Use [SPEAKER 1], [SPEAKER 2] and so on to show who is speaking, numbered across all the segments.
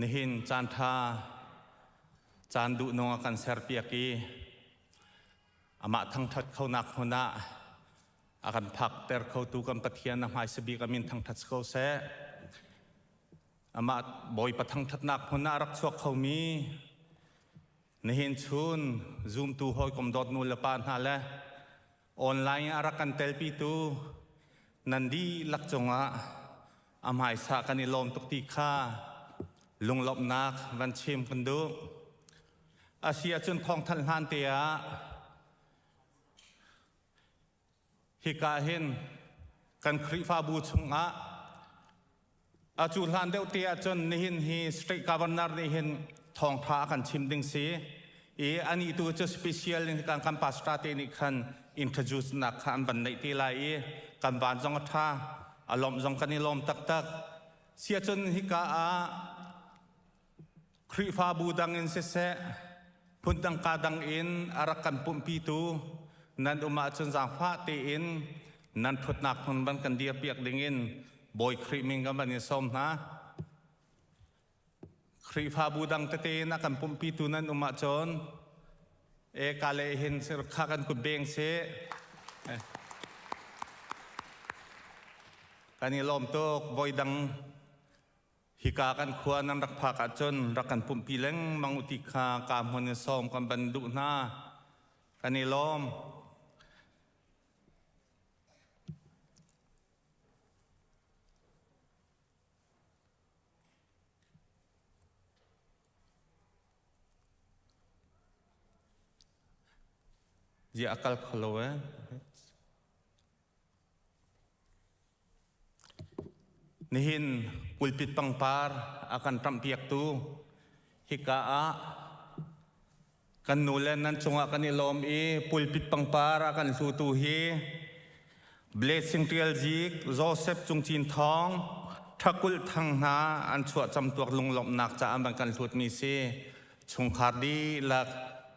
[SPEAKER 1] Nihin caan ṭha caan duhnung a kan serpiak i amah thangṭhat khonak hmun ah a kan phakter khotu kan Pathian a hmaisa bik a min thangṭhat si ko seh. Amah Bawipa thangṭhatnak hmun ah a rak chuak khomi nihin chun zumtu hawikom dawt nu le pa hna le online a rak kan telpitu nan dihlak cungah a hmaisa kan i lawm tuk ti kha lunglawmhnak van chim kan duh. A si ahcun thawngthanh hlan te ah hika hin kan Khrihfabu chungah a cu hlan deuh te ahcun nihin hi state governor nih hin thawngtha a kan chim ding si i ani tu cu special in kan kan pastor te nih khan introduce nak kha an van neih te lai i kan van zong a tha a lawmh zong kan i lawm taktak siacun hika ah Khrihfabu dang in siseh phundang ka dang in a rak kan pumhpitu nan um ahcun zaangfah tein nan ṭhutnak hmun van kan dirpiak dingin Bawi Khrih min kan van in sawm hna. Khrihfabu dang tete in a kan pumhpitu nan um ahcun e ka le hin kha kan kut beng sih. Kan i lawm tuk voi dang Hika kan khua nan rak phak ahcun rak kan pumhpi lengmang u ti kha ka hmun in sawm kan van duh hna. Kan i lawm. Zia a kal kho lo eh. Nihin pulpit pangpar a kan ṭamhpiaktu hika ah kan nu le nan cungah kan i lawm i pulpit pangpar a kan hlutu hi Blessing Ṭial Zik, Joseph Cung Cin Thawng, Ṭhakulh Thang hna an chuah camtuak lunglawmhnak caah an van kan hlutmi si. Chungkhar dihlak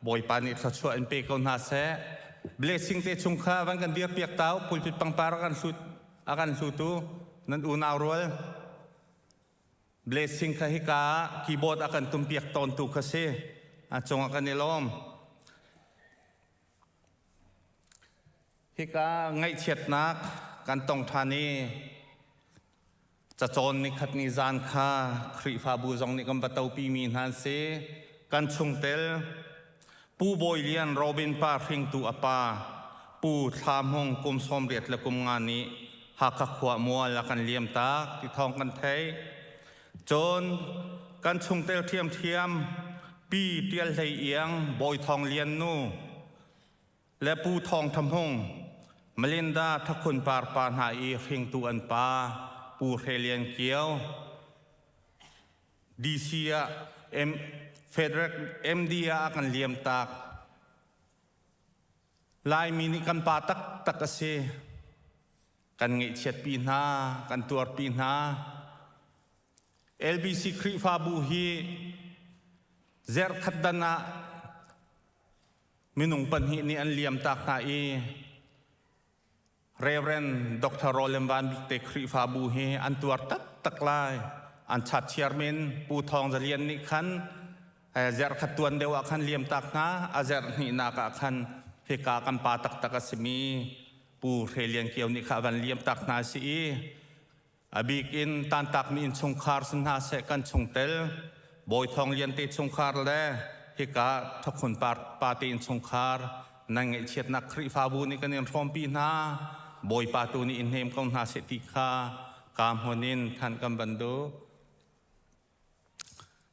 [SPEAKER 1] Bawipa nih thluachuah in pe ko hna seh. Blessing te chung kha van kan dirpiak tau pulpit pangpar a kan hlut a kan hlutu nan unau rual blessing kha hika keyboard a kan tumpiak tawntu kha si a cungah kan i lawm. Hika ngaihchiatnak kan tong ṭhan i Cacawn nikhat ni zan kha Khrihfabu zong nih kan va topimi hna an si. Kan chungtel Pu Bawi Lian Robin pa hringtu a pa Pu Thla Hmung kum 85 nih Hakha khua mual a kan liam tak ti thawng kan theih. Cun kan chungtel ṭhiamṭhiam Pi Ṭial Hlei Iang Bawi Thawng Lian nu le Pu Thawng Tha Hmung, Melinda Thakhun Par pa hna i hringtu an pa Pu Hre Lian Kio, DC ah M Frederick MD ah a kan liam tak. Laimi nih kan pa taktak a si. Kan ngaihchiatpi hna, kan tuarpi hna. LBC Khrihfabu hi zerkhat dan ah Minung pahnih nih an liamtak hna i Reverend Dr. Roland Van Bik te Khrihfabu hi an tuar taktak lai. An chat chairman Pu Thawng Za Lian nih khan zerkhat tuan deuh ah khan liamtak hna. A zerh hnihnak ah khan hika kan pa taktak a simi Pu Hre Lian Kio nih kha a van liamtak hna a si i a bik in tantakmi innchungkhar si hna seh kan chungtel Bawi Thawng Lian te chungkhar le hika Thakhun pa te innchungkhar nan ngaihchiatnak Khrihfabu nih kan in hrawmpi hna Bawipa tu nih in hnem ko hna seh ti kha ka hmun in than kan van duh.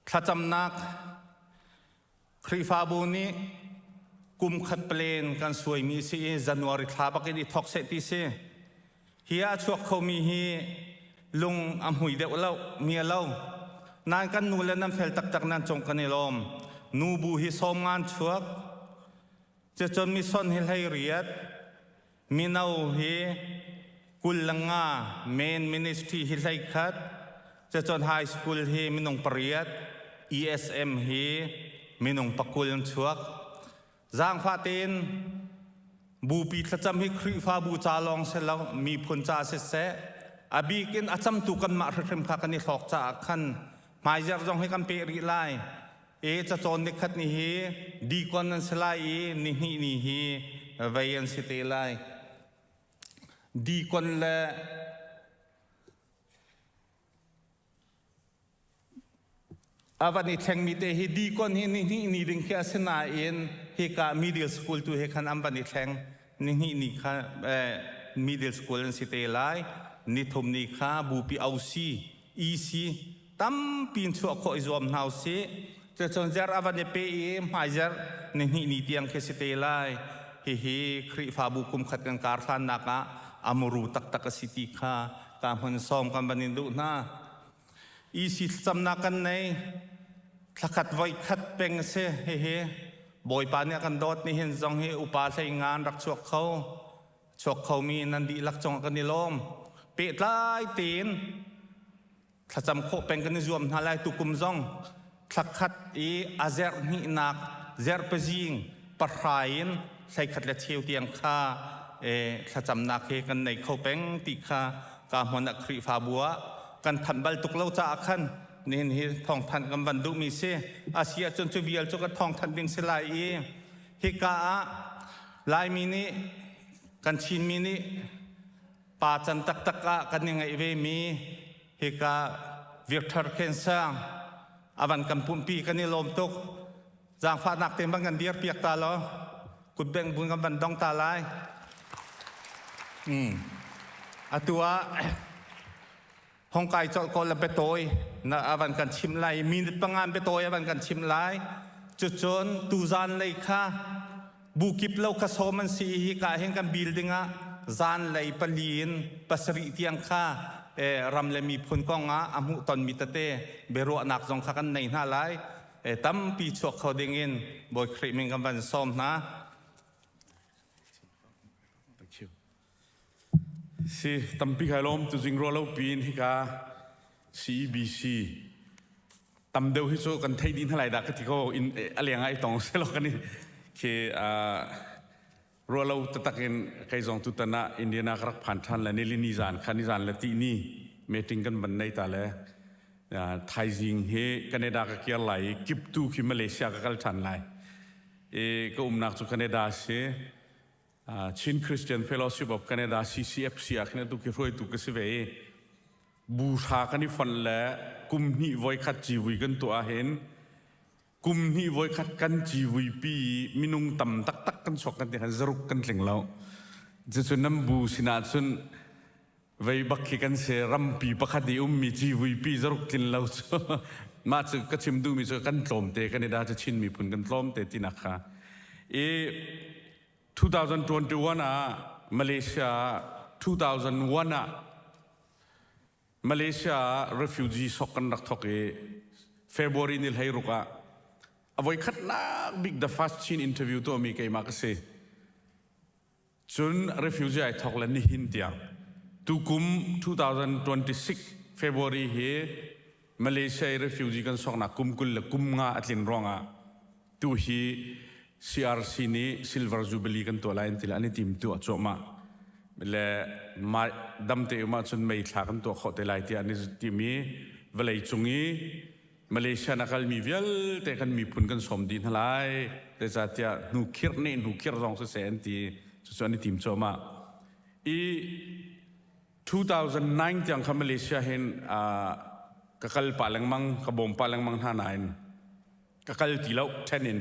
[SPEAKER 1] Thlacamnak Khrihfabu nih kum khat plan kan suaimi si i January thla bak in i thawk seh ti si. Hi ah a chuak khomi hi lung a hmui deuh lo, mi a lo. Nain kan nu le nan fel taktak nan cung kan i lawm. Nubu hi sawm ngan chuak. Cucun mison hi 18, mino hi 25, main ministry hi 11, cucun high school hi minung pariat, ESM hi minung 20 an chuak. Zaangfah tein bupi thlacam hi Khrihfabu ca lawng si lo, miphun ca siseh, a bik in a camtu kanmah hrimhrim kha kan i hlawk caah khan Hmaizarh zong hi kan peh rih lai. E cacawn nikhat ni hi dikon an si lai i nihnih ni hi vei an si te lai. Dikon le a van i thlengmi te hi dikon hi nihnih ni ding khi a si nain hika middle school tu he khan an van i thleng. Nihnih ni kha middle school an si te lai. Nithum ni kha bupi OC, EC tampi in chuah khawh i zuam hna usih. Cucun zer a van i pe i hmaizer nihnih ni tiang khi si te lai. Hihi Khrihfabu kum khat kan kar hlannak ah a muru taktak a si ti kha ka hmun sawm kan van in duh hna. EC thlacamnak kan nei. Thlakhat voi khat peng a si. Hihi Bawipa nih a kan dawt nihin zong hi upa hlei ngan rak chuak kho. Chuak khomi nan dihlak cungah kan i lawm. Pehtlai tein thlacam khawh peng kan i zuam hna lai tukum zong thlakhat i a zerh hnihnak zerpazing pahra in hleikhat le cheu tiang kha thlacamnak hi kan nei kho peng ti kha ka hmun ah Khrihfabu ah kan thanh bal tuk lo caah khan nihin hi thawngthanh kan van duhmi si a si ahcun cu vial cu kan thawngthanh ding si lai i hika ah Laimi nih kan Chinmi nih pa can taktak ah kan i ngeih vemi hika Victor Khensang a van kan pumpi kan i lawm tuk. Zaangfahnak tein van kan dir piak ta law kutbeng bun kan van dong ta lai. Atu ah hong kai colh ko la biatawi na a van kan chim lai minute panga biatawi a van kan chim lai cucun tuzan lei kha bu kip lo kha sawm an si i hika hin kan building ah zan lei pali in pasarih tiang kha ram le miphun kong ah a hmuh tonmi tete biaruahnak zong kha kan nei hna lai tampi chuak kho ding in Bawi Khrih min kan van sawm hna.
[SPEAKER 2] Thank you. Si tampi kai lawm tu jing ro lo pin hika CEBC tam deuh hi cu kan thei dih hna lai dah ka ti ko in a leng ah i tong selaw kan i khi rualo taktak in kei zong tutan ah Indiana ka rak phan ṭhan le nilini zan kha nizan le tihni meeting kan van nei ta le thaizing hi Canada ka kir lai i kiptu khi Malaysia ka kal ṭhan lai i ka umnak cu Canada si Chin Christian Fellowship of Canada CCFC ah khin atu khi hruaitu ka si ve i bu hra kan i fonh le kum hnih voikhat civui kan tuah ahhin kum hnih voikhat kan civui pi minung tam taktak kan chuak kan ti khan zaruk kan tling lo cucu nan bu sinah cun vei bak khi kan si rampi pakhat i ummi civui pi zaruk tlin lo cu mah cu ka chim duhmi cu kan tlawmte kan i da cu Chin miphun kan tlawmte tinak kha i 2021 ah Malaysia 2001 ah Malaysia ah refugee sok kan rak thok i February ni hlei ruk ah a voikhatnak bik the first Chin interview tuahmi keimah ka si. Cun refugee ai thok le nihin tiang tukum 2026 February hi Malaysia i refugee kan soknak kum 20 le kum nga a tlin ruangah tu hi CRC nih Silver Jubilee kan tuah lai an ti le an i tim tuah cuahmah le damte um ahcun mei thla kan tuah khawh te lai tiah an i timi vawlei cung i Malaysia na kalmi vialte kan miphun kan sawm dih hna lai zeicahtiah hnu khirh nih hnu khirh zong siseh an ti cucu an i tim cuahmah i 2009 tiang kha Malaysia hin ka kal pah lengmang ka bawm pah lengmang hna nain ka kal ti lo then in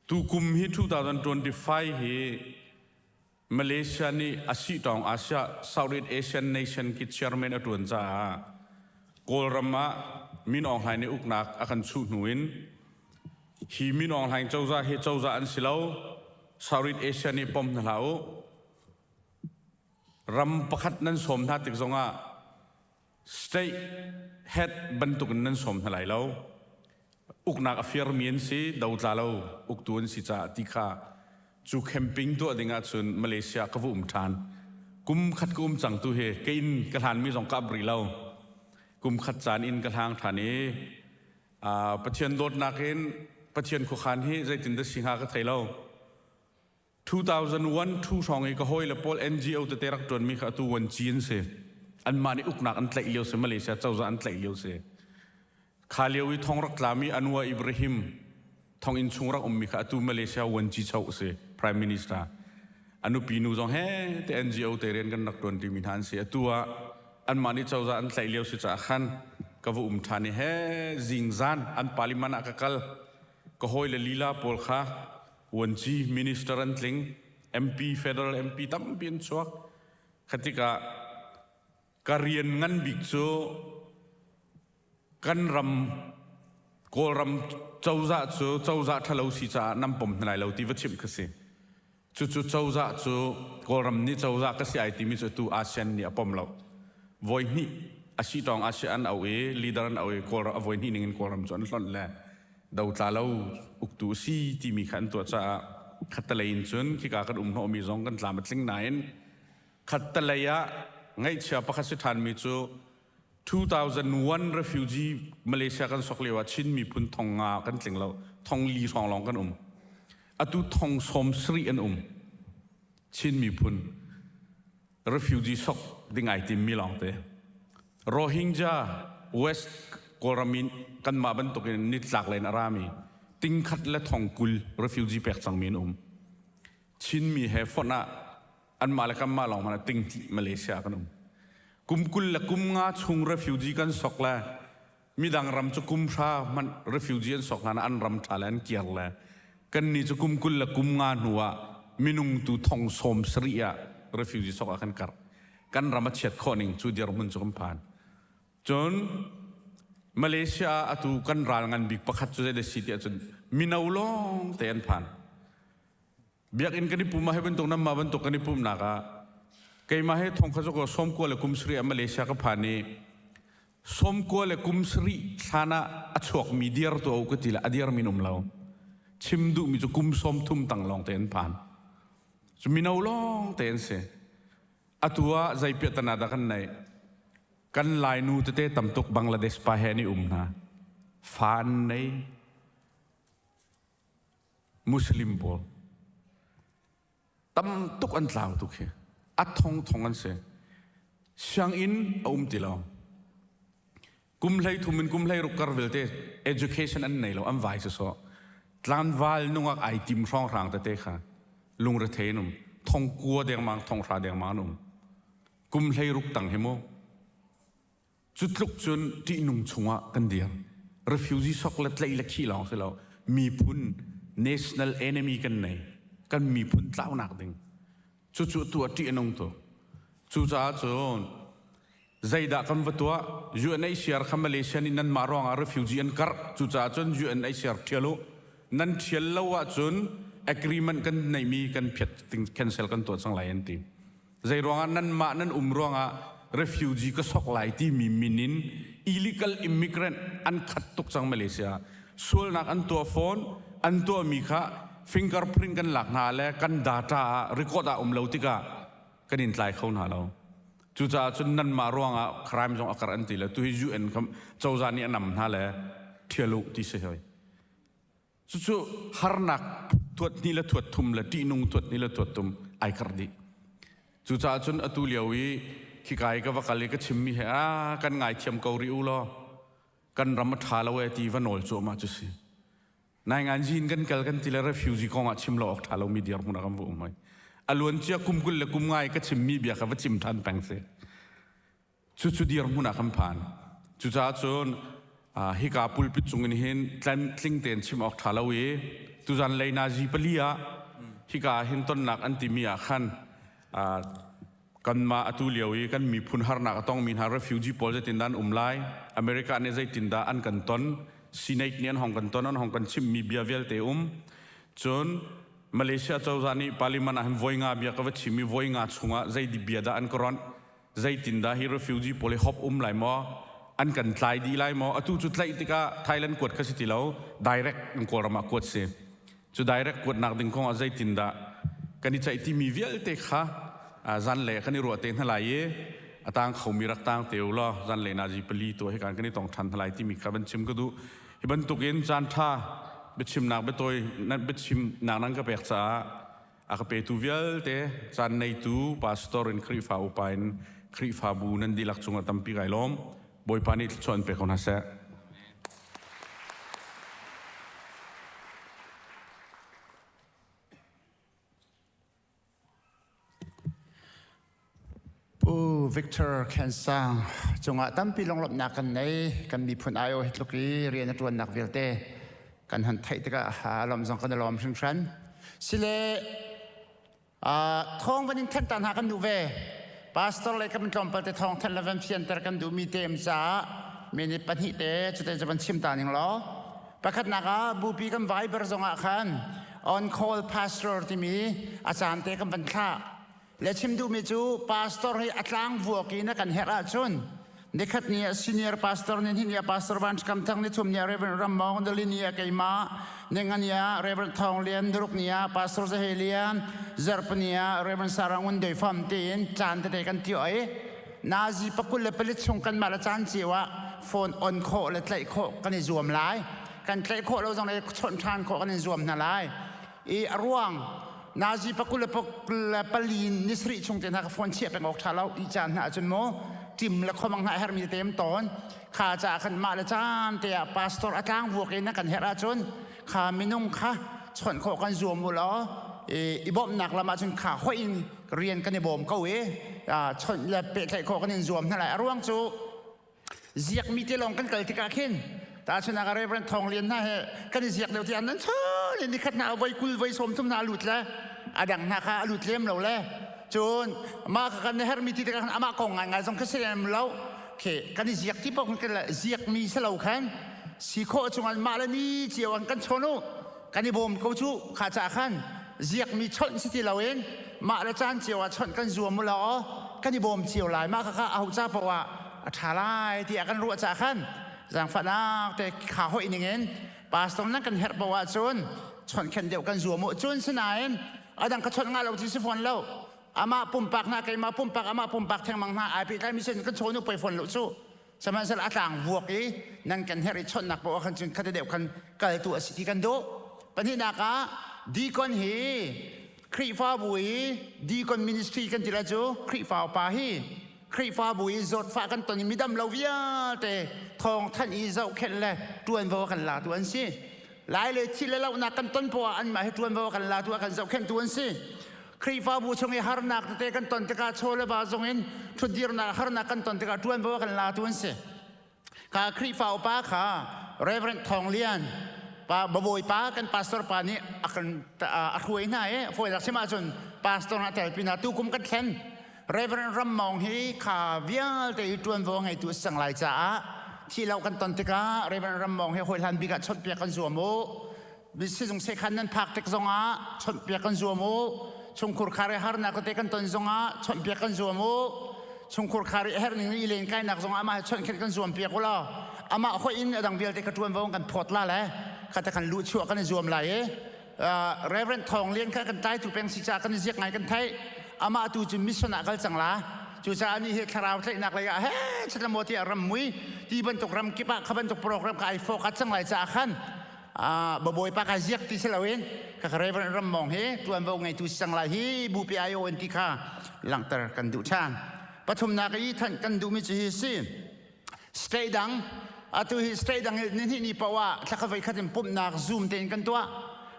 [SPEAKER 2] tukum hi 2025 hi Malaysia nih a sihtawng Asia Southeast Asian Nation ki chairman a tuan caah Kawlram ah Min Aung Hlaing nih uknak a kan chuh hnu in hi Min Aung Hlaing cozah hi cozah an si lo Southeast Asia nih pom hna hlah u ram pakhat nan sawm hna tik zongah state head bantukin nan sawm hna lai lo uknak a firmi an si dotla lo uktu an si caah ti kha cu camping tuah ding ahcun Malaysia ka va um ṭhan kum khat ka um cang tu hi ka inn ka hlanmi zong ka ap rih lo kum khat caan inn ka hlang ṭhan i Pathian dawtnak in Pathian khuakhan hi zeitin dah si hnga ka thei lo 2001 thu hrawng i ka hawile pawl NGO tete rak ṭuanmi kha atu wanci an si. Anmah nih uknak an tlaih lio si, Malaysia cozah an tlaih lio si. Kha lio i thong rak tlami Anwar Ibrahim thonginn chung rak ummi kha atu Malaysia vuanci choh si Prime Minister. A nupi nu zong he te NGO te rian kan rak tuan timi hna an si. Atu ah anmah nih cozah an tlaih lio si caah khan ka va um ṭhan i he zingzan an parliament ah ka kal. Ka hawile lila pawl kha vuanci minister an tling, MP federal MP tampi an chuak. Kha tikah ka rian ngan bik cu kan ram Kawlram cozah cu cozah ṭhalo si caah nan pom hna lai lo ti va chimh kha si. Cucu cozah cu Kawlram nih cozah ka si ai timi cu atu ASEAN nih a pom lo. Voi hnih a si tawng ASEAN an auh i leader an auh i Kawlram a voi hnih ning in Kawlram cu an hlonh le dotla lo uktu a si timi kha an tuah caah khattelei in cun khika kan um hnawhmi zong kan tlam a tling nain khattelei ah ngaihchia pakhat si ṭhanmi cu 2001 refugee Malaysia kan sok lio ah Chin miphun thong nga kan tling lo thong li hrawng lawng kan um atu thong sawm sarih an um Chin miphun refugee sok ding ai tim mi lawng te Rohingya West Kawlram in kanmah bantukin nitlak len a rami tingkhat le thong kul refugee pek cangmi an um Chinmi he fonh ah anmah le kanmah lawng hmanh ah ting Malaysia kan um. Kum kul le kum nga chung refugee kan sok le midang ram cu kum hra hmanh refugee an sok hlan ah an ram ṭha le an kiar le kan ni cu kum kul le kum nga hnu ah minung tu thong sawm sarih ah refugee sok ah kan karh. Kan ram a chiat khawh ning cu dirhmun cu kan phan. Cun Malaysia ah atu kan ral ngan bik pakhat cu zei dah si ti ahcun mino lawng te an phan. Biakinn kan i pum ah hi bantuk nanmah bantuk kan i pumnak ah keimah he thong kha cu sawmkua le kum sarih ah Malaysia ka phan i sawmkua le kum sarih hlan ah a chuakmi diar tu ka ti le a diar min um lo. Chim duhmi cu kum sawm thum tang lawng te an phan. Cu mino lawng te an si. Atu ah zei piahtana dah kan neih? Kan Lainu tete tam tuk Bangladesh pa he an i um hna. Fa an nei. Muslim pawl tam tuk an tlau tuk hi a thong thong an si sianginn a um ti lo kum hlei thum in kum hlei ruk kar vialte education an nei lo an vai so tlanval nungak ai tim hrawng hrang tete kha lungrethei an um thong kua dengmang thong hra dengmang an um kum hlei ruk tang hi mu Cu tluk cun ṭihnung chungah kan dir. Refugee sok le tlaih le khih lawng si lo. Miphun national enemy kan nei. Kan miphun tlaunak ding. Cucu tu ah ṭih a nung tuk. Cucaah cun zeidah kan va tuah? UNHCR kha Malaysia nih nanmah ruangah refugee an karh. Cucaah cun UNHCR ṭhial u. Nan ṭhial lo ahcun agreement kan neihmi kan phiat cancel kan tuah cang lai an ti. Zeiruangah nanmah nan um ruangah refugee ka sok lai timi min in illegal immigrant an khat tuk cang Malaysia. Sualnak an tuah fawn, an tuahmi kha fingerprint kan lak hna le kan data ah record ah um lo tikah kan in tlai kho hna lo. Cucaah cun nanmah ruangah crime zong a karh an ti le tuhi UN cozah nih a nam hna le ṭhial u ti si hoi. Cucu harnak thuat hnih le thuat thum le ṭihnung thuat hnih le thuat thum ai karh dih. Cucaah cun atu lio i khika i ka va kal i ka chimmi he ah kan ngaithiam ko rih u law kan ram a ṭha lo e ti va nawl cuahmah cu si. Naingan zin kan kal kan ti le refugee kong ah chim lo awk ṭha lomi dirhmun ah kan va um hoi. A luancia kum 20 le kum ngai ka chimmi bia kha va chim ṭhan peng si. Cucu dirhmun ah kan phan. Cucaah cun hika pulpit cung in hin tling tein chim awk ṭha lo i tuzan lei nazi pali ah hika hin tonnak an timi ah khan kanmah atu lio i kan miphun harnak a tongmi hna refugee pawl zeitindah an um lai America nih zeitindah an kan ton Senate nih an hong kan ton an hong kan chimmi bia vialte um cun Malaysia cozah nih parliament ah hin voi nga bia ka va chim i voi nga chungah zei bia dah an ka ronh zeitindah hi refugee pawl hi hop um lai maw an kan tlai dih lai maw atu cu tlaih tikah Thailand kuat kha si ti lo direct in Kawlram ah kuat si cu direct kuatnak ding kong ah zeitindah kan i ceih timi vialte kha zanlei kan i ruah te hna lai i a tang khomi rak tang te u law zanlei nazi pali tu hi kan kan i tong ṭhan hna lai timi kha van chim ka duh hi bantukin caan ṭha biachimnak biatawi nan biachimnak nan ka pek caah A ka petu vialte caan neitu pastor in Khrihfa upa in Khrihfabu nan dihlak cungah tampi kai lawm. Bawipa nih thluachuah an pe ko hna seh.
[SPEAKER 3] Pu Victor Khensang cungah tampi lunglawmhnak kan nei. Kan miphun aiawh hi tluk i rian a ṭuannak vialte kan han theih tikah a lawm zong kan i lawm hringhran. Sile thawng van in thanh ta hna kan duh ve. Pastor le kan tlawmpal te thawng thanh le van fianter kan duhmi te um caah minute pahnih te cute cu van chim ta ning law. Pakhatnak ah bupi kan Viber zongah khan on call pastor timi a caan te kan van thlah. Le chim duhmi cu pastor hi a tlang vuak in a kan herh ahcun nikhat ni ah senior pastor ni hnih ni ah pastor Van Kam Thang ni thum ni ah Reverend Ram Mawng Nali ni ah keimah ninga ni ah Reverend Thawng Lian niruk ni ah Pastor Zahe Lian zarhpini ah Reverend Sarah Ngun Doi Fam tiin caan tete kan ti oi nazi pakul le palit chung kanmah le caan cio ah phone on khawh le tlaih khawh kan i zuam lai kan tlaih khawh lo zong le chawnh ṭhan khawh kan in zuam hna lai i a ruang nazi pakul le pali ni sarih chung te hna ka phone chiah peng awk ṭha lo i caan hna ahcun mu tim le khomang hna hermi te tawn kha ca khan mah le caan te ah pastor a tlang vuak in kan herh ahcun kha minung kha chawnh khawh kan zuam u law i bawmhnak lam ahcun kha hoih in rian kan i bawm ko i chawnh le pehtlaih khawh kan in zuam hna lai a ruang cu Ziakmi te lawng kan kal tikah khin tahchunhnak ah Reverend Thawng Lian hna he kan i ziak deuh ti an nan chun in nikhat hna voi kul voi sawm thum hna a lut le a dang hna kha a lut lem lo le cun mah kha kan herhmi ti tikah khan amah kong ngaingai zong kha si lem lo khi kan i ziak ti paoh kan ziakmi si lo khan si khawh chungah mah le ni cio an kan chawn u kan i bawm ko cu kha ca khan ziakmi chawnh si ti loin mah le caan cio ah chawnh kan zuam u law kan i bawm cio lai mah kha aho ca paoh ah a ṭha lai tiah kan ruah ca khan zaangfahnak te kha hoih ningin pastor nan kan herh paoh ahcun chawnh khen deuh kan zuam u cun sinain adang ka chawnh nga lo ti si fawn lo amah pumpak hna keimah pumpak amah pumpak thengmang hna ai pehtlai mi sin kan chawn u poi fawn lo cu Sihmanhsehlaw a tlang vuak i nan kan herh i chawnhnak paoh khan cun khate deuh khan kal tu a si ti kan duh. Pahnihnak ah deacon hi Khrihfabu i deacon ministry kan ti lai cu Khrihfa upa hi Khrihfabu i zawtfah kan ton i midam lo vialte thawng thanh i zohkhenh le ṭuanvo a kan latu an si. Lai le thi le lohnak kan ton poah ah anmah hi ṭuanvo a kan latu a kan zohkhenhtu an si. Khrihfabu chung i harnak tete kan ton tikah chaw le va zong in ṭhutdirnak harnak kan ton tikah ṭuanvo a kan latu an si. Kha Khrihfa upa kha Reverend Thawng Lian pa babawi pa kan pastor pa nih a kan a hruai hna i fawinak chim ahcun pastor hna telpi hna tukum kan thlen Reverend Ram Mawng hi kha vialte i ṭuanvo ngeitu a si cang lai caah thi lo kan ton tikah Reverend Ram Mawng hi hawihlan bik ah chawnhpiak kan zuam u sizung sekhan nan phak tik zongah chawnhpiak kan zuam u chungkhur khar i harnak tete kan ton zongah chawnhpiak kan zuam u chungkhur khar i herning i len kainak zongah amah chawnhkhenh kan zuam piak u law amah hoih in adang vialte ka ṭuanvo kan phawt la le khata kan luh chuah kan i zuam lai i Reverend Thawng Lian kha kan tlaitu peng si caah kan i ziak ngai kan theih amah tu cu mission ah kal cang la cucaah ni hi thlarau tlaihnak lei ah he chatla tiah ram mui ti bantuk ram kip ah kha bantuk program ka ai focus cang lai caah khan babawi pa ka ziak ti si loin ka Reverend Ram Mawng hi tuanvo ngeitu si cang lai hi bupi IO in ti kha langhter kan duh ṭhan pathumnak i thanh kan duhmi cu hi si state dang atu hi state dang ni hnih ni paoh ah thlakhat voi khat in pumhnak zoom tein kan tuah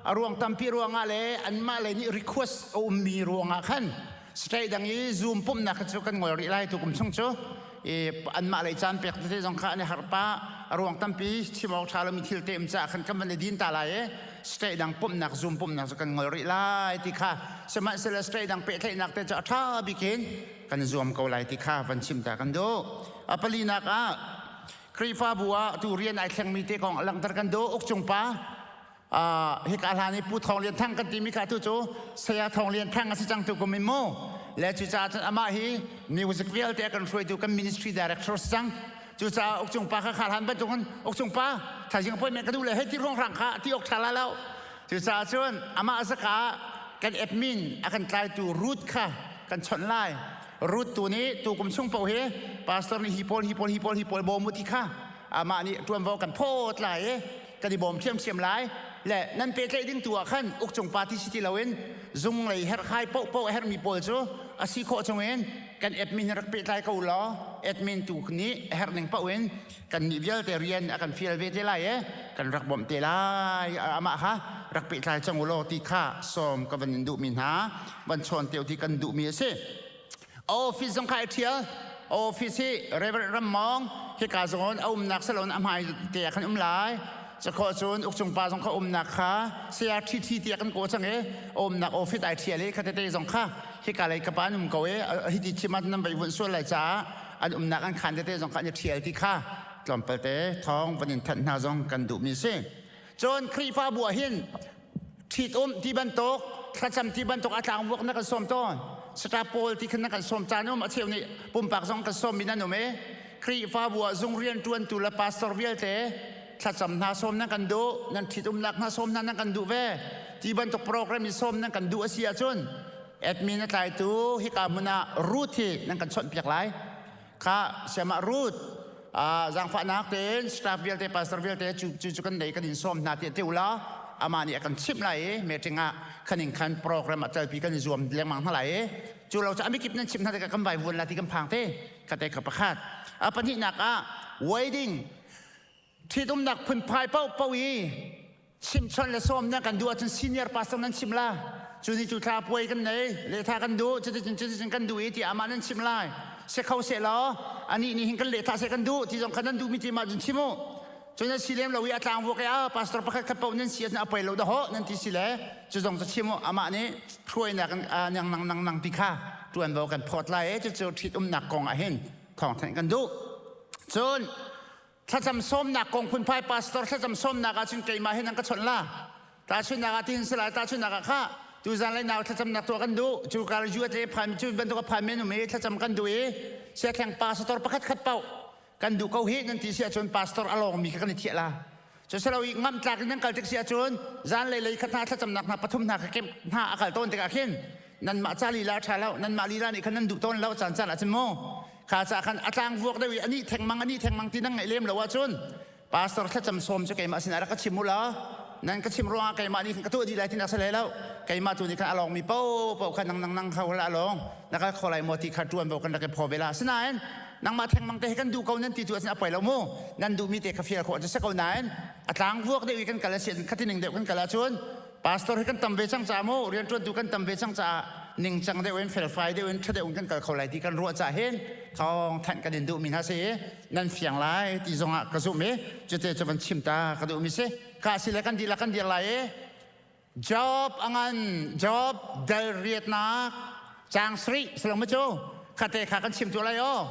[SPEAKER 3] a ruang tampi ruangah le anmah lei nih request a ummi ruangah khan state dang i zoom pumhnak cu kan ngol rih lai tu kum chung cu i anmah lei caan pek tete zong kha an i harh pah a ruang tampi chim awk ṭha lomi thil te um caah khan kan van i din ta lai i state dang pumhnak zoom pumhnak cu kan ngol rih lai ti kha sihmanhsehlaw state dang pehtlaihnak te cu a ṭha bik in kan zuam ko lai ti kha van chim ta kan duh a palinak ah Khrihfabu ah tu rian ai thlengmi te kong langhter kan duh ukcung pa hika hlan i Pu Thawng Lian Thang kan timi kha tu cu Saya Thawng Lian Thang a si cang tu kum in mu le cucaah cun amah hi music vialte a kan hruaitu kan ministry director si cang cucaah ukcung pa kha kha hlan bantukin ukcung pa thaizing appointment ka duh le hei ti ruang rang kha ti awk ṭha la lo cucaah cun amah zaka kan admin a kan tlaitu Ruth kha kan chawnh lai Ruth tu nih tu kum chung paoh hi pastor nih hi pawl hi pawl hi pawl hi pawl bawm u ti kha amah nih ṭuanvo kan phawt lai i kan i bawm ṭhiamṭhiam lai le nan pehtlaih ding tu ah khan ukcung party si ti loin zung lei herhkhai paohpaoh a herhmi pawl cu a si khawh chungin kan admin rak pehtlai ko law admin tu nih a herh ning paoh in kan nih vialte rian a kan fial ve te lai e kan rak bawmh te lai amah kha rak pehtlai cang u law ti kha sawm ka van in duhmi hna van chawn teo ti kan duhmi a si. Office zong kha ai ṭhial. Office hi Reverend Ram Mawng hika zong a umnak salon a hmai te ah khan um lai. Cakhawh cun ukcung pa zong kha umnak kha saya ṭhiṭhi tiah kan kaw cang i umnak office ai ṭhial i khatete zong kha hika lei kapa an um ko i hiti chim ah nan vai vunh sual lai caah an umnak an khan tete zong kha an i ṭhial ti kha tlawmpal te thawng van in thanh hna zong kan duhmi si. Cun Khrihfabu ah hin ṭhitum ti bantuk thlacam ti bantuk a tlangvuak na kan sawm tawn sata pawl ti khan na kan sawm caan um a cheu nih pumpak zong kan sawm mi nan um i Khrihfabu ah zung rian ṭuantu le pastor vialte thlacam hna sawm nan kan duh nan ṭhitumnak hna sawm hna nan kan duh ve ti bantuk program i sawm nan kan duh a si ahcun admin a tlaitu hika hmun ah Ruth hi nan kan chawnhpiak lai Kha siamah Ruth zaangfahnak tein staff vialte pastor vialte cu cu kan nei kan in sawm hna tiah ti ula amah nih a kan chimh lai i meeting ah khaning khan program a telpi kan i zuam lengmang hna lai i cu lo cu a mikip nan chimh hna tikah kan vai vuan la ti kan phang te kate kha pakhat a pahnihnak ah wedding Ṭhitumnak phunphai paohpaoh i chimchon le sawm nan kan duh ahcun senior pastor nan chim la. Cu ni cu thla puai kan nei, lehthah kan duh, cuticun cuticun kan duh i ti amah nan chim lai. Se kho seh law, anih nih hin kan lehthah seh kan duh ti zong kha nan duhmi ti mah cun chim u. Cun a si lem lo i a tlangvuak i a pastor pakhat khat paoh nan si ahcun a poi lo dahawh nan ti si le cu zong cu chim u amah nih hruainak nang nang nang nang ti kha ṭuanvo kan phawt lai i cucu ṭhitumnak kong ah hin thawngthanh kan duh. Cun Thlacam sawmnak kong phunphai pastor thlacam sawmnak ah cun keimah hin an ka chawnh la. Tahchunhnak ah tihin si lai tahchunhnak ah kha tuzan le nau thlacamnak tuah kan duh cu kar ju tle phan cu bantuk a phan men um i thlacam kan duh i siathleng pastor pakhat khat paoh kan duh ko hi nan ti si ahcun pastor a lawngmi kha kan i thiah la. Cu silo i ngamh tlak in nan kal tik si ahcun zan lei lei khat hna thlacamnak hna pathum hna kha kemh hna a kal tawn tikah khin nanmah ca lila a ṭha lo nanmah lila nih khan nan duh tawn lo caan caan ahcun mu kha ca khan a tlang vuak deuh i ani thengmang ani thengmang ti nan ngaih lem lo ahcun pastor thlacam sawm cu keimah sinah rak ka chim u law nan ka chim ruangah keimah nih khan ka tuah dih lai ti nak si hlei lo keimah tu nih khan a lawngmi paohpaoh kha nang nang nang kha hula lawng na kal kho lai maw ti kha ṭuan bo kan rak i phaw ve la asinain nangmah thengmang te hi kan duh ko nan ti tu ahcun a poi lo mu nan duhmi te kha fial khawh cu si ko nain a tlang vuak deuh i kan kal a si ahcun khati ning deuh kan kal ahcun Pastor hi kan tam ve cang caah mu rianṭuantu kan tam ve cang caah ningcang deuh in felfai deuh in ṭha deuh in kan kal kho lai ti kan ruah caah hin thawng thanh kan in duhmi hna si i nan fiang lai ti zongah ka zumh i cute cu van chim ta ka duhmi si ka si le kan dihlak kan dir lai i job a ngan job dal riatnak caang sarih salong ma cu khate kha kan chim tu lai aw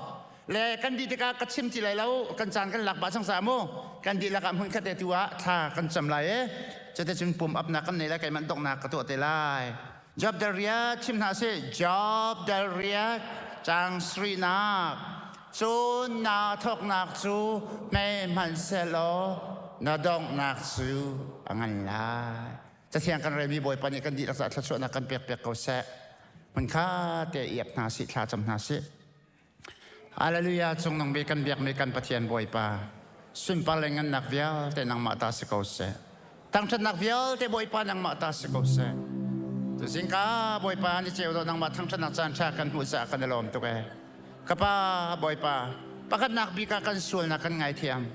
[SPEAKER 3] Le kan dih tikah ka chim ti lai lo, kan caan kan lak pah cang caah mu kan dihlak ah hmun khat te tu ah thla kan cam lai i cuticun pum apnak kan nei lai keimah donghnak ka tuah te lai. Job dal riat chim hna sih. Job dal riat cang srinak cun na thawknak cu hme hmanhsehlaw na donghnak cu a ngan lai. Cathiang kan relmi Bawipa nih kan dihlak caah thluachuahnak kan pek piak ko seh. Hmun kha te i ap hna sih, thla cam hna sih. Hallelujah cungnung bik kan biakmi kan Pathian Bawipa sunpar le ngannak vialte nangmah ta si ko seh thangṭhatnak vialte Bawipa nangmah ta si ko seh tuzingka Bawipa ni ceu do nangmah thangṭhatnak caan ṭha kan hmuh caah kan i lawm tuk ee ka pa Bawipa pakhatnak bik ah kan sualnak kan ngaithiam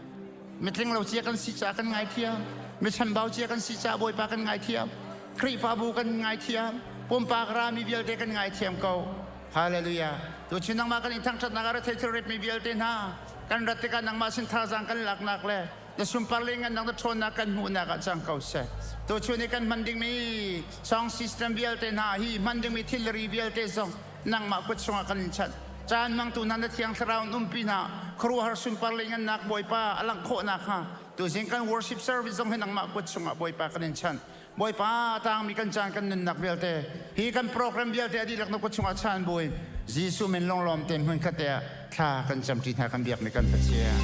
[SPEAKER 3] mitling lo cia kan si caah kan ngaithiam michambau cia kan si caah Bawipa kan ngaithiam Khrihfabu kan ngaithiam pumpak rami vialte kan ngaithiam ko Hallelujah. Tuchun nangmah kan in thangṭhatnak ah rethei thilrit mi vialte hna kan rat tikah nangmah sin thazaang kan laknak le na sunpar le ngannak na ṭhawnnak kan hmuhnak ah cang ko seh. Tuchun i kan hman dingmi song system vialte hna hi hman dingmi thilri vialte zong nangmah kut chungah kan in chanh. Caan hmangtu hna na thiang thlarau in umpi hna khuaruahhar sunpar le ngannak Bawipa a langh khawh nakhnga tuzing kan worship service zong hi nangmah kut chungah Bawipa kan in chanh. Bawipa a tangmi kan caan kan nunnak vialte hi kan program vialte a dihlak na kut chungah chaan buin Jesuh min lunglawm tein hmunkhat te ah thla kan camṭi hna kan biakmi kan Pathian.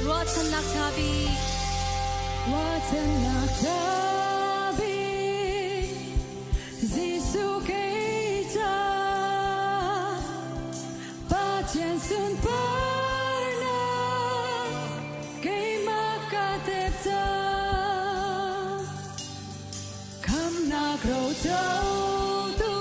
[SPEAKER 4] Ruahchannak ṭha bik Ruahchannak ṭha bik Jesuh kei ca Pathian sunparnak keimah ka tep cang Khamnak rocotu.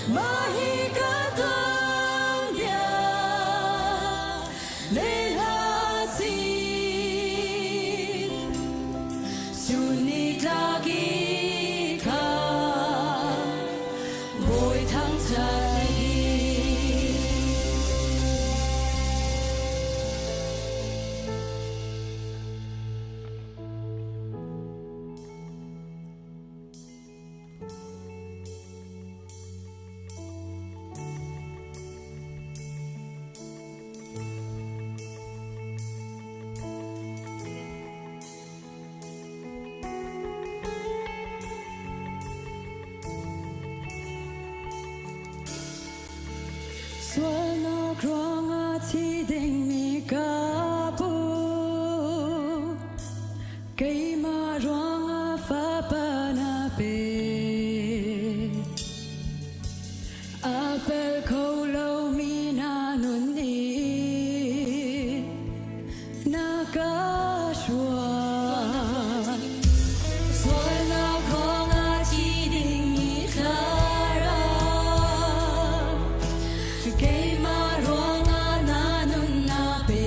[SPEAKER 4] Mah hi ka tuanbia le hla si. Chun nitlak i kha Bawi thangṭhat hi. Sualnak ruangah thi dingmi ka pu Keimah ruangah fapa na pe. A pel kho lomi na nun i na ka hruai. Sualnak ruangah thi ding i thlarau Keimah ruangah na nun na pe.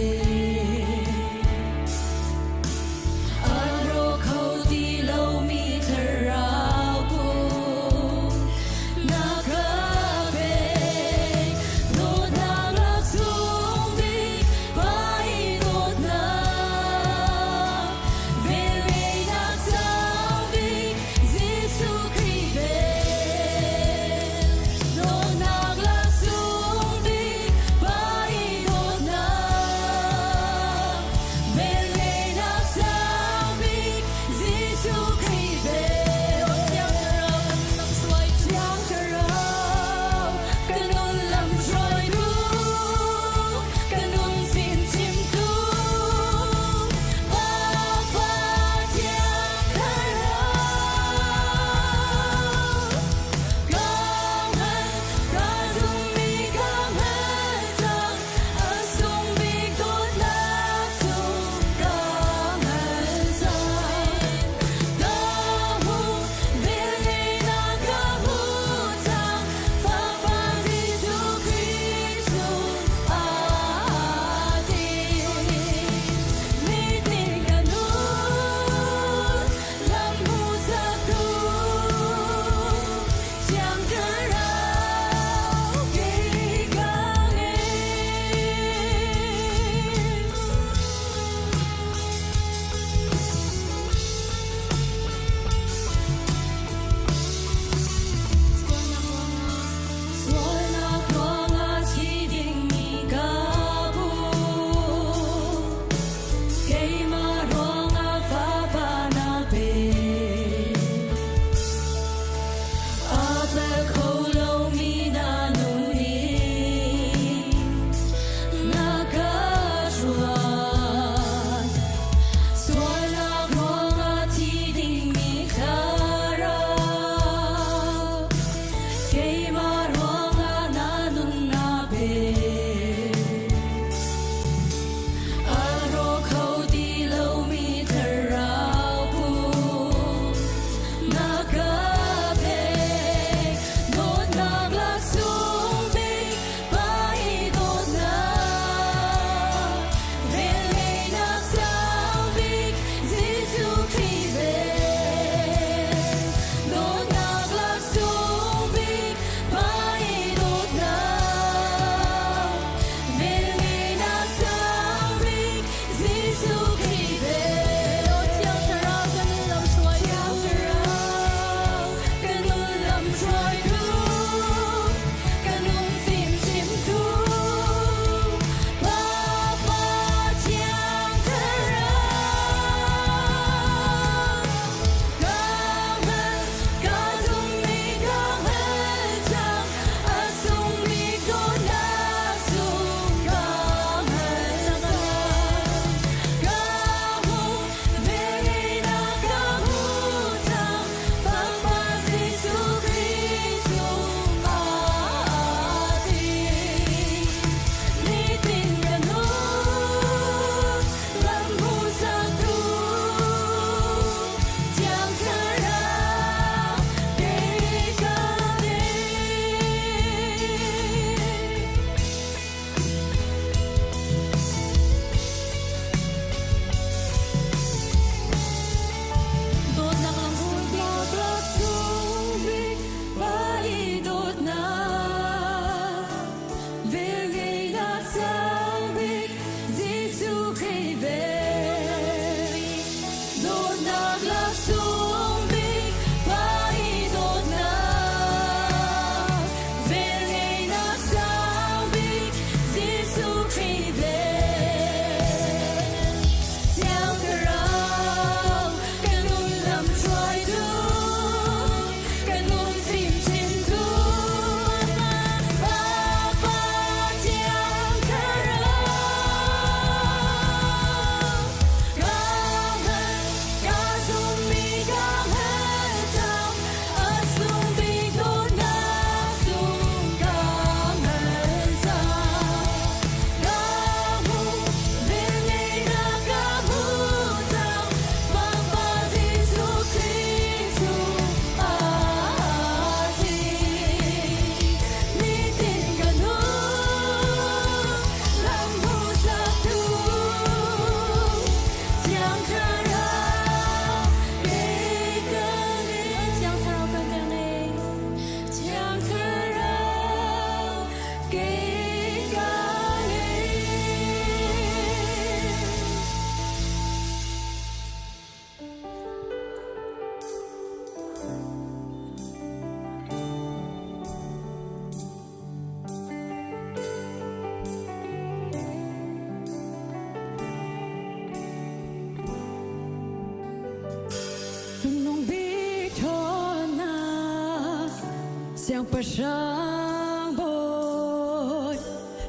[SPEAKER 4] Siangpahrang bawi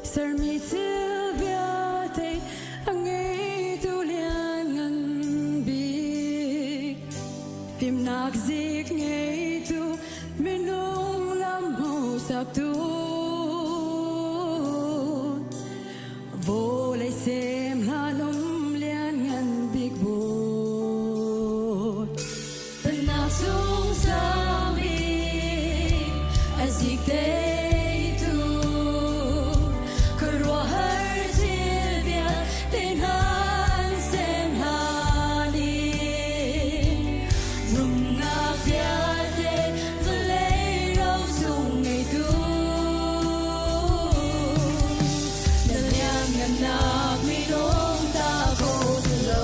[SPEAKER 4] sermi thil vialte a ngeitu lianngan bik fimnak zik ngeitu minung lam hmuhsaktu vawlei sem hlan um lianngan bik bawi Pennak sung sang bik a zik teitu khuaruahhar thil vialte hna an sem hlan in rumnak vialte vawlei ro sung ngeitu na lianngannak minung ta ko lo.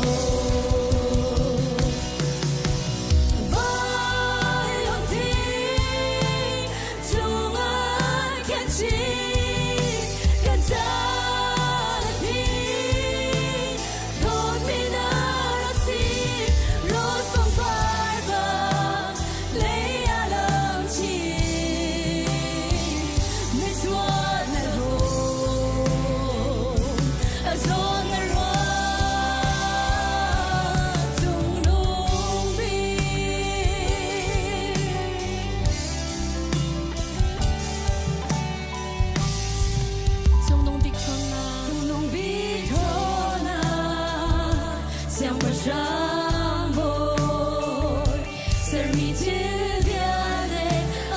[SPEAKER 4] Cungnung bik ṭhawnnak Cungnung bik ṭhawnnak Siangpahrang bawi sermi thil vialte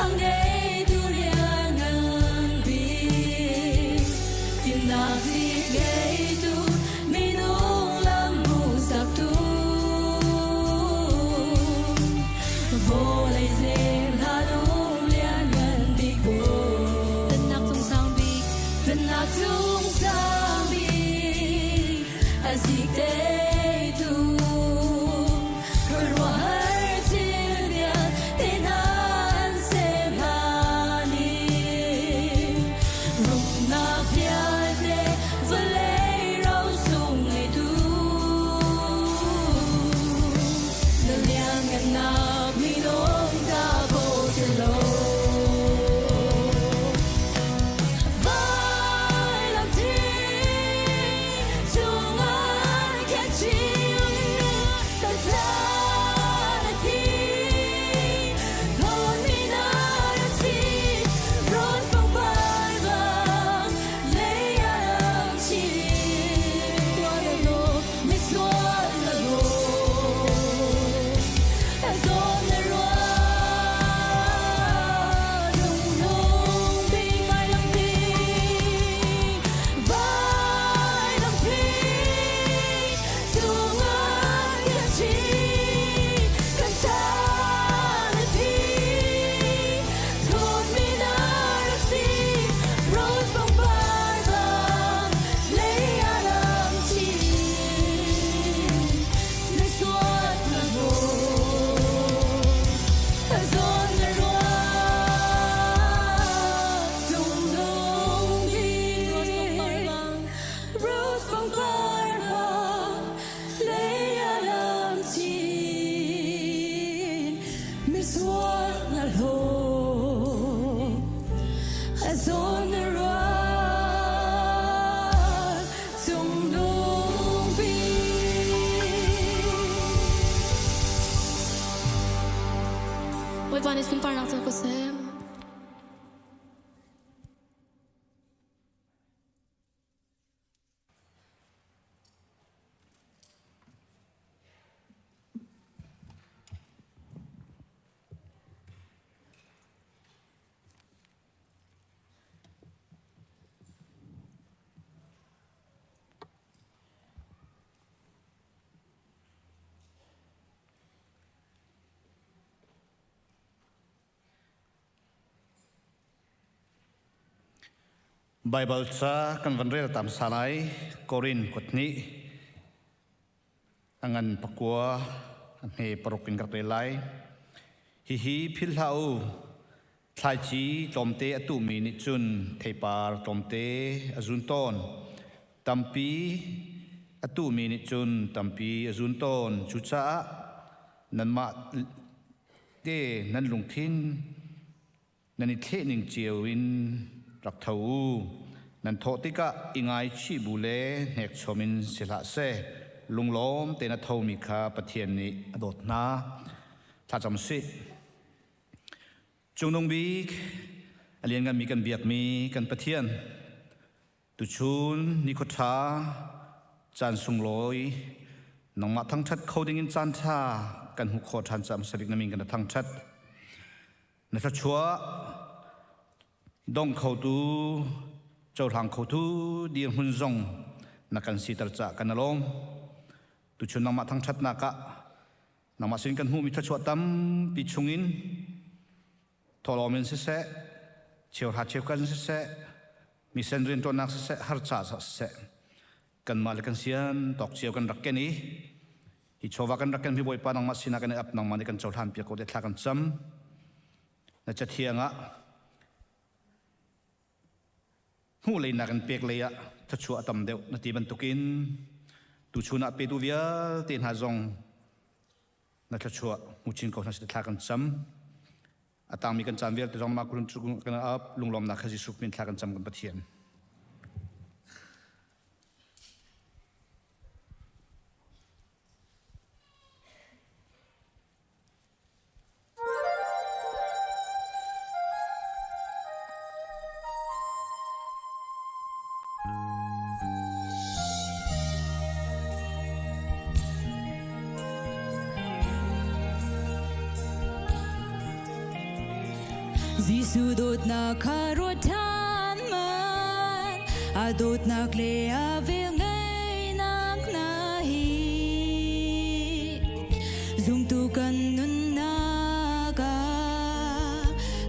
[SPEAKER 4] a ngeitu lianngan bik fimnak zik ngeitu minung lam hmuhsaktu vawlei zeng hlan um lianngan bik bawi Pennak cung sang bik Pennak cung sang bik a zik teitu khuaruahhar thil vialte hna an sem hlan in rumnak vialte vawlei ro sung ngeitu na lianngannak minung ta ko lo. Vailam thing cungah khen kan caan a thi thawni na rak si rose pangpar bang lei a lang chin misual na lo a zawn na ruah Cungnung bik vailam thing vailam thing cungah khen chin kan caan a thi thawni na rak si rose pangpar bang lei a lang chin misual na lo a zawn na ruah Cungnung bik rose pangpar bang rose pangpar bang lei a lang chin misual na lo a zawn na ruah Cungnung bik
[SPEAKER 5] Bawipa nih sunparnak cu ko seh.
[SPEAKER 6] Baibal ca kan van rel tam salai Korin kutni a ngan pakua a hme paruk in ka rel lai. Hihi philh hlah u thlaici tlawmte a tuhmi nih cun theipar tlawmte a zun tawn. Tampi a tuhmi nih cun tampi a zun tawn. Cucaah nanmah te nan lungthin Nan i thleh ning cio in rak tho u. Nan thawh tikah i ngaichih bu le hnekchom in si hlah seh. Lunglawm tein a thomi kha Pathian nih a dawt hna. Thlacam sih. Cungnung bik a liannganmi kan biakmi kan Pathian, tuchun nikhua ṭha caan sunglawi nangmah thangṭhat kho dingin caan ṭha kan hmuh khawh ṭhan caah hmasa bik na min kan thangṭhat. Na thluachuah dong khotu cohlang khotu dirhmun zong na kan siter caah kan i lawm. Tuchun nangmah thangṭhatnak ah Nangmah sin kan hmuhmi thluachuah tampi chungin thawhlawm in siseh, cheuhra cheukhat in siseh, misen rianṭuannak siseh, harca siseh, kanmah le kan sian tawk cio kan rak ken i hi chawva kan rak ken hi Bawipa nangmah sinah kan i ap nangmah nih kan cohlan piak ko te thla kan cam. Na cathiang ah hmuh lei nakin pek lei ah thluachuah a tam deuh na ti bantukin tuchun ah petu vialte hna zong na thluachuah hmu chin ko hna sih thla kan cam. A tangmi kan caan vialte zong mah kulun kan ap lunglawmnak kha Jesuh min thla kan cam kan Pathian.
[SPEAKER 4] Jesuh dawtnak kha ruat ṭhan man, a dawtnak le a velngeihnak hna hi Zumtu kan nunnak ah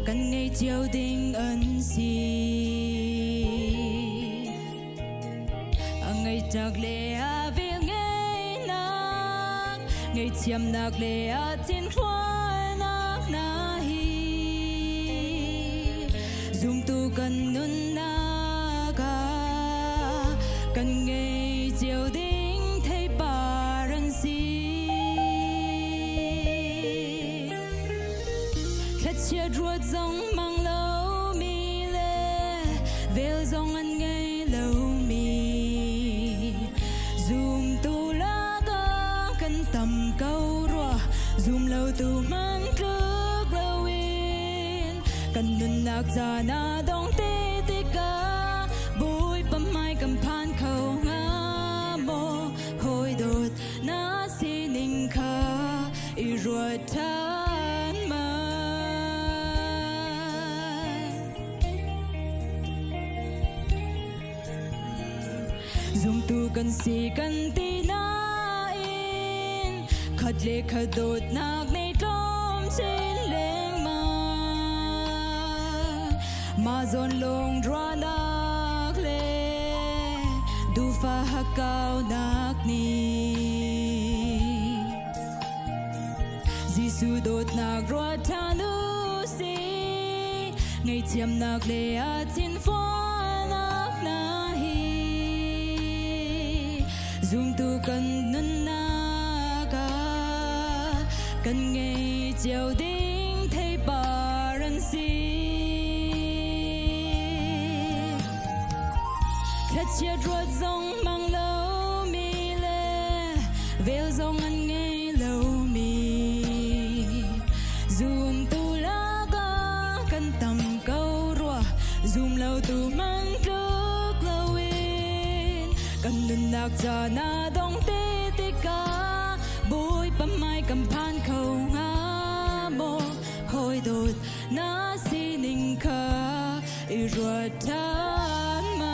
[SPEAKER 4] kan ngei cio ding an si. A ngaihnak le a velngeihnak, ngaihthiamnak le a thinhrualnak hna hi zumtu kan nunnak ah kan ngei cio ding theipar an si. Thlachiat ruat zong mang lomi le vel zong an ngei lomi zumtu lakah kan tam ko rua zum lo tu hmanh tluk loin kan nunnak caan a dong te tikah Bawipa hmai kan phan kho hnga maw hawi dawt na sining kha i ruat ṭhan ma. Zumtu kan si kan ti nain khat le khat dawtnak nei tlawm chin lengmang. Mah zawn lung ruahnak le duhfah hakkaunak nih Jesuh dawtnak ruat ṭhan u sih, ngaihthiamnak le a thinfualnak hna hi zumtu kan nunnak ah kan ngei cio ding theipar an si. Thlachiat ruat zong mang lomi le vel zong an ngei lomi zumtu lakah kan tam ko rua zum lo tu man tluk loin kan nunnak caan a dong te tikah Bawipa hmai kan phan kho hnga maw hawi dawt na sining kha i ruat ṭhan ma.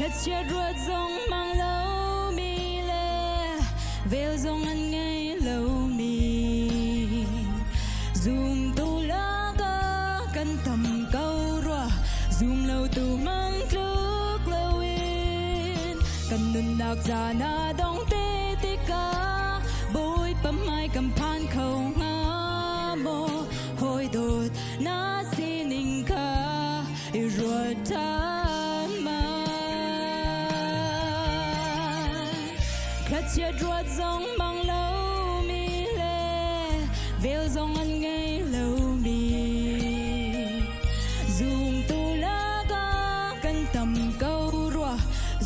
[SPEAKER 4] Thlachiat ruat zong mang lomi le vel zong an ngei lomi. Zumtu lakah kan tam ko rua, zum lo tu mang tluk loin kan nunnak caan a dong te tikah Bawipa hmai kan phan kho hnga maw? Hawi dawt na sining kha i ruat ṭhan ma. Thlachiat ruat zong mang lomi le vel zong an ngei lomi. Zumtu lakah kan tam ko rua,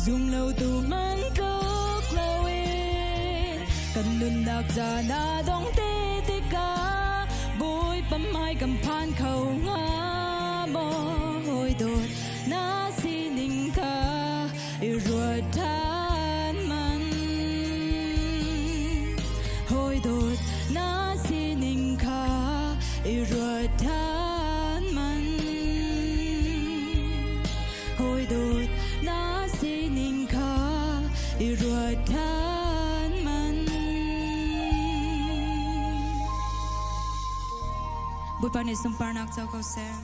[SPEAKER 4] zum lo tu man tluk loin kan nunnak caan a dong te tikah Bawipa hmai kan phan kho hnga maw? Hawi dawt na sining kha i ruat ṭhan man. Hawi dawt na sining kha i ruat ṭhan man. Hawi dawt na sining kha i ruat ṭhan man. Bawipa nih sunparnak co ko seh.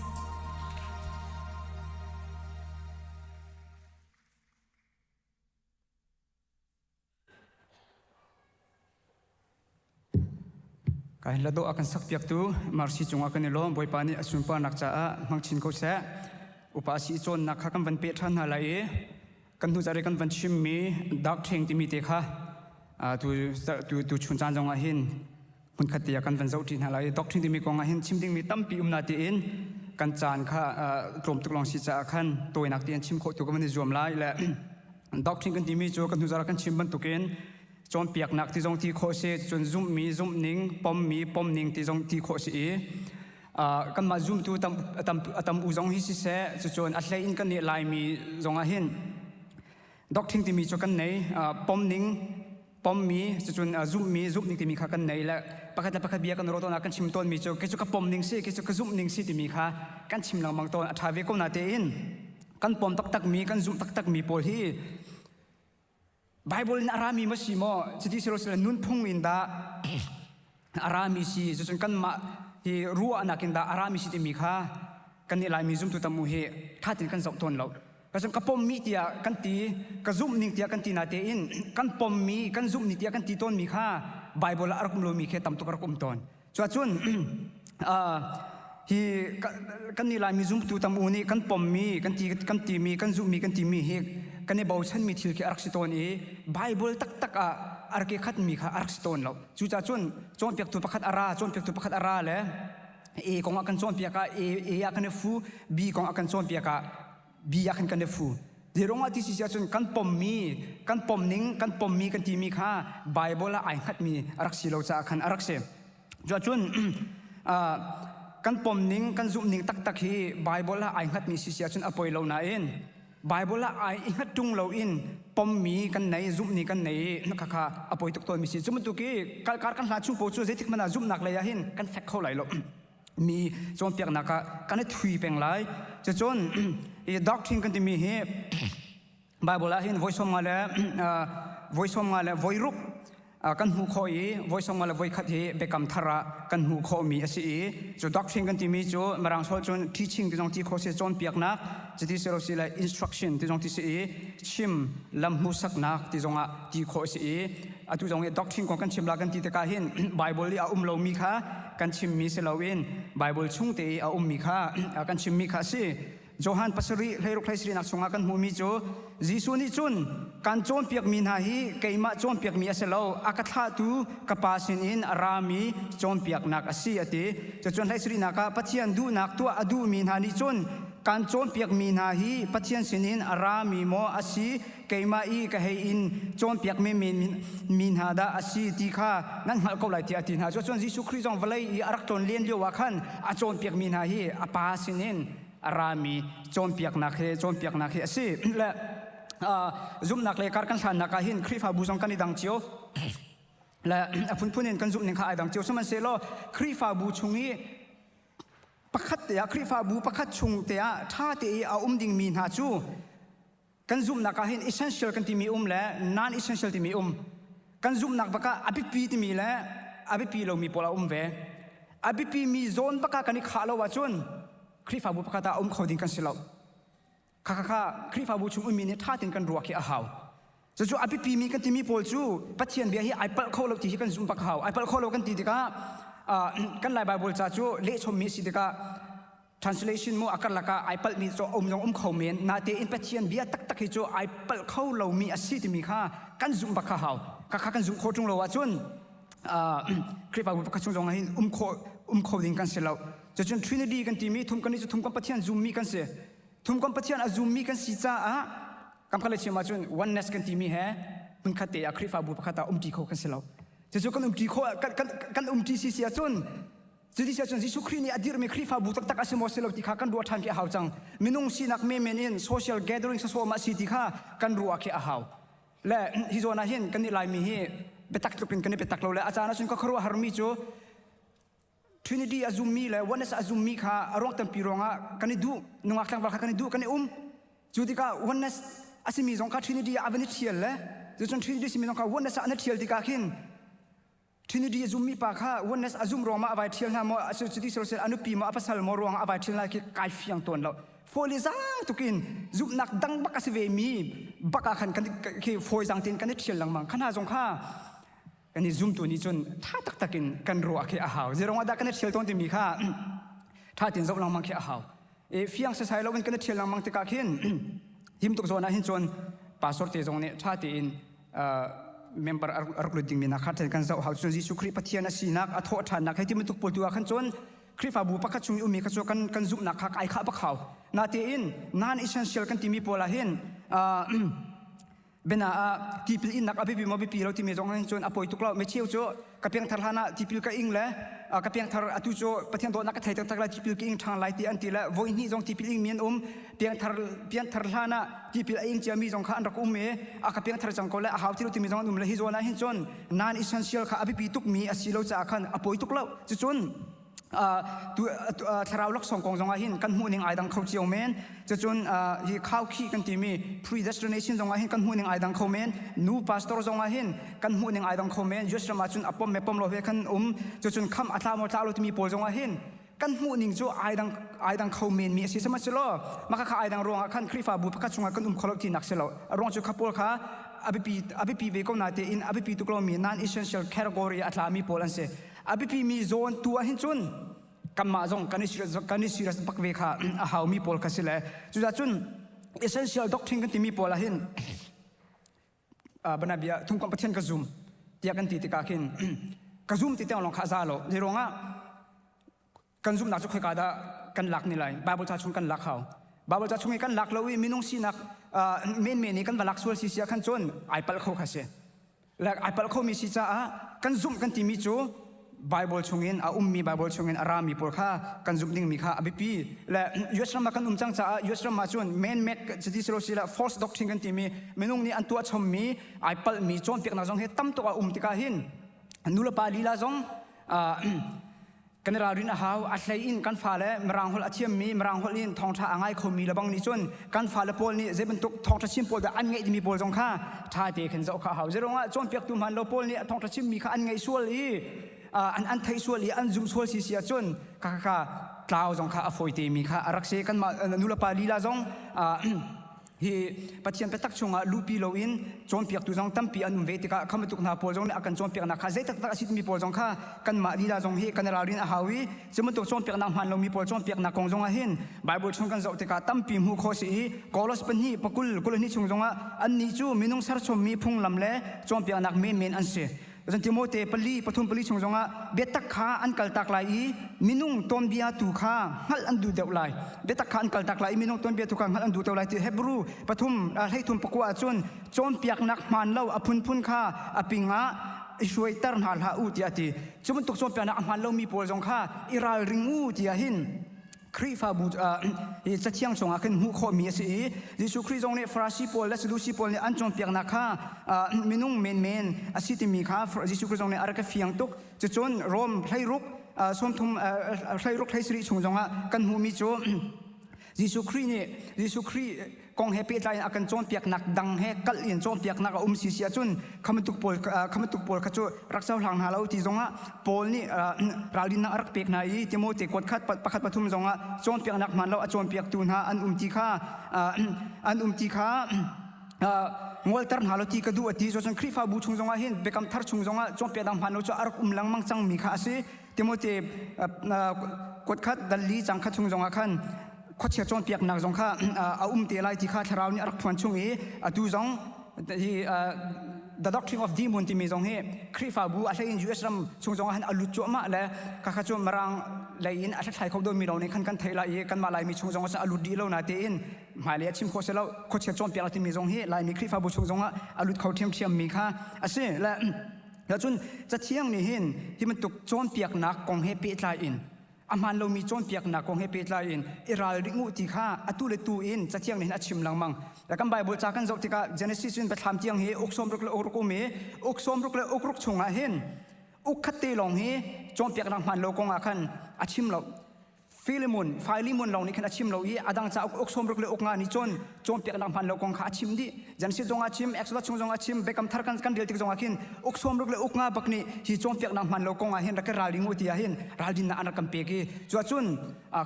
[SPEAKER 7] Ka hin lado a kan sakpiaktu Marcy cungah kan i lawm. Bawipa nih a sunparnak caah hmang chin ko seh. Upa si cawnnak kha kan van peh ṭhan hna lai i kan hnu zarh i kan van chimmi dark ṭheng timi te kha tu tu tu chun caan zongah hin hmunkhat te ah kan van zoh ṭi hna lai i doctrine timi kong ah hin chim dingmi tampi um na tiin kan caan kha tlawm tuk lawng si caah khan tawinak tein chim khawh tu kan van i zuam lai le doctrine kan timi cu kan hnu zarh ah kan chim bantukin cawnpiaknak ti zong ti khawh si cun zumhmi zumhning pommi pomning ti zong ti khawh si i kanmah zumtu tam tam tam u zong hi siseh cucun a hlei in kan nih laimi zong ah hin doctrine timi cu kan nei pomning pommi cucun zumhmi zumhning timi kha kan nei le pakhat le pakhat bia kan ruah tawn ah kan chim tawnmi cu kei cu ka pomning si kei cu ka zumhning si timi kha kan chim lengmang tawn a ṭha ve ko na tein kan pom taktakmi kan zumh taktakmi pawl hi Bible in a rami ma si maw cuti si lo sile nunphung in dah a rami si cucun kanmah hi ruahnak in dah a rami si timi kha kan nih Laimi zumtu tam u hi ṭha tein kan zoh tawn lo. Cun ka pommi tiah kan ti, ka zumhning tiah kan ti na tein kan pommi, kan zumhning tiah kan ti tawnmi kha Bible ah a rak um lomi khi tam tuk a rak um tawn. Cuahcun hi kan nih Laimi zumtu tam u nih kan pommi, kan ti kan timi, kan zumhmi kan timi hi kan i bochanmi thil khi a rak si tawn i Bible taktak ah a rak i khatmi kha a rak si tawn lo. Cucaah cun cawnpiaktu pakhat a ra, cawnpiaktu pakhat a ra le A kong ah kan cawnpiak ah A, A ah kan i fu, B kong ah kan cawnpiak ah B ah khan kan i fu. Zeirong ah ti si ahcun kan pommi, kan pomning, kan pommi kan timi kha Bible ah ai hngatmi a rak si lo caah khan a rak si. Cuahcun kan pomning, kan zumhning taktak hi Bible ah ai hngatmi si si ahcun a poi lo nain Bible ah ai i hngat ṭung loin pommi kan nei, zumhni kan nei i khakha a poi tuk tawnmi si. Cu bantuk i kar kan hla chung paoh cu zeitik hmanh ah zumhnak lei ah hin kan fek kho lai lo. Mi cawnpiaknak ah kan i thui peng lai. Cucun i doctrine kan timi hi Bible ah hin voi 50 le voi 50 le voi ruk kan hmuh khawh i voi 50 le voi khat hi biakam thar ah kan hmuh khawhmi a si i cu doctrine kan timi cu mirang holh cun teaching ti zong ti khawh si cawnpiaknak cuti si lo si le instruction ti zong ti si i chim lam hmuhsaknak ti zong ah ti khawh si i atu zong i doctrine kong kan chim la kan ti tikah hin Bible i a um lomi kha kan chimmi si loin Bible chung te i a ummi kha kan chimmi kha a si. Johan pasarih 16 hleisarihnak chungah kan hmuhmi cu Jesuh nih cun kan cawnpiakmi hna hi keimah cawnpiakmi a si lo a ka thlahtu ka pa sinin a rami cawnpiaknak a si a ti. Cucun hleisarihnak ah Pathian duhnak tuah a duhmi hna nih cun kan cawnpiakmi hna hi Pathian sinin a rami maw a si keimah i ka hei in cawnpiakmi mi hna dah a si ti kha nan hngalh ko lai tiah a ti hna. Cucun Jesuh Khrih zong vawlei i a rak tlawn len lio ah khan a cawnpiakmi hna hi a pa sinin a rami cawnpiaknak hi cawnpiaknak hi a si. Le zumhnak le kar kan hlannak ah hin Khrihfabu zong kan i dang cio. Le a phunphun in kan zumh ning kha ai dang cio. Sihmanhsehlaw Khrihfabu chung i pakhat te ah Khrihfabu pakhat chung te ah ṭha te i a um dingmi hna cu. Kan zumhnak ah hin essential kan timi um le non essential timi um. Kan zumhnak bak ah a biapi timi le a biapi lomi pawl a um ve. A biapi mi zawn bak ah kan i khah lo ahcun Khrihfabu pakhat ah um kho ding kan si lo. Kha kha kha Khrihfabu chung ummi nih ṭha tein kan ruah khi a hau. Cucu a biapi mi kan timi pawl cu Pathian bia hi ai palh kho lo ti hi kan zumh bak hau. Ai palh kho lo kan ti tikah kan Lai Baibal ca cu lehchommi a si tikah translation mu a karlak ah ai palhmi cu um zong um kho men natein Pathian bia taktak hi cu ai palh kho lomi a si timi kha kan zumh bak kha hau. Kha kha kan zumh khawh ṭung lo ahcun Khrihfabu pakhat chung zong ah hin um khawh um kho ding kan si lo. Cucun Trinity kan timi thum kan nih cu thum kan Pathian zummi kan si. Thum kan Pathian a zummi kan si caah kam khat le chim ahcun oneness kan timi he hmunkhat te ah Khrihfabu pakhat ah umṭi kho kan si lo. Cucu kan umṭi khawh kan, kan, kan umṭi si si ahcun cuti si ahcun Jesuh Khrih nih a dirhmi Khrihfabu taktak a si maw si lo ti kha kan ruah ṭhan khi a hau cang. Minung sinak menmen in social gathering sawsawh ma si ti kha kan ruah khi a hau. Le hi zawn ah hin kan nih Laimi hi biatak tluk in kan i biatak lo le a caan ahcun ka khuaruah harmi cu Trinity a zummi le oneness a zummi kha a ruang tampi ruangah kan i duh nungak tlangval kha kan i duh kan i um cu tikah oneness a simi zong kha Trinity ah a van i ṭhial le cucun Trinity simi zong kha oneness ah an i ṭhial tikah khin Trinity a zummi pa kha oneness a zum ruangah a vai ṭhial hna maw cuti sosel a nupi maw a pasal maw ruangah a vai ṭhial hna khi kai fiang tawn lo fawi zang tukin zumhnak dang bak a si ve mi bak ah khan kan khi fawi zang tein kan i ṭhial lengmang kha hna zong kha kan i zumtu nih cun ṭha taktak in kan ruah khi a hau zeirong ah dah kan i ṭhial tawn timi kha ṭha tein zoh lengmang khi a hau e fiang sasai lo in kan i ṭhial lengmang tikah khin him tuk zawn ah hin cun pastor te zong nih ṭha tein member a rak lut dingmi hna kha kan zoh hau cun Jesuh Khrih Pathian a sinak a thawh ṭhannak hei ti bantuk pawl tu ah khan cun Khrihfabu pakhat chung i ummi kha cu kan kan zumhnak kha ai khah bak hau natein non essential kan timi pawl ah hin Biana ah tipil innak a biapi maw biapi lo timi zong hin cun a poi tuk lo. Micheu cu ka piangthar hlan ah tipil ka ing le ka piangthar atu cu Pathian dawtnak ka thei taktak lai tipil ka ing ṭhan lai ti an ti le voi hnih zong tipil ing mi an um. Piangthar piangthar hlan ah tipil a ing ciami zong kha an rak um i a ka piangthar cang ko le a hau ti lo timi zong an um le hi zawn ah hin cun non essential kha a biapi tukmi a si lo caah khan a poi tuk lo. Cucun thlarau laksawng kong zongah hin kan hmuh ning ai dang kho cio men cucun hi khaukhih kan timi predestination zongah hin kan hmuh ning ai dang kho men nu pastor zongah hin kan hmuh ning ai dang kho men US ram ahcun a pom me pom lo he kan um cucun kham a tla maw tla lo timi pawl zongah hin kan hmuh ning cu ai dang ai dang kho men mi a si sihmanhsehlaw maka kha ai dang ruangah khan Khrihfabu pakhat chungah kan um kho lo tinak si lo a ruang cu kha pawl kha a biapi a biapi ve ko na tein a biapi tuk lomi non essential category a tlami pawl an si a biapimi zawn tu ah hin cun kanmah zong kan i serious kan i serious bak ve kha a haumi pawl kha si le cucaah cun essential doctrine kan timi pawl ah hin bana bia thungkomh pathian ka zum tiah kan ti tikah khin ka zum ti tiang lawng kha a za lo zei ruangah kan zumhnak cu khoika dah kan lak ni lai bible ca chung kan lak hau bible ca chung i kan lak lo i minung sinak menmen i kan va lak sual si sia khan cun ai palh kho kha si le ai palh khomi si caah kan zumh kan timi cu Bible chungin a ummi Bible chungin a rami pawl kha kan zumh dingmi kha a biapi le US ram ah kan um cang caah US ram ah cun man made cuti silo sila false doctrine kan timi minung nih an tuah chommi ai palhmi cawnpiaknak zong hi tam tuk a um tikah hin nulepa lila zong kan i ralrin a hau a hlei in kan fale mirang holh a thiammi mirang holh in thawngṭha a ngai khomi lebang nih cun kan fale pawl nih zei bantuk thawngṭha chim pawl dah an ngeih timi pawl zong kha ṭha te khin zoh kha a hau zeiruangah cawnpiaktu hmaan lo pawl nih thawngṭha chimmi kha an ngaih sual i an an theih sual i an zumh sual si si ahcun kha kha tlau zong kha a fawi te mi kha a rak si kanmah nulepa lila zong Hi Pathian biatak chungah luhpi loin cawnpiaktu zong tampi an um ve tikah kha bantuk hna pawl zong nih a kan cawnpiaknak kha zei taktak a si timi pawl zong kha kanmah lila zong hi kan i ralrin a hau i cu bantuk cawnpiaknak hmaan lomi pawl cawnpiaknak kong zongah hin Bible chung kan zoh tikah tampi hmuh khawh si i Kolos pahnih pakul 22 chung zongah annih cu minung serchommi phunglam le cawnpiaknak menmen an si. Cun Timote pali pathum pali chung zongah biatak kha an kaltak lai i minung tuanbia tu kha hngalh an duh deuh lai. Biatak kha an kaltak lai i minung tuanbia tu kha hngalh an duh deuh lai ti Hebrew pathum hleithum pakua ahcun cawnpiaknak hmaan lo a phunphun kha a ping ah i hruaiter hna hlah u tiah a ti. Cu bantuk cawnpiaknak a hmaan lomi pawl zong kha i ralring u tiah hin Khrihfabu hi cathiang chungah khin hmuh khawhmi a si i Jesuh Khrih zong nih Farasi pawl le Sadusi pawl nih an cawnpiaknak kha minung menmen a si timi kha Jesuh Khrih zong nih a rak i fiang tuk. Cucun Rom hleiruk sawmthum hleiruk hleisarih chung zongah kan hmuhmi cu Jesuh Khrih nih Jesuh Khrih. kong he pehtlai in a kan cawnpiaknak dang he kalh in cawnpiaknak a um si si ahcun kha bantuk pawl kha bantuk pawl kha cu rak cohlang hna lo ti zongah Paul nih ralrinnak a rak pek hna i Timote kuat khat pakhat pathum zongah cawnpiaknak hmaan lo a cawnpiaktu hna an um ti kha an um ti kha ngolter hna lo ti ka duh a ti. Cun Khrihfabu chung zongah hin Biakam Thar chung zongah cawnpiaknak hmaan lo cu a rak um lengmang cangmi kha a si. Timote kuat khat dal li cang khat chung zongah khan khuachia cawnpiaknak zong kha a um te lai ti kha thlarau nih a rak phuan chung i atu zong hi the doctrine of demon timi zong hi Khrihfabu a hlei in US ram chung zong ah han a lut cuahmah le kha kha cu Mirang lei in a hlathlai kho domi lo nih khan kan theih lai i kanmah Laimi chung zong ah a lut dih lo na tein hmailei a chim khawh si lo khuachia cawnpiak timi zong hi Laimi Khrihfabu chung zong ah a lut kho ṭhiamṭhiam mi kha a si le cun cathiang nih hin hi bantuk cawnpiaknak kong he pehtlai in a hmaan lomi cawnpiaknak kong he pehtlai in i ralring u ti kha atu le tu in cathiang nih hin a chim lengmang. Kan Bible ca kan zoh tikah Genesis in Biathlam tiang hi uk sawm ruk le uk ruk um i uk sawm ruk le uk ruk chungah hin uk khat te lawng hi cawnpiaknak hmaan lo kong ah khan a chim lo. Philemon, Philemon lawng nih khan a chim lo i a dang cauk uk sawm ruk le uk nga nih cun cawnpiaknak hmaan lo kong kha a chim dih. Genesis zong a chim, Exodus chung zong a chim, Biakam Thar kan kan rel tik zong ah khin uk sawm ruk le uk nga bak nih hi cawnpiaknak hmaan lo kong ah hin rak ka ralring u ti ah hin ralrinnak an rak kan pek i cuahcun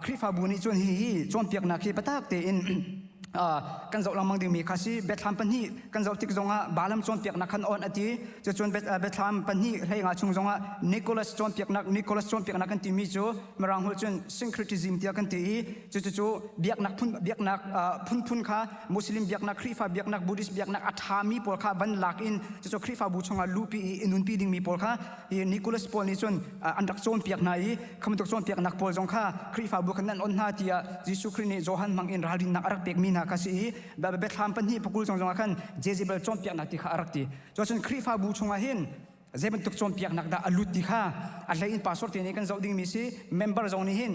[SPEAKER 7] Khrihfabu nih cun hi hi cawnpiaknak hi biatak tein kan zoh lengmang dingmi kha si Biathlam pahnih kan zoh tik zongah Balaam cawnpiaknak khan on a ti cucun Biathlam pahnih hleinga chung zongah Nicholas cawnpiaknak Nicholas cawnpiaknak kan timi cu Mirang holh cun syncretism tiah kan ti i cucu biaknak phun biaknak phunphun kha Muslim biaknak Khrihfa biaknak Buddhist biaknak a ṭhami pawl kha van lak in cucu Khrihfabu chungah luhpi i i nunpi dingmi pawl kha hi Nicholas pawl nih cun an rak cawnpiak hna i kha bantuk cawnpiaknak pawl zong kha Khrihfabu kha nan on hna tiah Jesuh Khrih nih Johan hmang in ralrinnak a rak pekmi hna kha si i biathlam pahnih pakul zong zongah khan Jezebel cawnpiaknak ti kha a rak ti. Cuacun Khrihfabu chungah hin zei bantuk cawnpiaknak dah a lut ti kha a hlei in pastor te nih kan zoh dingmi si member zong nih hin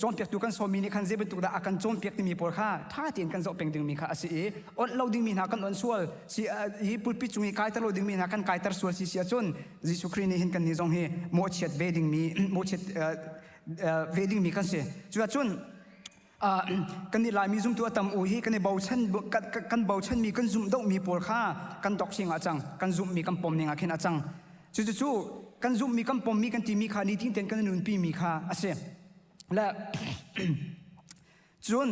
[SPEAKER 7] cawnpiaktu kan sawmmi nih khan zei bantuk dah a kan cawnpiak timi pawl kha ṭha tein kan zoh peng dingmi kha a si i onh lo dingmi hna kan onh sual si hi pulpit cung i kaiter lo dingmi hna kan kaiter sual si si ahcun Jesuh Khrih nih hin kan nih zong hi mawhchiat ve dingmi mawhchiat ve dingmi kan si cuahcun kan i Laimi zumtu a tam u hi kan i bochan kan bochanmi kan zumh dohmi pawl kha kan doxing ah cang kan zumhmi kan pom ning ah khin a cang cucu kan zumhmi kan pommi kan timi kha nitin ten kan nunpi mi kha a si le cun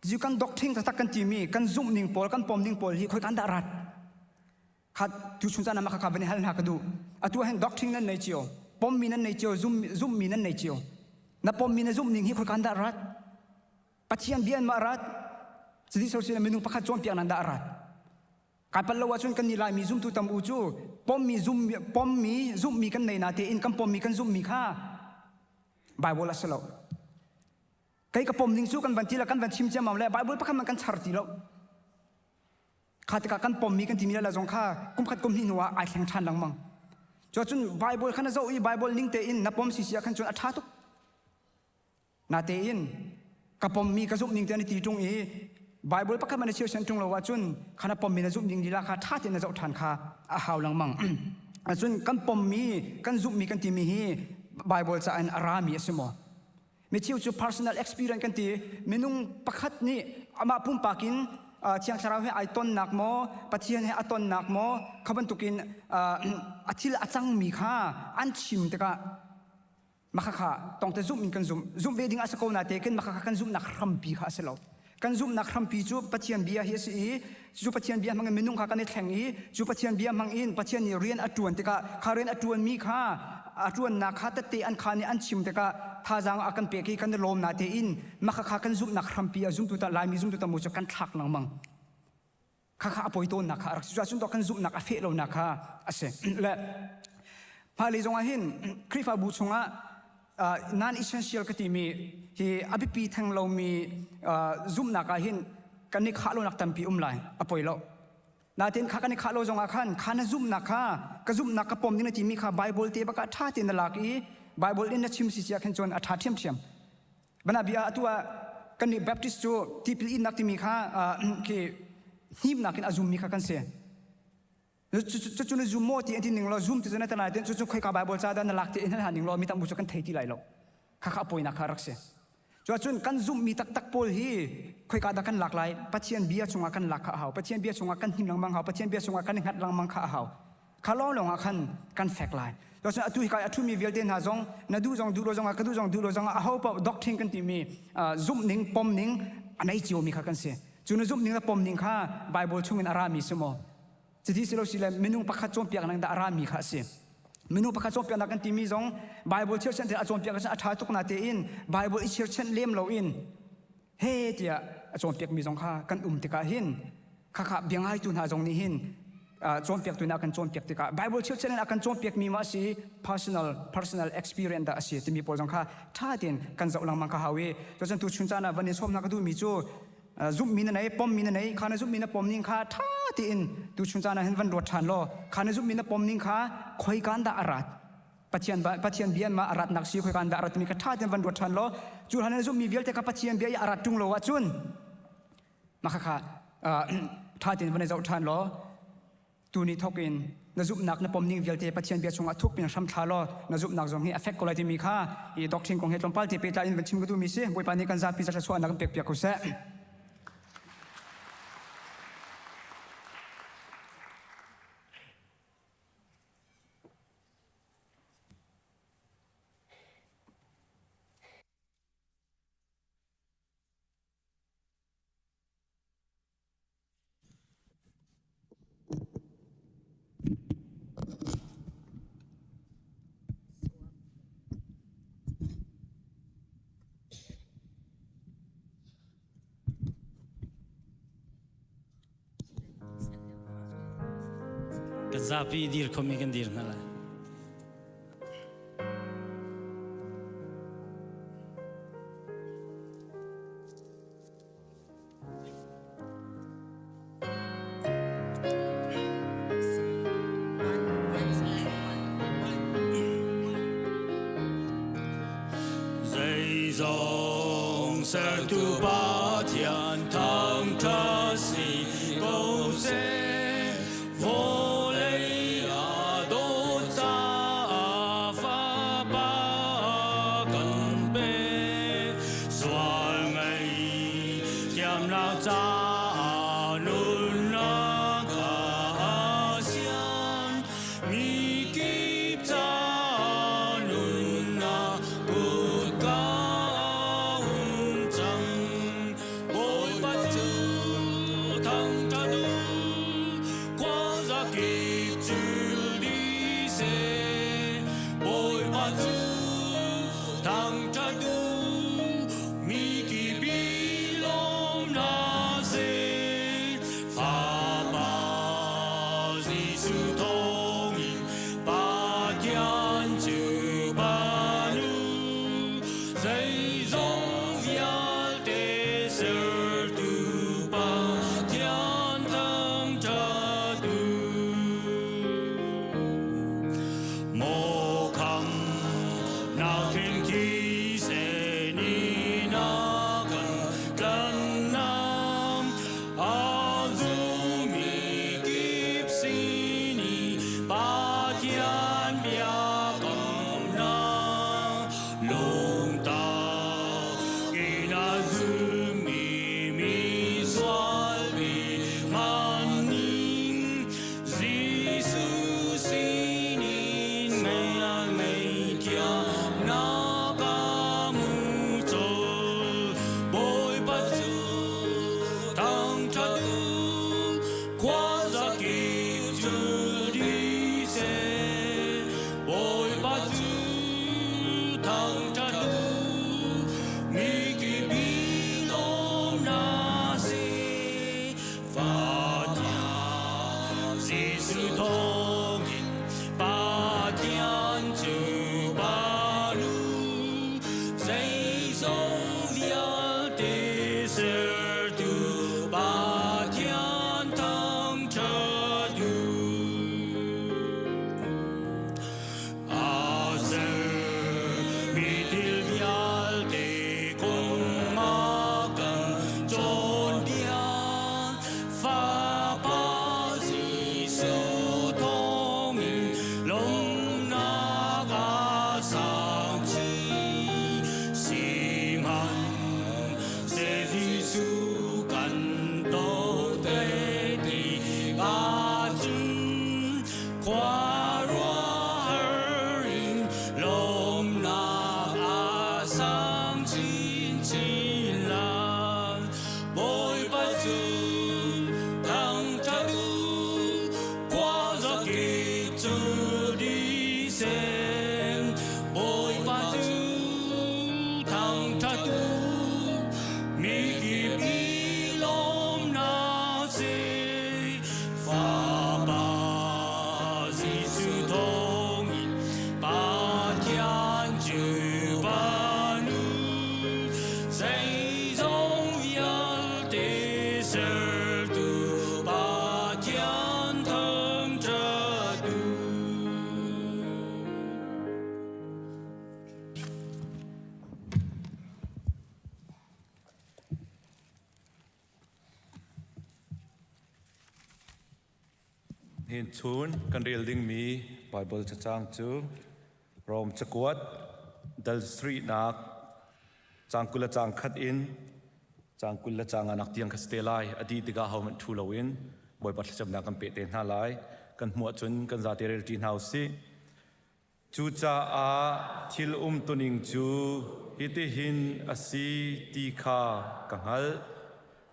[SPEAKER 7] cu kan doctrine taktak kan timi kan zumh ning pawl kan pom ning pawl hi khoi kan dah rat kha tu chung caan ah mah kha van i hal hna ka duh atu ah hin doctrine nan nei cio pommi nan nei cio zummi nan nei cio na pommi na zumh ning hi khoikan dah rat pathian bia in mah rat cuti so sin minung pakhat cawnpiak nan dah rat kai pal lo ahcun kan nih laimi zumtu tam u cu pommi zum pommi zumhmi kan nei na tein kan pommi kan zumhmi kha Bible a si lo kei ka pom ning cu kan van ti la kan van chim ciammam le Bible pakhat man kan char ti lo Kha tikah kan pommi kan timi la zong kha kumkhat kum hnih hnu ah ai thleng ṭhan lengmang. Cuacun Bible kha na zoh i Bible ning tein na pom sisi ah khan cun a ṭha tuk. Natein ka pommi ka zumh ning te na ti ṭung i Bible pakhat man na chirsen ṭung lo ahcun kha na pommi na zumh ning lila kha ṭha tein na zoh ṭhan kha a hau lengmang. Cun kan pommi kan zumhmi kan timi hi Bible ca in a rami a si maw? Micheu cu personal experience kan ti. Minung pakhat nih amah pumpak in Thiang Thlarau he ai tonnak maw, Pathian he a tonnak maw, kha bantukin a thil a cangmi kha an chim tikah mah kha tongte zumh in kan zumh. Zumh ve ding a si ko na te khin mah kha kan zumhnak hrampi kha a si lo. Kan zumhnak hrampi cu Pathian bia hi a si i cu Pathian bia hmangin minung kha kan i thleng i cu Pathian bia hmangin Pathian nih rian a ṭuan tikah kha rian a ṭuanmi kha a ṭuannak kha tette an kha nih an chim tikah thazaang a kan pek i kan i lawm na tein mah kha kan zumhnak hrampi a zumtu ta Laimi zumtu ta mu cu kan thlak lengmang. Khakha a poi tawnnak kha a rak si. Cuahcun kan zumhnak a feh lonak kha a si. Le hmailei zongah hin Khrihfabu chungah non essential ka timi hi a biapi theng lomi zumhnak ah hin kan i khah lonak tampi um lai a poi lo. Natin kha kan i khah lo zongah khan kha na zumhnak kha ka zumhnak ka pom ding na timi kha Bible te baka ṭha tein na lak i Bible in na chim si sia khin cun a ṭha ṭhiamṭhiam. Bana bia atu ah kan nih Baptist cu tipil innak timi kha khi hnimnak in a zummi kha kan si. Cucu na zum maw ti an ti ning law zum ti cu na tanai tin cucu khoika Bible ca dah na lak ti in hal ning law mi tam cu kan thei ti lai lo. Kha kha a poinak kha rak si. Cuacun kan zumhmi taktak pawl hi khoika dah kan lak lai? Pathian bia chungah kan lak kha a hau. Pathian bia chungah kan hnim lengmang hau. Pathian bia chungah kan i hngat lengmang kha a hau. Kha lawnglawng ah khan kan fek lai. Cuacun atu hika i a ṭhumi vialte hna zong na duh zong duh lo zongah ka duh zong duh lo zongah aho paoh doctrine kan timi zumhning pomning a nei ciomi kha kan si. Cu na zumhning na pomning kha Bible chungin a rami si maw? Cuti si lo si le minung pakhat cawnpiaknak dah a rami kha a si. Minung pakhat cawnpiaknak kan timi zong Bible chirchanh a cawnpiak ahcun a ṭha tuk na tein Bible i chirchanh lem loin he tiah a cawnpiakmi zong kha kan um tikah hin khakha bia ngaitu hna zong nih hin cawnpiaktu nih a kan cawnpiak tikah Bible chirchanh in a kan cawnpiakmi ma si personal personal experience dah a si timi pawl zong kha ṭha tein kan zoh lengmang kha hau i cun tu chun caan ah van in sawm hna ka duhmi cu zumhmi na nei pommi na nei kha na zumhmi na pom ning kha ṭha tein tu chun caan ah hin van ruat ṭhan law kha na zumhmi na pom ning kha khoikan dah a rat Pathian Pathian bia ma a ratnak si khoikan dah a rat timi kha ṭha tein van ruat ṭhan law cu hlan na zumhmi vialte kha Pathian bia i a rat ṭung lo ahcun mah kha ṭha tein van i zoh ṭhan law Tuni thawk in na zumhnak na pomning vialte Pathian bia chungah thuk pin hram thla law na zumhnak zong hi a fek ko lai timi kha i doctrine kong he tlawmpal te pehtlai in van chim ka duhmi si. Bawipa nih kan zapi thluachuahnak kan pek piak ko seh.
[SPEAKER 8] Kan zapi dir khomi kan dir hna lai. Zeizong sertu Pathian thangṭhat si ko seh. Vawlei a dawt caah Fapa kan pek. Sual ngei thiamnak caah nunnak a sian. Mi kip caah nunnak kutka a hung cang. Bawipa cu thangṭhat u, khuazakip cil dih seh. Bawipa cu thangṭhat u, mi kip i lawm hna seh. Fapa Jesuh thawngin Pathian cu ban u, zeizong vialte sertu Pathian thangṭhat u. Maw khamnak thing thisen in a kan tlanhnak, a zummi kip sin i Khuaruahhar in lawmnak a sang chinchin lai. Bawipa cu thangṭhat u, khuazakip cu dih seh. Bawipa cu thangṭhat u, mikip nih lawmnak seh. Fapa Jesuh thawngin Pathian cu Fanu zeizong vialte sertu Pathian thangṭhat u.
[SPEAKER 9] Nihin chun kan rel dingmi Baibal cacang cu Rom cakuat dal sarihnak caang 20 le caang khat in caang 20 le caang nganak tiang kha si te lai. A dih tikah hohmanh ṭhu loin Bawipa thlacamnak kan peh te hna lai. Kan hmuh ahcun kan zate rel ṭi hna u sih. Cucaah thil umtuning cu hitihin a si ti kha ka hngalh.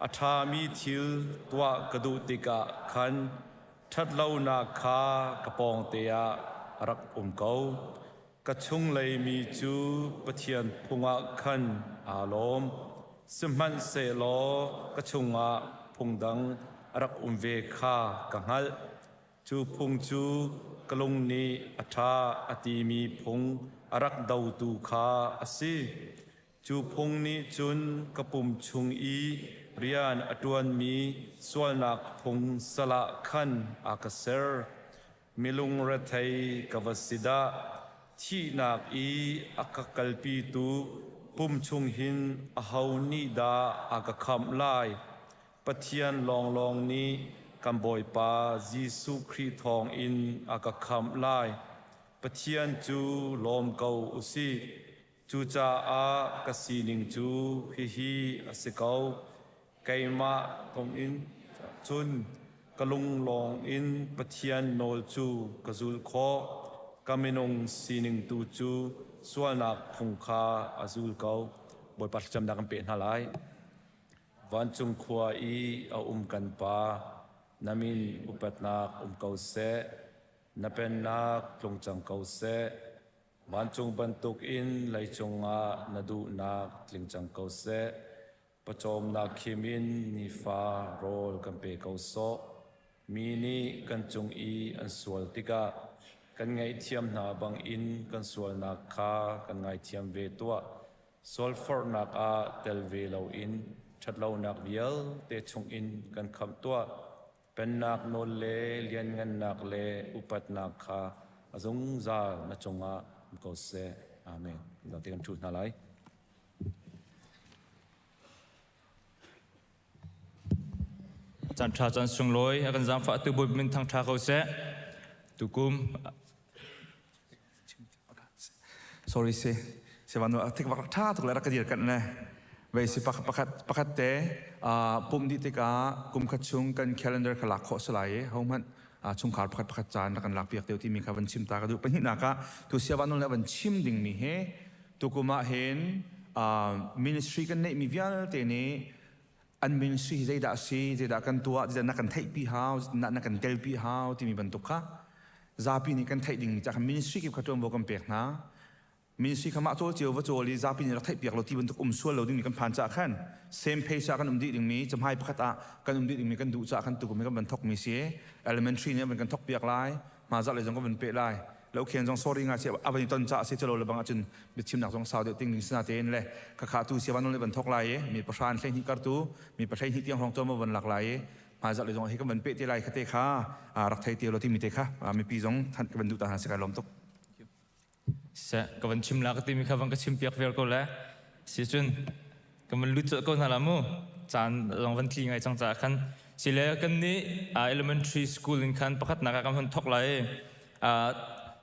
[SPEAKER 9] A ṭhami thil tuah ka duh tikah khan ṭhatlonak kha ka pawngte ah a rak um ko. Ka chunglei mi cu Pathian phung ah khan aa lawm. Sihmanhsehlaw ka chungah phungdang a rak um ve kha ka hngalh. Cu phung cu ka lung nih a ṭha a timi phung a rak dotu kha a si. Cu phung nih cun ka pum chung i rian a ṭuanmi sualnak phung sal ah khan a ka ser. Milung rethei ka va si dah! Thihnak i a ka kalpitu pum chung hin aho nih dah a ka khamh lai? Pathian lawnglawng nih kan Bawipa Jesuh Khrih thawngin a ka khamh lai. Pathian cu lawm ko u sih. Cucaah ka sining cu hihi a si ko. Keimah kong in cun ka lung lawngin Pathian nawl cu ka zulh khawh. Ka minung sining tu cu sualnak phung kha a zul ko. Bawipa thlacamnak kan peh hna lai. Vancung khua i a um kan Pa, na min upatnak um ko seh, na pennak tlung cang ko seh. Vancung bantukin leicung ah na duhnak tling cang ko seh. Pawcawmnak khim in nifa rawl kan pe ko sawh. Mi nih kan cung i an sual tikah kan ngaihthiam hna bangin kan sualnak kha kan ngaithiam ve tuah. Sualforhnak ah tel ve loin ṭhatlonak vialte chungin kan khamh tuah. Pennak nawl le lianngannak le upatnak kha a zungzal na cungah um ko seh. Amen. Zate kan ṭhu hna lai.
[SPEAKER 10] Caan ṭha caan sunglawi a kan zaangfahtu Bawipa min thangṭha ko seh. Tukum
[SPEAKER 11] Sorry si. Sivanu thik vak ṭha tuk le rak ka dir kanh le vei si pakhat pakhat te pum dih tikah kum khat chung kan calendar kha lak khawh si lai i hohmanh chungkhar pakhat pakhat caan rak kan lak piak deuh timi kha van chim ta ka duh. Pahnihnak ah tu siavanul le van chim dingmi hi tukum ah hin ministry kan neihmi vialte nih an ministry hi zeidah a si, zeidah kan tuah, zeidah na kan theihpi hau, na kan telpi hau timi bantuk kha zapi nih kan theih dingmi ca kha ministry kip kha ṭuanvo kan pek hna. Ministry kha mah cawl cio va cawl i zapi nih rak theihpiak lo ti bantuk um sual lo dingmi kan phan caah khan same page ah kan um dih dingmi cahmai pakhat ah kan um dih dingmi kan duh caah khan tukum hi kan van thokmi si. Elementary nih an van kan thok piak lai, hmazah lei zong kan van peh lai. Lokhen zong sorry nga si a van i ton caah si chalo le bang ahcun biachimnak zong sau deuh ting ding sina tein le khakha tu siavan le van thok lai i mi pahra 12 kartu mi pa 12 tiang hrawng tuan van lak lai i hmaizarh le zong hi kan van peh te lai kha te kha rak thei te lo timi te kha mipi zong than ka van duh ta hna si kai lawm tuk.
[SPEAKER 10] Se ka van chim la ka timi kha van ka chim piak vial ko le si cun ka van lut colh ko hna la mu caan zong van tli ngai cang caah khan sile kan nih elementary school in khan pakhatnak ah kan hun thok lai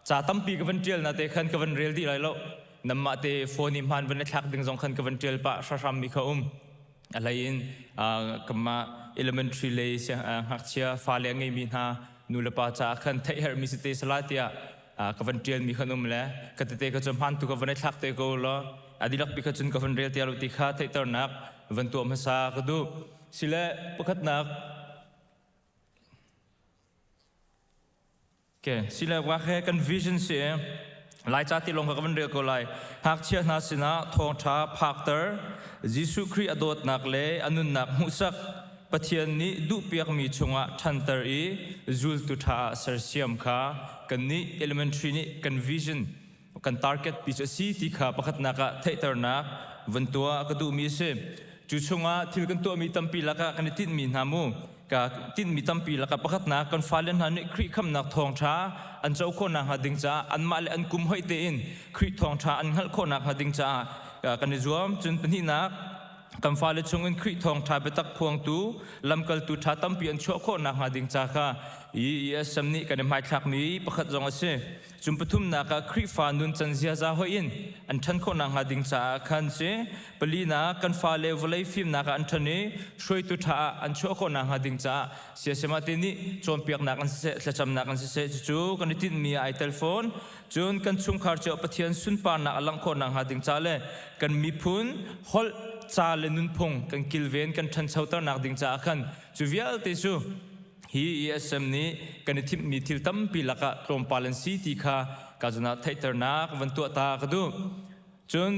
[SPEAKER 10] ca tampi ka van tial na te khan ka van rel dih lai lo namah te phone i hman van i thlak ding zong khan ka van tial pah hram mi kha um a hlei in kama elementary lei ngakchia fale a ngeimi hna. nu le pa caah khan theih herhmi si te sala tiah ka van ṭialmi khan um le ka tete kha cu hmaan tu ka van i thlak te ko law a dihlak pi kha cun ka van rel tiah lo ti kha theihternak van tuah hmasa ka duh. Sile pakhatnak Okay, sile wa he kan vision si Laica ti lawng kha ka van rel ko lai. Ngakchia hna sinah thawngṭha phakter, Jesuh Khrih a dawtnak le a nunnak hmuhsak, Pathian nih duhpiakmi chungah ṭhanter i zultu ṭha ah sersiam kha kannih elementary nih kan vision, kan target pi cu a si ti kha pakhatnak ah theihternak van tuah ka duhmi a si. Cu chungah thil kan tuahmi tampi lakah kan i tinhmi hna mu ka tinhmi tampi lakah pakhatnak kan fale hna nih Khrih khamnak thawngṭha an co khawhnak hnga ding caah anmah le an kum hoih tein Khrih thawngṭha an hngalh khawhnak hnga ding caah kan i zuam. Cun pahnihnak kan fale chungin Khrih thawngṭha biatak phuangtu lamkaltu ṭha tampi an chuah khawh nakhnga ding ca kha ESM nih kan i hmaithlakmi pakhat zong a si. Cun pathumnak ah Khrihfa nuncan ziaza hoih in an ṭhan khawh nakhnga ding caah khan si. Palinak kan fale vawlei fimnak ah an ṭhan i hruaitu ṭha ah an chuah khawh nakhnga ding caah siasema te nih cawnpiaknak an siseh, thlacamnak an siseh cucu kan i tinhmi ah ai tel fawn. Cun kan chungkhar cio Pathian sunparnak a langh khawh nakhnga ding ca le kan miphun holh ca le nunphung kan kilven kan ṭhanchoternak ding caah khan cu vialte cu hi ESM nih kan i thimhmi thil tampi lakah tlawmpal an si ti kha ka zun ah theihternak van tuah ta ka duh. Cun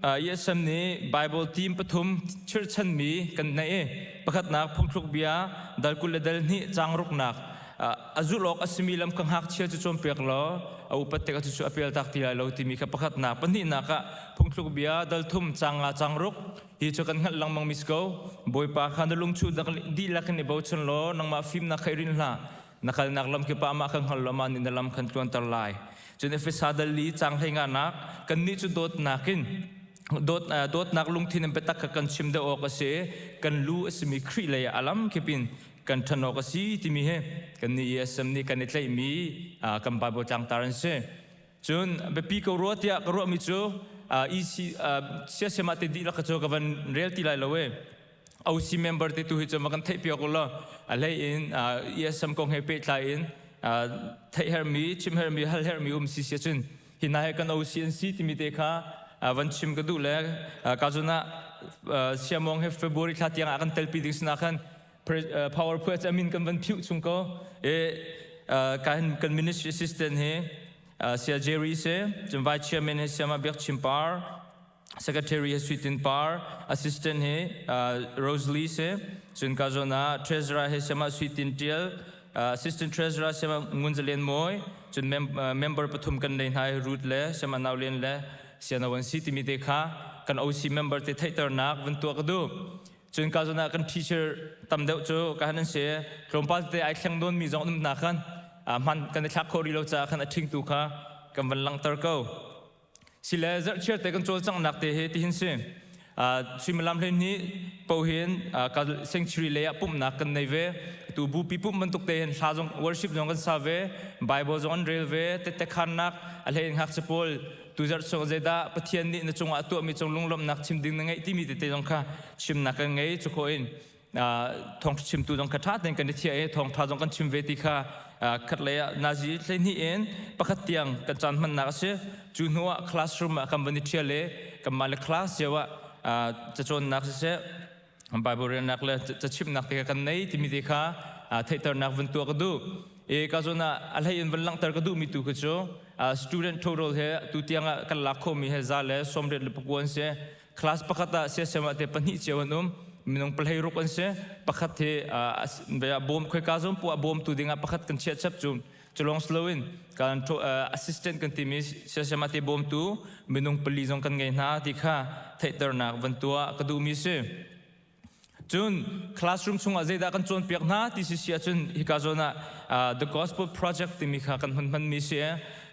[SPEAKER 10] ESM nih Bible team pathum chirhchanmi kan neih i pakhatnak phungthluk bia dal 20 le dal hnih caang ruknak a zulh awk a simi lam kha ngakchia cu cawnpiak law a upat tikah cucu a pialtak ti lai lo timi kha pakhatnak pahnihnak ah phungthluk bia dal thum caang nga caang ruk hi cu kan hngalh lengmang mi si ko Bawipa kha na lungchu dihlak in i bochan law nangmah fimnak kha i rinh hlah na kalnak lam kip ah amah kha hngal law amah nih na lam khan tluanter lai cun Efesa dal li caang hlei nganak kannih cu dawtnak in dawt dawtnak lungthin in biatak kha kan chim deuh awk a si kan lu a simi Khrih lei ah a lam kip in kan ṭhan awk a si timi hi kannih ESM nih kan i tlaihmi kan Bible tlangtar an si cun biapi ko rua tiah ka ruahmi cu EC siasem ah te dihlak cu ka van rel ti lai lo e OC member te tu hi cu ma kan theih piak ulaw a hlei in ESM kong he pehtlai in theih hermi chim hermi hal hermi um si sia cun hi hna he kan OC an si timi te kha van chim ka duh le ka zun ah siamong he February thla tiang ah kan telpi ding sinah khan power phu amin kan van phiuh chung ko e kan kan ministry assistant hi sia Jerry se cun vice chairman he siama Biak Chim Par secretary he Sweetin Par, assistant he Rosalie si, cun ka zawn ah treasurer he siamah Sweetin Tial, assistant treasurer siamah Ngun Zalian Mawi, cun member pathum kan nei hna i Ruth le siamah Nau Lian le Siana Wan si timi te kha kan OC member te theihternak van tuah ka duh. Cun ka zawn ah kan teacher tam deuh cu ka han an si tlawmpal te ai thleng nawn mi zong um hna khan hman kan i thlak khawh rih lo caah khan a ṭhingtu kha kan van langhter ko. Sile zarhchiar te kan cawlcanghnak te hi tihin si. Suimilam 12 pohin ka sanctuary lei ah pumhnak kan nei ve. Tu bupi pumh bantuk te hin hla zong worship zong kan sa ve, Bible zong an rel ve, tette khannak a hlei in ngakchia pawl tu zarh chung zeidah Pathian nih na cungah a tuahmi cung lunglawmhnak chim ding na ngeih timi tete zong kha chimnak kan ngei cu khawh in thawngṭha chimtu zong kha ṭha tein kan i thiah i thawngṭha zong kan chim ve ti kha khatlei ah nazi 12 in pakhat tiang kan caan hmannak a si. Cu hnu ah classroom ah kan van i ṭhial i kanmah le class cio ah cacawnnak siseh Bible relnak le cachimhnak te kha kan nei timi te kha theihternak van tuah ka duh. E ka zawn ah a hlei in van langhter ka duhmi tu kha cu student total he tu tiang ah kan lak khomi he za le 84 an si. Class pakhat ah siasem ah te pahnih cio an um. Minung pahlei ruk an si. Pakhat hi bawm khoika zong poah bawmtu dingah pakhat kan chiah chap cu culong sloin kan assistant kan timi siasem ah te bawmtu minung pali zong kan ngei hna ti kha theihternak van tuah ka duhmi si. Cun classroom chungah zeidah kan cawnpiak hna ti si si ahcun hika zawn ah The Gospel Project timi kha kan hun hmanmi si.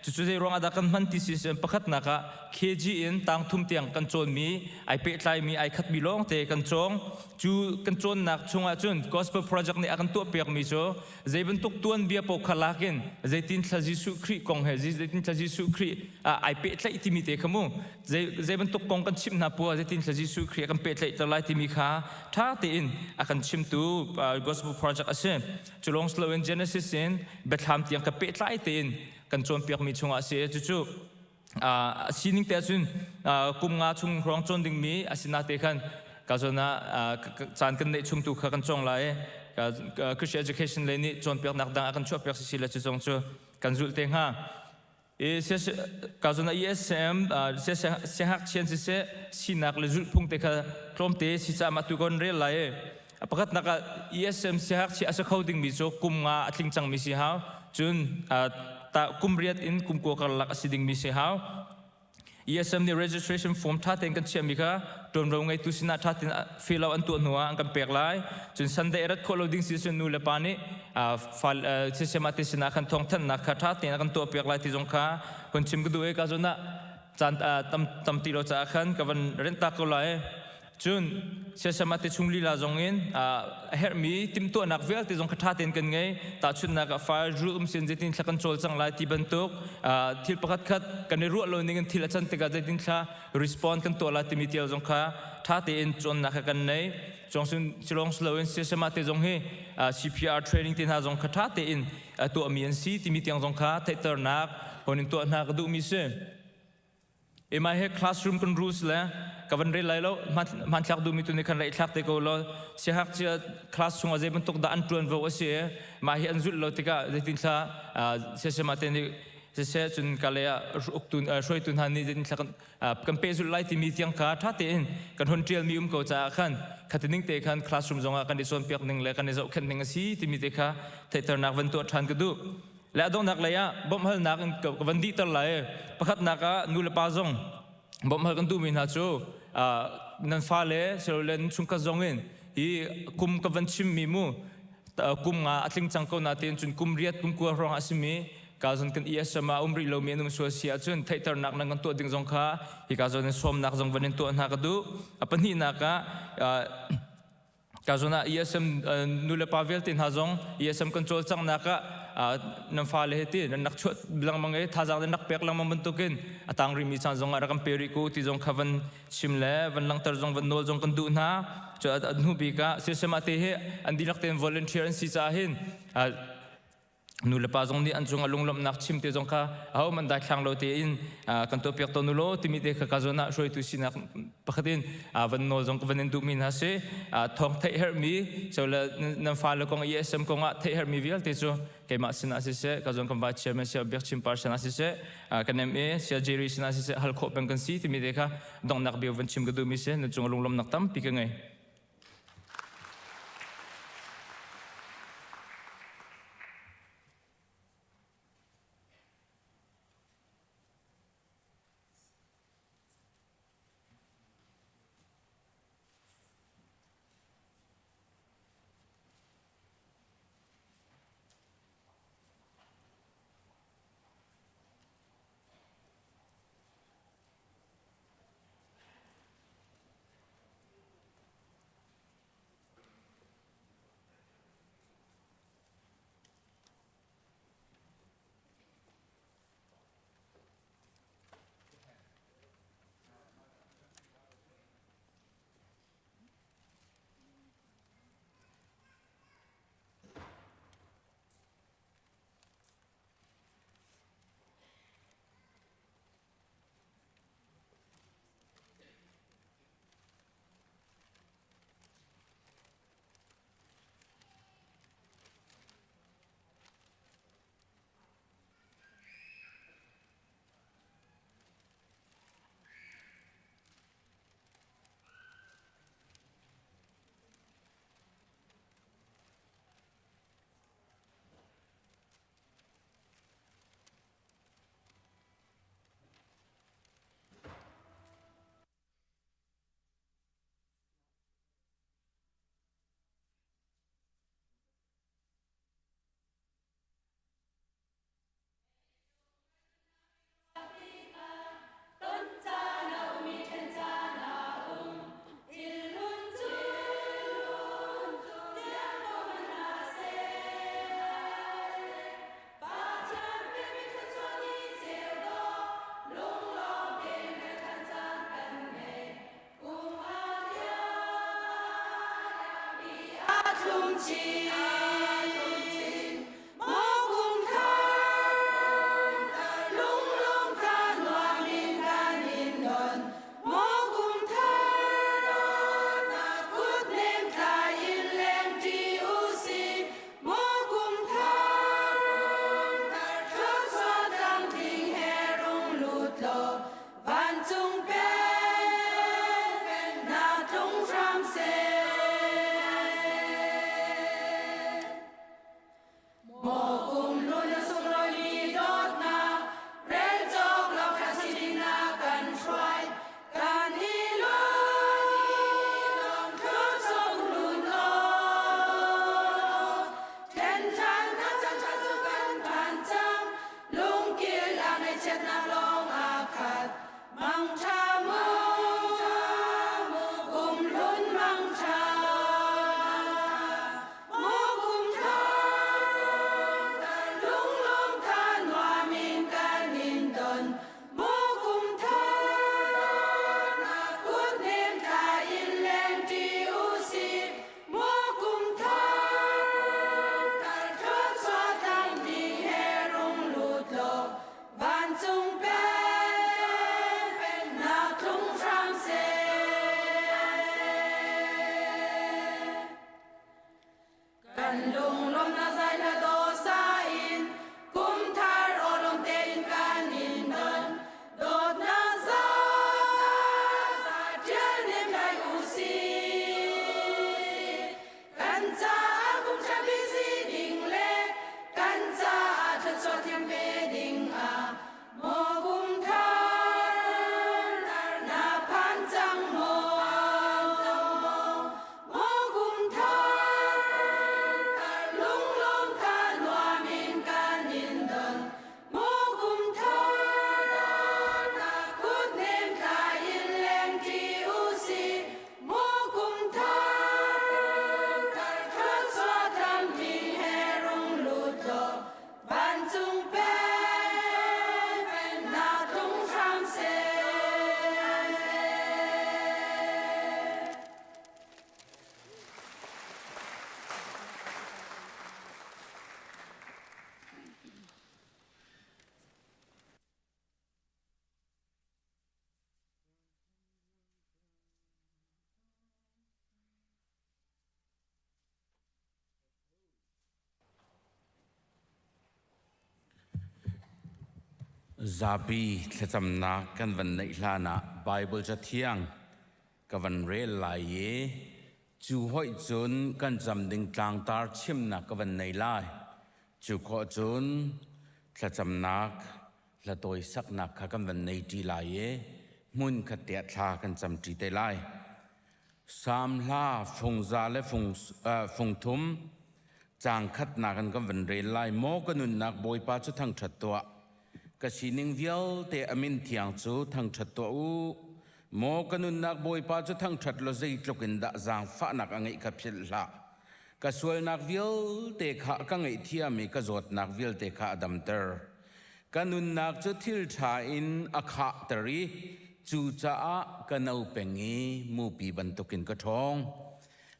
[SPEAKER 10] Cucu zei ruangah dah kan hman ti si si pakhatnak ah KG in tang thum tiang kan cawnmi ai pehtlaimi ai khatmi lawng te kan cawng. Cu kan cawnnak chungah cun Gospel Project nih a kan tuahpiakmi cu zei bantuk tuanbia paoh kha lak in zeitin thla Jesuh Khrih kong he zeitin thla Jesuh Khrih ai pehtlaih timi te kha mu zei bantuk kong kan chimh hna puah zeitin thla Jesuh Khrih a kan pehtlaihter lai timi kha ṭha tein a kan chimtu gospel project a si. Cu lawng si loin Genesis Genesis in Biathlam tiang ka pehtlai tein kan cawnpiakmi chungah a si. Cucu a sining te ahcun kum nga chung hrawng cawn dingmi a si nate khan ka zawn ah caan kan neih chung tu kha kan cawng lai. Christian education lei nih cawnpiaknak dang a kan chuahpiak si si le cu zong cu kan zulh te hnga. Ka zawn ah ESM siangngakchia siseh sinak le zulhphung te kha tlawmte si caah mah tu kan rel lai. A pakhatnak ah ESM siangngakchia a si kho dingmi cu kum nga a tling cangmi si hau. Cun kum riat in kum kua karlak a si dingmi si hau. ESM nih registration form ṭha tein kan chiahmi kha ṭuanvo ngeitu sinah ṭha tein fill out an tuah hnu ah an kan pek lai. Cun Sunday rat khawh lo ding si cun nu le pa nih fal sisem te sinah khan thawngthanhnak kha ṭha tein a kan tuah piak lai ti zong kha hun chim ka duh i ka zawn ah caan tam tam ti lo caah khan ka van rent ta ko lai. Cun siasama te chung lila zong in a herhmi timhtuahnak vialte zong kha ṭha tein kan ngei. Tahchunhnak ah fire drill um sin zeitin thla kan cawl cang lai ti bantuk thil pakhat khat kan i ruah lo ning in thil a can tikah zeitin thla respond kan tuah lai timi tial zong kha ṭha tein cawnnak kha kan nei. Cawngsun cilong loin siasama te zong hi CPR training te hna zong kha ṭha tein tuahmi an si timi tiang zong kha theihternak hon in tuah hna ka duhmi si. Emai he classroom kan rules le ka van rel lai lo hmanthlak duhmi tu nih khan raih thlak te ko law siangngakchia class chungah zei bantuk dah an ṭuanvo a si i mah hi an zulh lo tikah zeitin thla siasema te nih siseh cun kale ah uktu hruaitu hna nih zeitin thla kan pehzulh lai timi tiang kha ṭha tein kan hun ṭialmi um ko caah khan khatining te khan classroom zongah kan i cawnpiak ning le kan i zohkhenh ning a si timi te kha theihternak van tuah ṭhan ka duh. Le a donghnak lei ah bawmhhalnak in ka van dihter lai. Pakhatnak ah nu le pa zong bawmhhal kan duhmi hna cu nan fale silole nan chungkhat zong in hi kum ka van chimmi mu kum nga a tling cang ko natein cun kum riat kum kua hrawng a simi ka zon kan ESM ah um rih lomi an um sual si ahcun theihternak nan kan tuah ding zong kha hika zawn in sawmnak zong van in tuah hna ka duh. A pahnihnak ah Ka zawn ah ESM nu le pa vialte hna zong ESM kan cawlcanghnak ah nan fale he ti nan rak chuah lengmang i thazaang nan rak pek lengmang bantukin a tang rihmi caan zong ah rak kan pe rih ko ti zong kha van chim le van langhter zong van nawl zong kan duh hna. Cu a hnu bik ah CSM ah te hi an dihlak tein volunteer an si caah hin nu le pa zong nih an cungah lunglawmhnak chim te zong kha aho man daithlang lo tein kan tuahpiak tawn u law timi te kha ka zawn ah hruaitu sinak pakhat in van nawl zong ka van in duhmi hna si thawng theih herhmi so le nan fale kong ESM kong ah theih herhmi vialte cu keimah sinah siseh ka zawn kan vice chairman sia Biak Chin Par sinah siseh kan MA sia Jerry sinah siseh hal khawh peng kan si timi te kha donghnak bia van chim ka duhmi si nan cungah lunglawmhnak tampi ka ngei.
[SPEAKER 12] thluachuah thiam pe ding ah maw kum thar na phan cang maw? Maw kum thar lunglawm tha nuam in kan in don. Maw kum thar kutnem tlai in lengṭi usih. Maw kum thar thluachuah tlamtling he rung lut law vancung pennak tlung hram seh.
[SPEAKER 13] Zapi thlacamnak kan van neih hlan ah Bible cathiang ka van rel lai i cu hoih cun kan cam ding tlangtar chimnak ka van nei lai. Cu khawh cun thlacamnak hlatawi saknak kha kan van nei ṭi lai i hmun khat te ah thla kan cam ṭi te lai. Salm hla fungza le fung, uh, fungthum caang khatnak in kan van rel lai. Maw ka nunnak Bawipa cu thangṭhat tuah. Ka sining vialte a min thiang cu thangṭhat tuah u. Maw ka nunnak Bawipa cu thangṭhat law zeitluk in dah zaangfahnak a ngeih kha philh hlah. Ka sualnak vialte kha ka ngaihthiam i ka zawtnak vialte kha a damter. Ka nunnak cu thil ṭha in a khahter i cucaah ka no peng i mupi bantukin ka ṭhawng.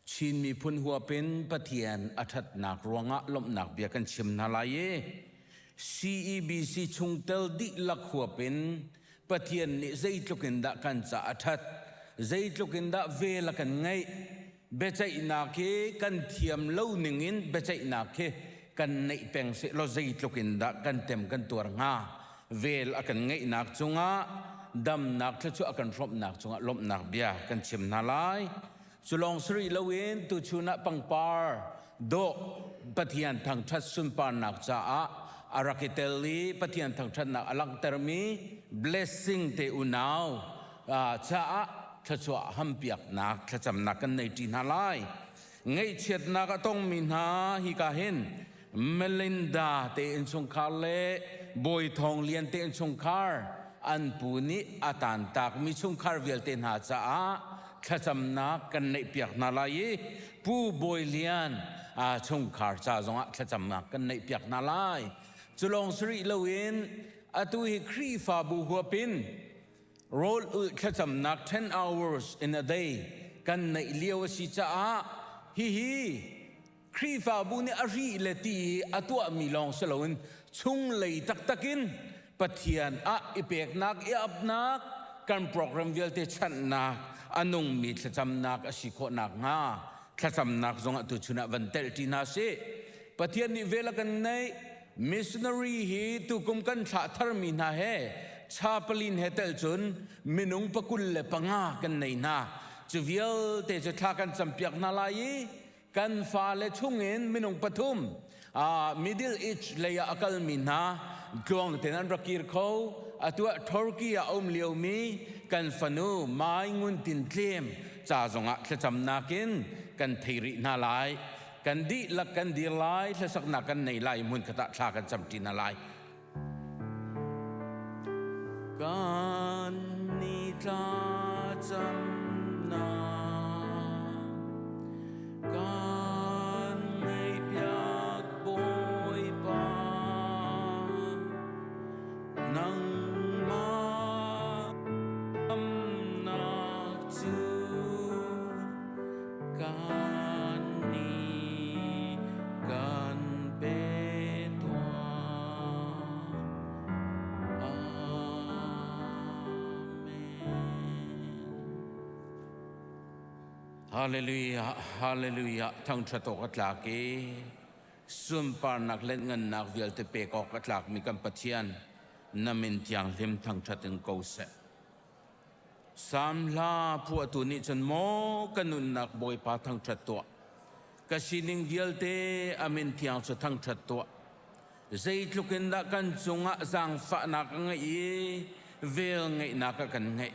[SPEAKER 13] Chin miphun huapin Pathian a ṭhatnak ruangah lawmhnak bia kan chim hna lai i CEBC chungtel dihlak huapin Pathian nih zeitluk in dah kan ca a ṭhat, zeitluk in dah vel a kan ngeih, biaceihnak hi kan thiam lo ningin biaceihnak hi kan neih peng seh law zeitluk in dah kan tem kan tuar hnga vel a kan ngeihnak cungah damnak thluachuah a kan hrawmhnak cungah lawmhnak bia kan chim hna lai cu lawng si rih loin tuchun ah pangpar dawh Pathian thangṭhat sunparnak caah a rak i tel i Pathian thangṭhatnak a langhtermi blessing te unau caah thluachuah hampiaknak thlacamnak kan nei ṭi hna lai. Ngaihchiatnak a tongmi hna hika hin Melinda te innchungkhar le Bawi Thawng Lian te innchungkhar an pu nih a tantakmi chungkhar vialte hna caah thlacamnak kan neihpiak hna lai i Pu Bawi Lian chungkhar ca zongah thlacamnak kan neihpiak hna lai. Cu lawng si rih loin atu hi Khrihfabu huapin rawl ulh thlacamnak 10 hours in a day kan neih lio a si caah hihi Khrihfabu nih a ri le ti i a tuahmi lawng si loin chunglei taktak in Pathian ah i peknak i apnak kan program vialte chanhnak a nungmi thlacamnak a si khawh nakhnga thlacamnak zongah tuchun ah van telh ṭi hna sih. Pathian nih vel a kan neih missionary hi tukum kan thlah tharmi hna he chaplain he tel cun minung pakul le panga kan nei hna. Cu vialte cu thla kan campiak hna lai i kan fale chungin minung pathum middle age lei ah a kalmi hna tluang tein an rak kir kho. Atu ah Turkey ah a um liomi kan fanu Mai Ngun Tin Tlem ca zongah thlacamnak in kan thei rih hna lai. Kan dihlak kan dir lai, hlasaknak kan nei lai, hmun khat ah thla kan camṭi hna lai. Kan ni tla camnak kan ngaihpiak Bawipa nangmah nak cu kan nih kan pe tuah. Amen. Hallelujah, hallelujah, thangṭhat awk a tlak i sunparnak le ngannak vialte pek awk a tlakmi kan Pathian na min thianghlim thangṭhat in ko seh. Salm hla phuahtu nih cun maw ka nunnak Bawipa thangṭhat tuah. Ka sining vialte a min thiang cu thangṭhat tuah. Zeitluk in dah kan cungah zaangfahnak a ngeih i vel ngeihnak a kan ngeih.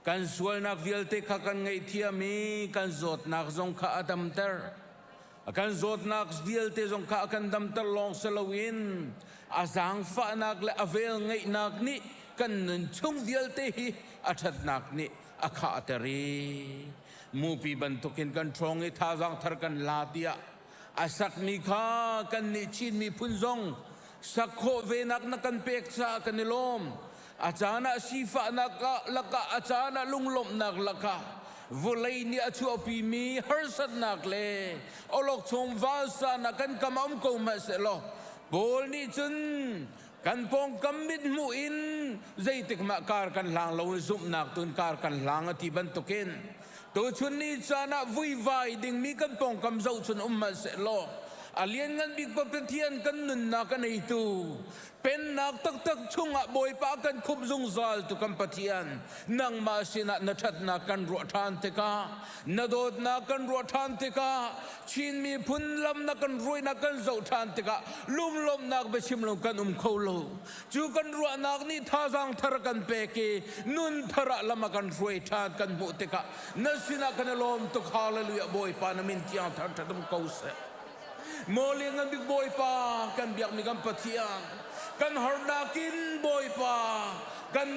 [SPEAKER 13] Kan sualnak vialte kha kan ngaihthiam i kan zawtnak zong kha a damter. Kan zawtnak vialte zong kha a kan damter lawng si loin a zaangfahnak le a vel ngeihnak nih kan nun chung vialte hi a ṭhatnak nih a khahter i mupi bantukin kan ṭhawng i thazaang thar kan la tiah a sakmi kha kannih Chin miphun zong sak khawh venak na kan pek caah kan i lawm. A caan ah sifahnak lakah a caan ah lunglawmhnak lakah vawlei nih a chuahpimi harsatnak le awlokchong vansanak kan kam um ko hmanhsehlaw Paul nih cun kan pawngkam mithmuh in zeitik mah kar kan hlang lo i zumhnak tun kar kan hlang a ti bantukin tuchun ni caan ah vuivai dingmi kan pawngkam zohchun um hmanhsehlaw a lianngan bik Pathian kan nunnak a neitu Pennak taktak chungah Bawipa kan khumh zungzal tu kan Pathian nangmah sinah na ṭhatnak kan ruah ṭhan tikah na dawtnak kan ruah ṭhan tikah Chin miphun lam na kan ruainak kan zoh ṭhan tikah lunglawmhnak biachim lo kan um kho lo cu kan ruahnak nih thazaang thar kan pek i nun thar ah lam a kan hruai ṭhan kan hmuh tikah na sinah kan i lawm tuk hallelujah Bawipa na min tiang thar ṭhat um ko seh Maw lianngan bik Bawipa kan biakmi kan Pathian kan harnak in Bawipa kan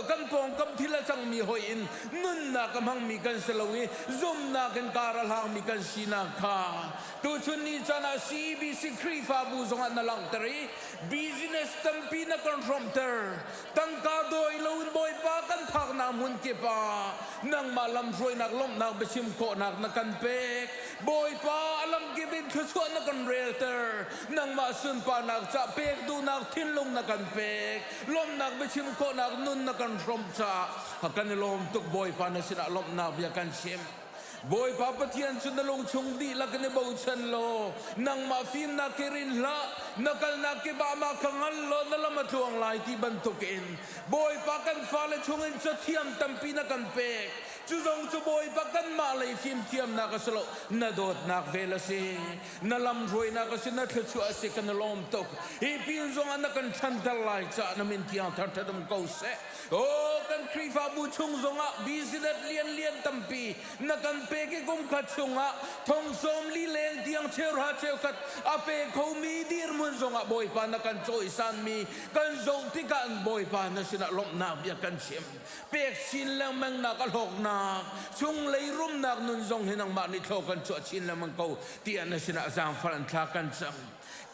[SPEAKER 13] kan pawngkam thil a cangmi hoi in nunnak a hmangmi kan si lo i zumnak in kar a hlangmi kan sinak kha tuchun ni caan ah CBC Khrihfabu zongah na langhter i business tampi na kan hrawmter tangka dawi loin Bawipa kan phaknak hmun kip ah nangmah lamhruainak lawmhnak biachim khawhnak na kan pek Bawipa a lamkip in thluachuah na kan relter nangmah sunparnak ca pek duhnak thinlung na kan pek lawmhnak biachim khawhnak nun na kan hrawmh caah kan i lawm tuk Bawipa na sinah lawmhnak bia kan chim Bawipa Pathian cu na lungchung dihlak in i bochan law nangmah fimnak hi rin hlah na kalnak kip ah mah kha ngal law na lam a tluang lai ti bantukin Bawipa kan fale chungin cathiam tampi na kan pek cu zong cu Bawipa kanmah lei fimthiamnak a si lo na dawtnak vel a si na lamhruainak a si na thluachuah a si kan i lawm tuk hi pin zong ah na kan ṭhanter lai caah na min thiang thar ṭhat um ko seh Aw kan Khrihfabu chung zongah business lianlian tampi na kan pek i kum khat chungah thong sawm li leng tiang cheuhra cheukhat a pe khomi dirhmun zongah Bawipa na kan cawisanmi kan zoh tikah Bawipa na sinah lawmhnak bia kan chim pek chin lengmang nak a hlawknak chunglei rumnak nun zong hi nangmah nih thlaw kan chuah chin lengmang ko tiah na sinah zaangfar an thla kan cam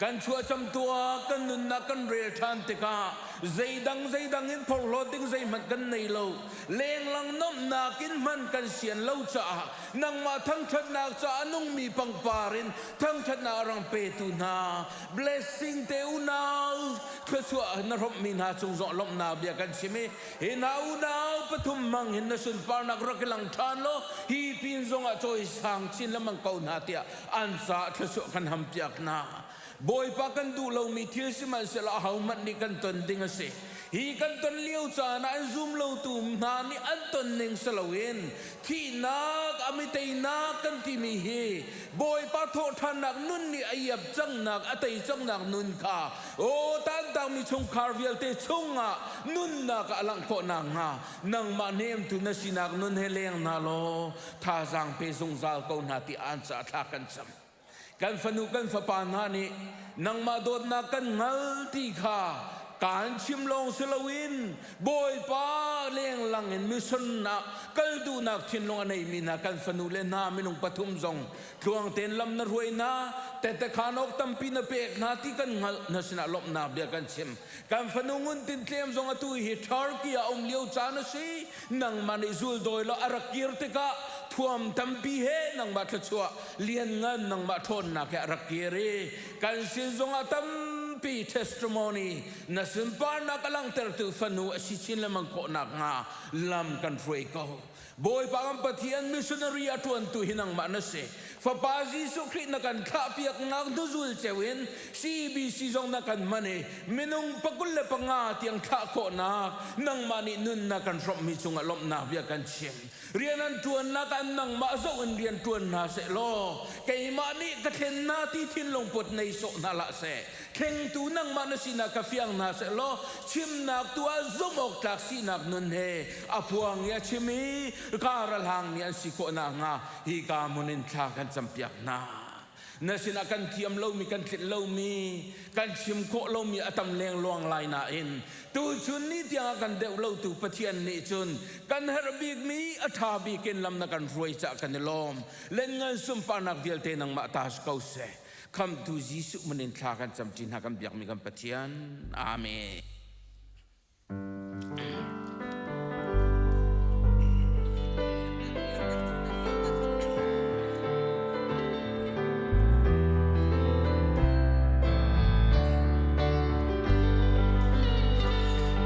[SPEAKER 13] Kan chuahcam tuah kan nunnak kan rel ṭhan tikah zeidang zeidang in phorhlawt ding zeihmanh kan nei lo. Lenglang nomhnak in hman kan sian lo caah nangmah thangṭhatnak caah a nungmi pangpar in thangṭhatnak a rang petu hna blessing te unau thluachuah na hrawmhmi hna cung zong lawmhnak bia kan chim i hi hna unau pathum hmang hin na sunparnak rak i lang ṭhan law hi pin zongah cawisang chin lengmang ko hna tiah an caah thluachuah kan hampiak hna. Bawipa kan duh lomi thil sihmanhsehlaw ahohmanh nih kan ton ding a si. Hi kan ton lio caan ah an zum lotu hna nih an ton ning si loin thihnak a miteinak kan timi hi Bawipa thawhṭhannak nun nih a iap cangnak a tei cangnak nun kha aw tantangmi chungkhar vialte chungah nunnak ah a langh khawh nakhnga nangmah hnemtu na sinak nun he leng hna law thazaang pe zungzal ko hna ti an caah thla kan cam. Kan fanu kan fapa hna nih nangmah dawtnak kan hngal ti kha kaan chim lawng si loin Bawipa lenglang in mission ah kal duhnak thinlung a neimi hna kan fanu le hna minung pathum zong tluang tein lam na hruai hna tete khaan awk tampi na pek hna ti kan hngalh na sinah lawmhnak bia kan chim kan fanu ngun tin tlem zong atu hi Turkey ah um lio caan a si nangmah nih zuldawi law a rak kir tikah thuam tampi he nangmah thluachuah lianngan nangmah ṭhawnnak he a rak kir i kan sin zongah tampi. tampi testimony na sunparnak a langhtertu fanu a si chin lengmang khawh nakhnga lam kan hruai ko. Bawipa kan Pathian missionary a ṭuantu hi nangmah na si. Fapa Jesuh Khrih na kan thlahpiaknak hnuzul ceu in CBC zong na kan hman i minung 25 tiang thlah khawhnak nangmah nih nunnak kan hrawmhmi cungah lawmhnak bia kan chim. Rian an ṭuannak ah nangmah zoh in rian ṭuan hna seh law keimah nih ka thlen hna ti thinlung put nei sawh hna hlah seh. Thlengtu nangmah na sinak kha fiang hna seh law chimnak tu ah zumh awk tlak sinak nun he a phuang i a chim i kar a hlangmi an si khawh nakhnga hika hmun in thla kan campiak hna. Na sinah kan thiam lomi, kan tlinh lomi, kan chim khawh lomi a tam lengluang lai nain tuchun ni tiangah kan deuh lotu Pathian nih cun kan herh bikmi a ṭha bik in lam na kan hruai caah kan i lawm. Lenngan sunparnak vialte nangmah ta si ko seh. Khamhtu Jesuh min in thla kan camṭi hna kan biakmi kan Pathian. Amen.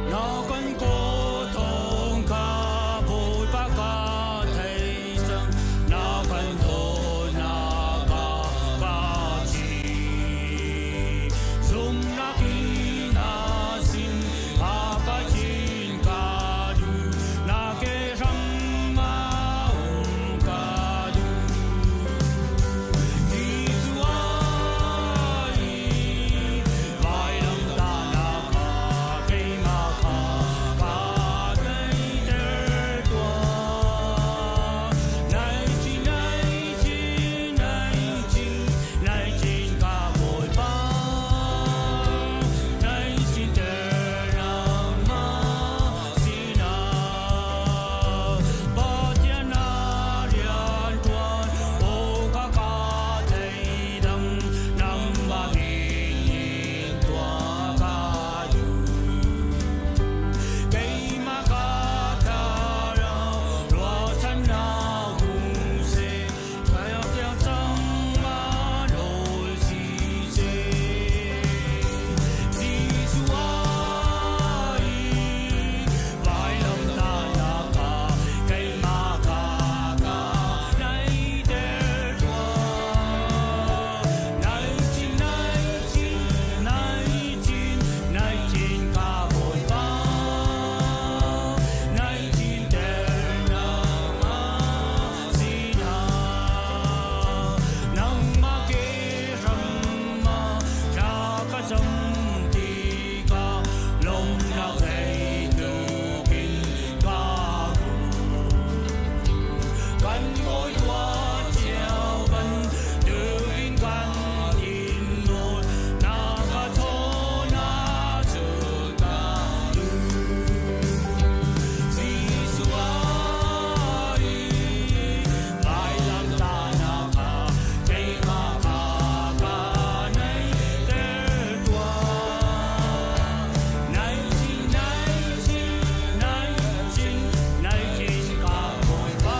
[SPEAKER 14] Na kan kaw thawng kha Bawipa ka thei cang na kan dawtnak ah ka thi zumnak in a sin a ka chin ka duh na ke hram ah um ka duh Jesuh ai vailamtahnak ah keimah kha ka daihter tuah. Nai chin, nai chin, nai chin, nai chin ka Bawipa. Nai chinter nangmah sinah. Pathian na rianṭuan, aw ka ka theidang, nangmah min in tuah ka duh. Keimah ka thlarau ruahchannak hung seh, kai cang ma nawl si seh. Jesuh ai vailamtahnak ah keimah kha ka naihter tuah. Nai chin, nai chin, nai chin, nai chin ka Bawipa. Nai chinter nangmah sinah. Nangmah ke hram ah thla ka cam tikah lawmhnak zeitluk in ka hmu. Kan Bawipa cio bantukin kan in nawl, na ka thaw cu ka duh. Jesuh ai vailamtahnak ah keimah kha ka naihter tuah. Nai chin, nai chin, nai chin, nai chin ka Bawipa.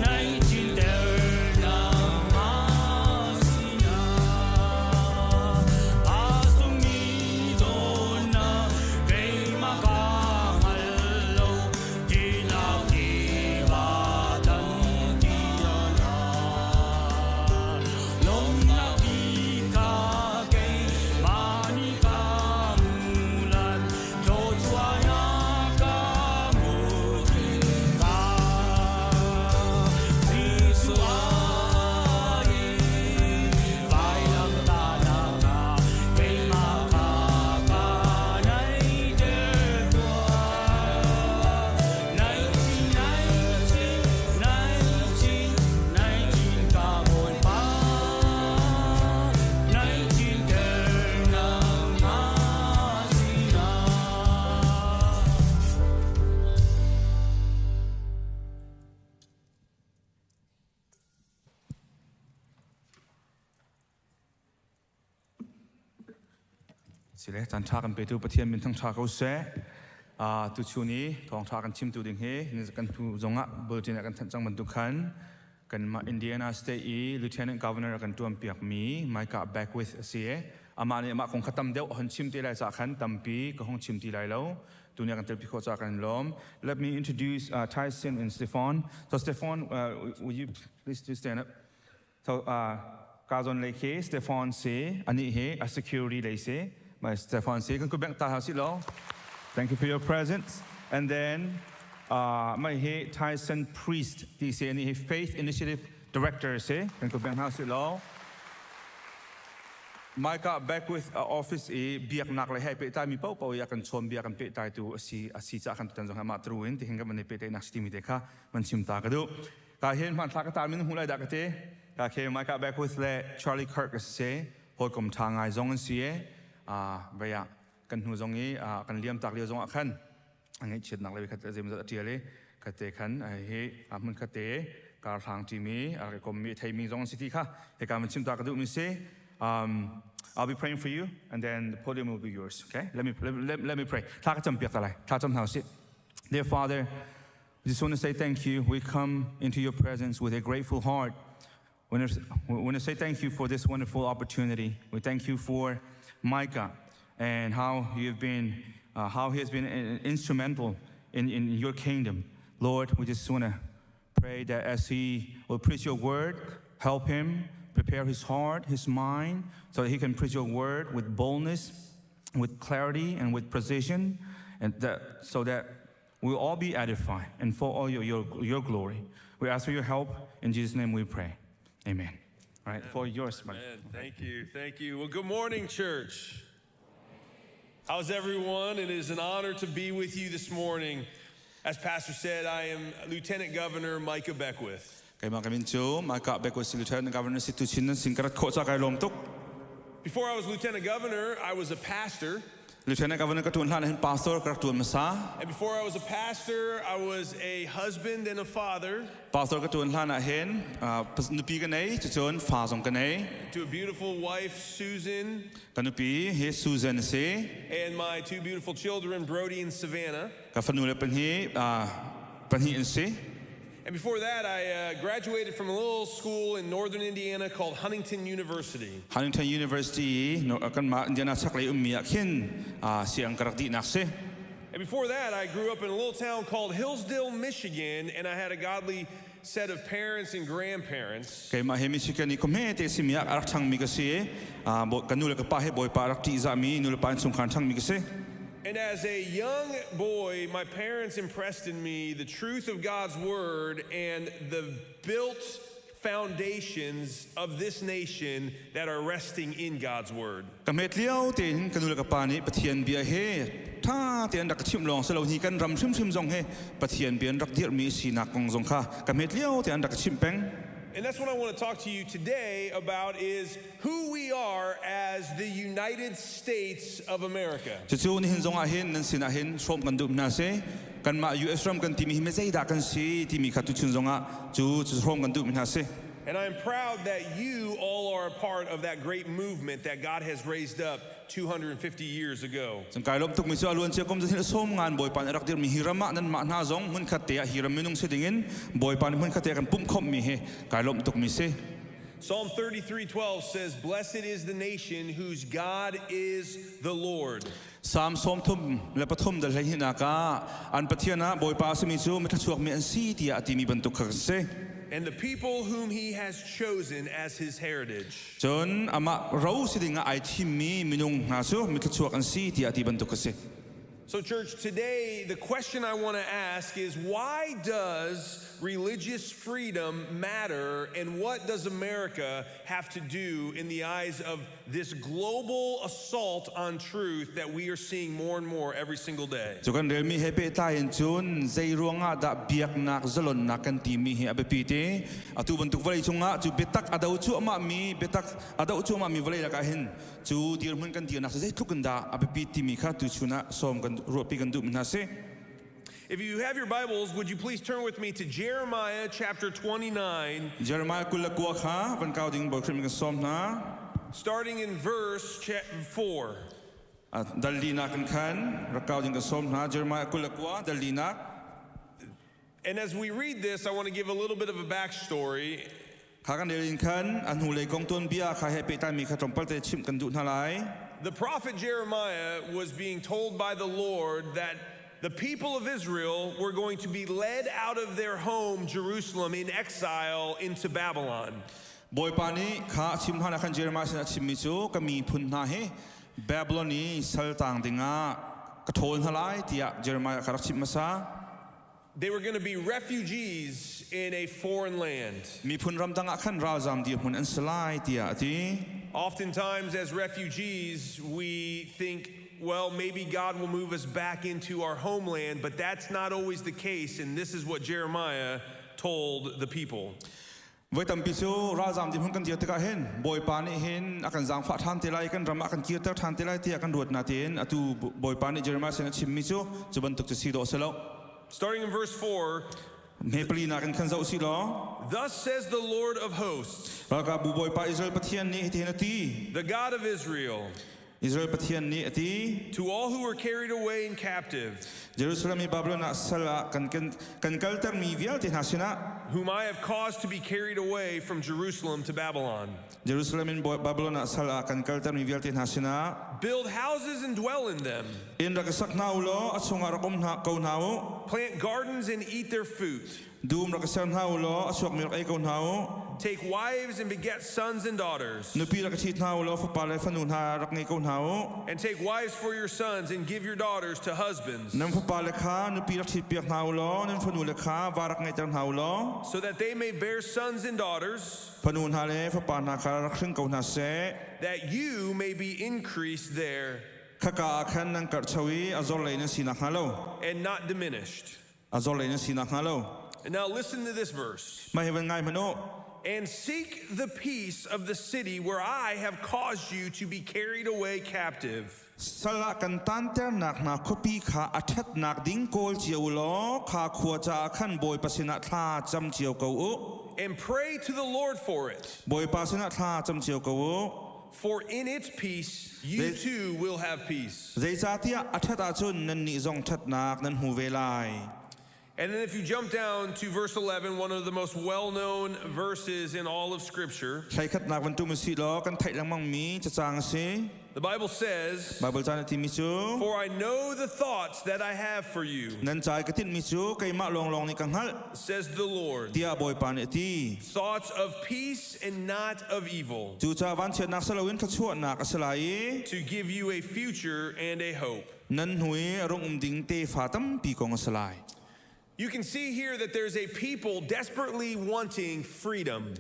[SPEAKER 14] Nai chinter nangmah sinah. A sungmi dawtnak keimah ka hngal lo, tinak tiva dan tiah Lawmnak bik ka keimah nih ka mulan, thluachuahnak ka hmuh tikah. Jesuh ai vailamtahnak ah keimah kha ka naihter tuah. Nai chin, nai chin, nai chin, nai chin ka Bawipa. Nai chinter nangmah sinah.
[SPEAKER 11] Sile caan ṭha kan petu Pathian min thangṭha ko seh. Tuchun i thawngṭha kan chimtu ding hi kan hnu zongah bulletin ah kan thanh cang bantuk khan kanmah Indiana State i Lieutenant Governor a kan ṭuan piakmi Micah Beckwith a si. Amah nih amah kong kha tam deuh a hon chim te lai caah khan tampi ka hong chim ti lai lo. Tuni kan telpi khawh caah kan lawm. Let me introduce Tyson and Stefan. So Stefan, will you please do stand up? So ka zon lei khi Stefan si, ani hi a security lei si. My Stefan si kan ku bank ta si lo. Thank you for your presence. And then mai hi Tyson Priest ti si ani hi Faith Initiative Director si. Kan ku bank ha si lo. Micah Beckwith office i biaknak le he pehtlai mi paohpaoh i a kan chawn bia kan pehtlai tu asi asi ca kan tutan zong amah tru in tihin kan van i pehtlaihnak si timi te kha van chim ta ka duh. Ka hin hmanthlak ka tar min hmu lai dah ka ti. Ka khe Micah Beckwith le Charlie Kirk a si. Hawikom ṭha ngai zong an si i vei ah kan hnu zong i kan liam tak lio zong ah khan a ngaihchiatnak le khat zeimawzat a ṭial i khatte khan hi hmun khatte karhlang ṭimi a rak i kommi a theimi zong an si ti kha hika van chim ta ka duhmi si. I'll be praying for you and then the podium will be yours, okay? Let me pray. Thla ka cam piak ta lai. Thla cam hna usih. Dear Father, we just want to say thank you. We come into your presence with a grateful heart. We want to say thank you for this wonderful opportunity. We thank you for Micah and how he has been instrumental in your kingdom. Lord, we just want to pray that as he will preach your word, help him prepare his heart, his mind, so that he can preach your word with boldness, with clarity, and with precision, and so that we'll all be edified and for all your glory. We ask for your help. In Jesus' name we pray. Amen. All right, for yours, buddy.
[SPEAKER 15] Amen. Thank you. Thank you. Well, good morning, church. How's everyone? It is an honor to be with you this morning. As Pastor said, I am Lieutenant Governor Micah Beckwith.
[SPEAKER 11] Keimah ka min cu Micah Beckwith Lieutenant Governor si tu chin nan sin ka rat khawh ca kai lawm tuk.
[SPEAKER 15] Before I was Lieutenant Governor, I was a pastor.
[SPEAKER 11] Lieutenant Governor ka tuan hlan hin pastor ka rak tuan hmasa.
[SPEAKER 15] And before I was a pastor, I was a husband and a father.
[SPEAKER 11] Pastor ka tuan hlan ah hin nupi ka nei, cucun fa zong ka nei.
[SPEAKER 15] To a beautiful wife, Susan.
[SPEAKER 11] Ka nupi hi Susan si.
[SPEAKER 15] And my two beautiful children, Brody and Savannah.
[SPEAKER 11] Ka fanu le pahnih pahnih an si.
[SPEAKER 15] And before that, I graduated from a little school in northern Indiana called Huntington University.
[SPEAKER 11] Huntington University kanmah Indiana chaklei ummi ah khin siang ka rak dihnak si.
[SPEAKER 15] And before that, I grew up in a little town called Hillsdale, Michigan, and I had a godly set of parents and grandparents.
[SPEAKER 11] Keimah hi Michigan i khuahme te simi ah a rak ṭhangmi ka si. Ka nu le ka pa he Bawipa rak ṭihzahmi nu le pa innchungkhar ṭhangmi ka si.
[SPEAKER 15] And as a young boy, my parents impressed in me the truth of God's word and the built foundations of this nation that are resting in God's word.
[SPEAKER 11] Ka hmet lio tein ka nu le ka pa nih Pathian bia he ṭha tein rak ka chimh lawng si lo hi kan ram hrimhrim zong he Pathian bia an rak dirhmi sinak kong zong kha ka hmet lio tein an rak ka chimh peng.
[SPEAKER 15] And that's what I want to talk to you today about, is who we are as the United States of America.
[SPEAKER 11] Cucu nihin zong ah hin nan sinah hin hrawm kan duh hna si. Kanmah US ram kan timi hi zeidah kan si timi kha tuchun zong ah cu cu hrawm kan duh hna si.
[SPEAKER 15] And I'm proud that you all are a part of that great movement that God has raised up 250 years ago.
[SPEAKER 11] Cun kai lawm tukmi cu a luan cia kum zathil sawm ngan Bawipa nih rak dirmi hi ram ah nanmah hna zong hmunkhat te ah hi ram minung si dingin Bawipa nih hmunkhat te ah kan pumh khawmhmi hi kai lawm tukmi si.
[SPEAKER 15] Psalm 33:12 says, "Blessed is the nation whose God is the Lord."
[SPEAKER 11] Psalm 33 dal hlei hinak ah an Pathian ah Bawipa a simi cu mithluachuakmi an si tiah a timi bantuk kha kan si.
[SPEAKER 15] And the people whom he has chosen as his heritage.
[SPEAKER 11] Cun amah ro si ding ah ai thimmi minung hna cu mithluachuak an si tiah a ti bantuk a si.
[SPEAKER 15] So, church, today the question I want to ask is, why does religious freedom matter, and what does America have to do in the eyes of this global assault on truth that we are seeing more and more every single day?
[SPEAKER 11] Cu kan relmi he pehtlai in cun zei ruangah dah biaknak zalonnak kan timi hi a biapi te. Atu bantuk vawlei cungah cu biatak a do cuahmahmi biatak a doh cuahmahmi vawlei lakah hin cu dirhmun kan dirnak cu zeitluk in dah a biapi timi kha tuchun ah sawm kan ruahpi kan duhmi hna si.
[SPEAKER 15] If you have your Bibles, would you please turn with me to Jeremiah chapter 29?
[SPEAKER 11] Jeremiah 29 kha van kau ding Bawi Khrih kan sawm hna.
[SPEAKER 15] Starting in verse 4.
[SPEAKER 11] Dal linak in khan rak kau ding kan sawm hna. Jeremiah 29 dal linak.
[SPEAKER 15] And as we read this, I want to give a little bit of a backstory.
[SPEAKER 11] Kha kan rel in khan a hnulei kong tuanbia kha he pehtlaimi kha tlawmpal te chimh kan duh hna lai.
[SPEAKER 15] The prophet Jeremiah was being told by the Lord that the people of Israel were going to be led out of their home, Jerusalem, in exile into Babylon.
[SPEAKER 11] Bawipa nih kha a chim hlan ah khan Jeremiah sin a chimmi cu ka miphun hna hi Babylon i saltang dingah ka ṭhawl hna lai tiah Jeremiah kha rak chimh hmasa.
[SPEAKER 15] They were going to be refugees in a foreign land.
[SPEAKER 11] Miphun ramdang ah khan ralzam dirhmun an si lai tiah a ti.
[SPEAKER 15] Oftentimes, as refugees, we think, well, maybe God will move us back into our homeland, but that's not always the case, and this is what Jeremiah told the people.
[SPEAKER 11] Voi tampi cu ralzam dirhmun kan dir tikah hin Bawipa nih hin a kan zaangfah ṭhan te lai, kan ram ah kan kirter ṭhan te lai tiah kan ruat natein atu Bawipa nih Jeremiah sin a chimmi cu cu bantuk cu si dawh a si lo.
[SPEAKER 15] Starting in verse 4,
[SPEAKER 11] Hme palinak in khan zoh si law.
[SPEAKER 15] Thus says the Lord of hosts,
[SPEAKER 11] Ralkapbu Bawipa Israel Pathian nih hitihin a ti.
[SPEAKER 15] The God of Israel,
[SPEAKER 11] Israel Pathian nih a ti.
[SPEAKER 15] To all who were carried away in captive.
[SPEAKER 11] Jerusalem i Babylon ah sal ah kan kan kan kaltermi vialte hna sinah.
[SPEAKER 15] Whom I have caused to be carried away from Jerusalem to Babylon.
[SPEAKER 11] Jerusalem in Babylon ah sal ah kan kaltermi vialte hna sinah.
[SPEAKER 15] Build houses and dwell in them.
[SPEAKER 11] Inn rak i sak hna u law a chungah rak um hna ko hna u.
[SPEAKER 15] Plant gardens and eat their fruit.
[SPEAKER 11] Dum rak i ser hna u law a chuakmi rak ei ko hna u.
[SPEAKER 15] Take wives and beget sons and daughters.
[SPEAKER 11] Nupi rak i ṭhit hna u law fapa le fanu hna rak ngei ko hna u.
[SPEAKER 15] And take wives for your sons and give your daughters to husbands.
[SPEAKER 11] Nan fapa le kha nupi rak ṭhitpiak hna u law nan fanu le kha va rak ngeihter hna u law.
[SPEAKER 15] So that they may bear sons and daughters.
[SPEAKER 11] Fanu hna le fapa hna kha rak hring ko hna seh.
[SPEAKER 15] That you may be increased there.
[SPEAKER 11] Khaka ah khan nan karhcho i a zor lei nan si nakhnga lo.
[SPEAKER 15] And not diminished.
[SPEAKER 11] A zor lei nan si nakhnga lo.
[SPEAKER 15] And now listen to this verse.
[SPEAKER 11] Mah hi van ngai hmanh u.
[SPEAKER 15] And seek the peace of the city where I have caused you to be carried away captive.
[SPEAKER 11] Sal ah kan tanternak hna khuapi kha a ṭhatnak ding kawl cio u law kha khua caah khan Bawipa sinah thla cam cio ko u.
[SPEAKER 15] And pray to the Lord for it.
[SPEAKER 11] Bawipa sinah thla cam cio ko u.
[SPEAKER 15] For in its peace you too will have peace.
[SPEAKER 11] Zeicahtiah a ṭhat ahcun nannih zong ṭhatnak nan hmu ve lai.
[SPEAKER 15] And then if you jump down to verse 11, one of the most well-known verses in all of Scripture.
[SPEAKER 11] Thlaikhatnak van tum usih law kan theih lengmangmi cacang a si.
[SPEAKER 15] The Bible says,
[SPEAKER 11] Bible caan a timi cu,
[SPEAKER 15] For I know the thoughts that I have for you.
[SPEAKER 11] Nan ca i ka tinhmi cu keimah lawnglawng nih ka hngalh.
[SPEAKER 15] Says the Lord.
[SPEAKER 11] Tiah Bawipa nih a ti.
[SPEAKER 15] Thoughts of peace and not of evil.
[SPEAKER 11] Cucaah vanchiatnak si loin thluachuahnak a si lai i
[SPEAKER 15] To give you a future and a hope.
[SPEAKER 11] Nan hnu i a rung um ding tefa tampi kong a si lai.
[SPEAKER 15] You can see here that there's a people desperately wanting freedom.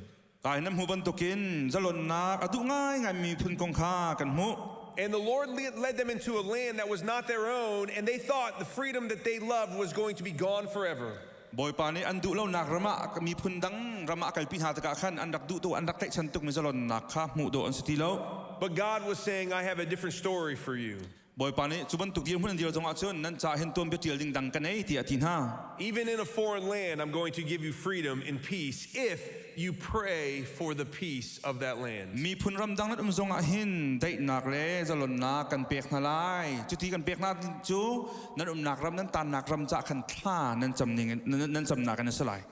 [SPEAKER 11] Kai nan hmuh bantukin zalonnak a duh ngaingai miphun kong kha kan hmuh.
[SPEAKER 15] And the Lord led them into a land that was not their own, and they thought the freedom that they loved was going to be gone forever.
[SPEAKER 11] Bawipa nih an duh lonak ram ah miphun dang ram ah a kalpi hna tikah khan an rak duh tuk an rak tlaihchan tukmi zalonnak kha hmuh dawh an si ti lo.
[SPEAKER 15] But God was saying, I have a different story for you.
[SPEAKER 11] Bawipa nih cu bantuk dirhmun an dir zongah cun nan caah hin tuanbia ṭial ding dang ka nei tiah a ti hna.
[SPEAKER 15] Even in a foreign land, I'm going to give you freedom and peace if you pray for the peace of that land.
[SPEAKER 11] Miphun ramdang nan um zongah hin daihnak le zalonnak kan pek hna lai. Cuti kan pek hna cu nan umnak ram nan tannak ram caah khan thla nan cam ning nan camnak in a si lai.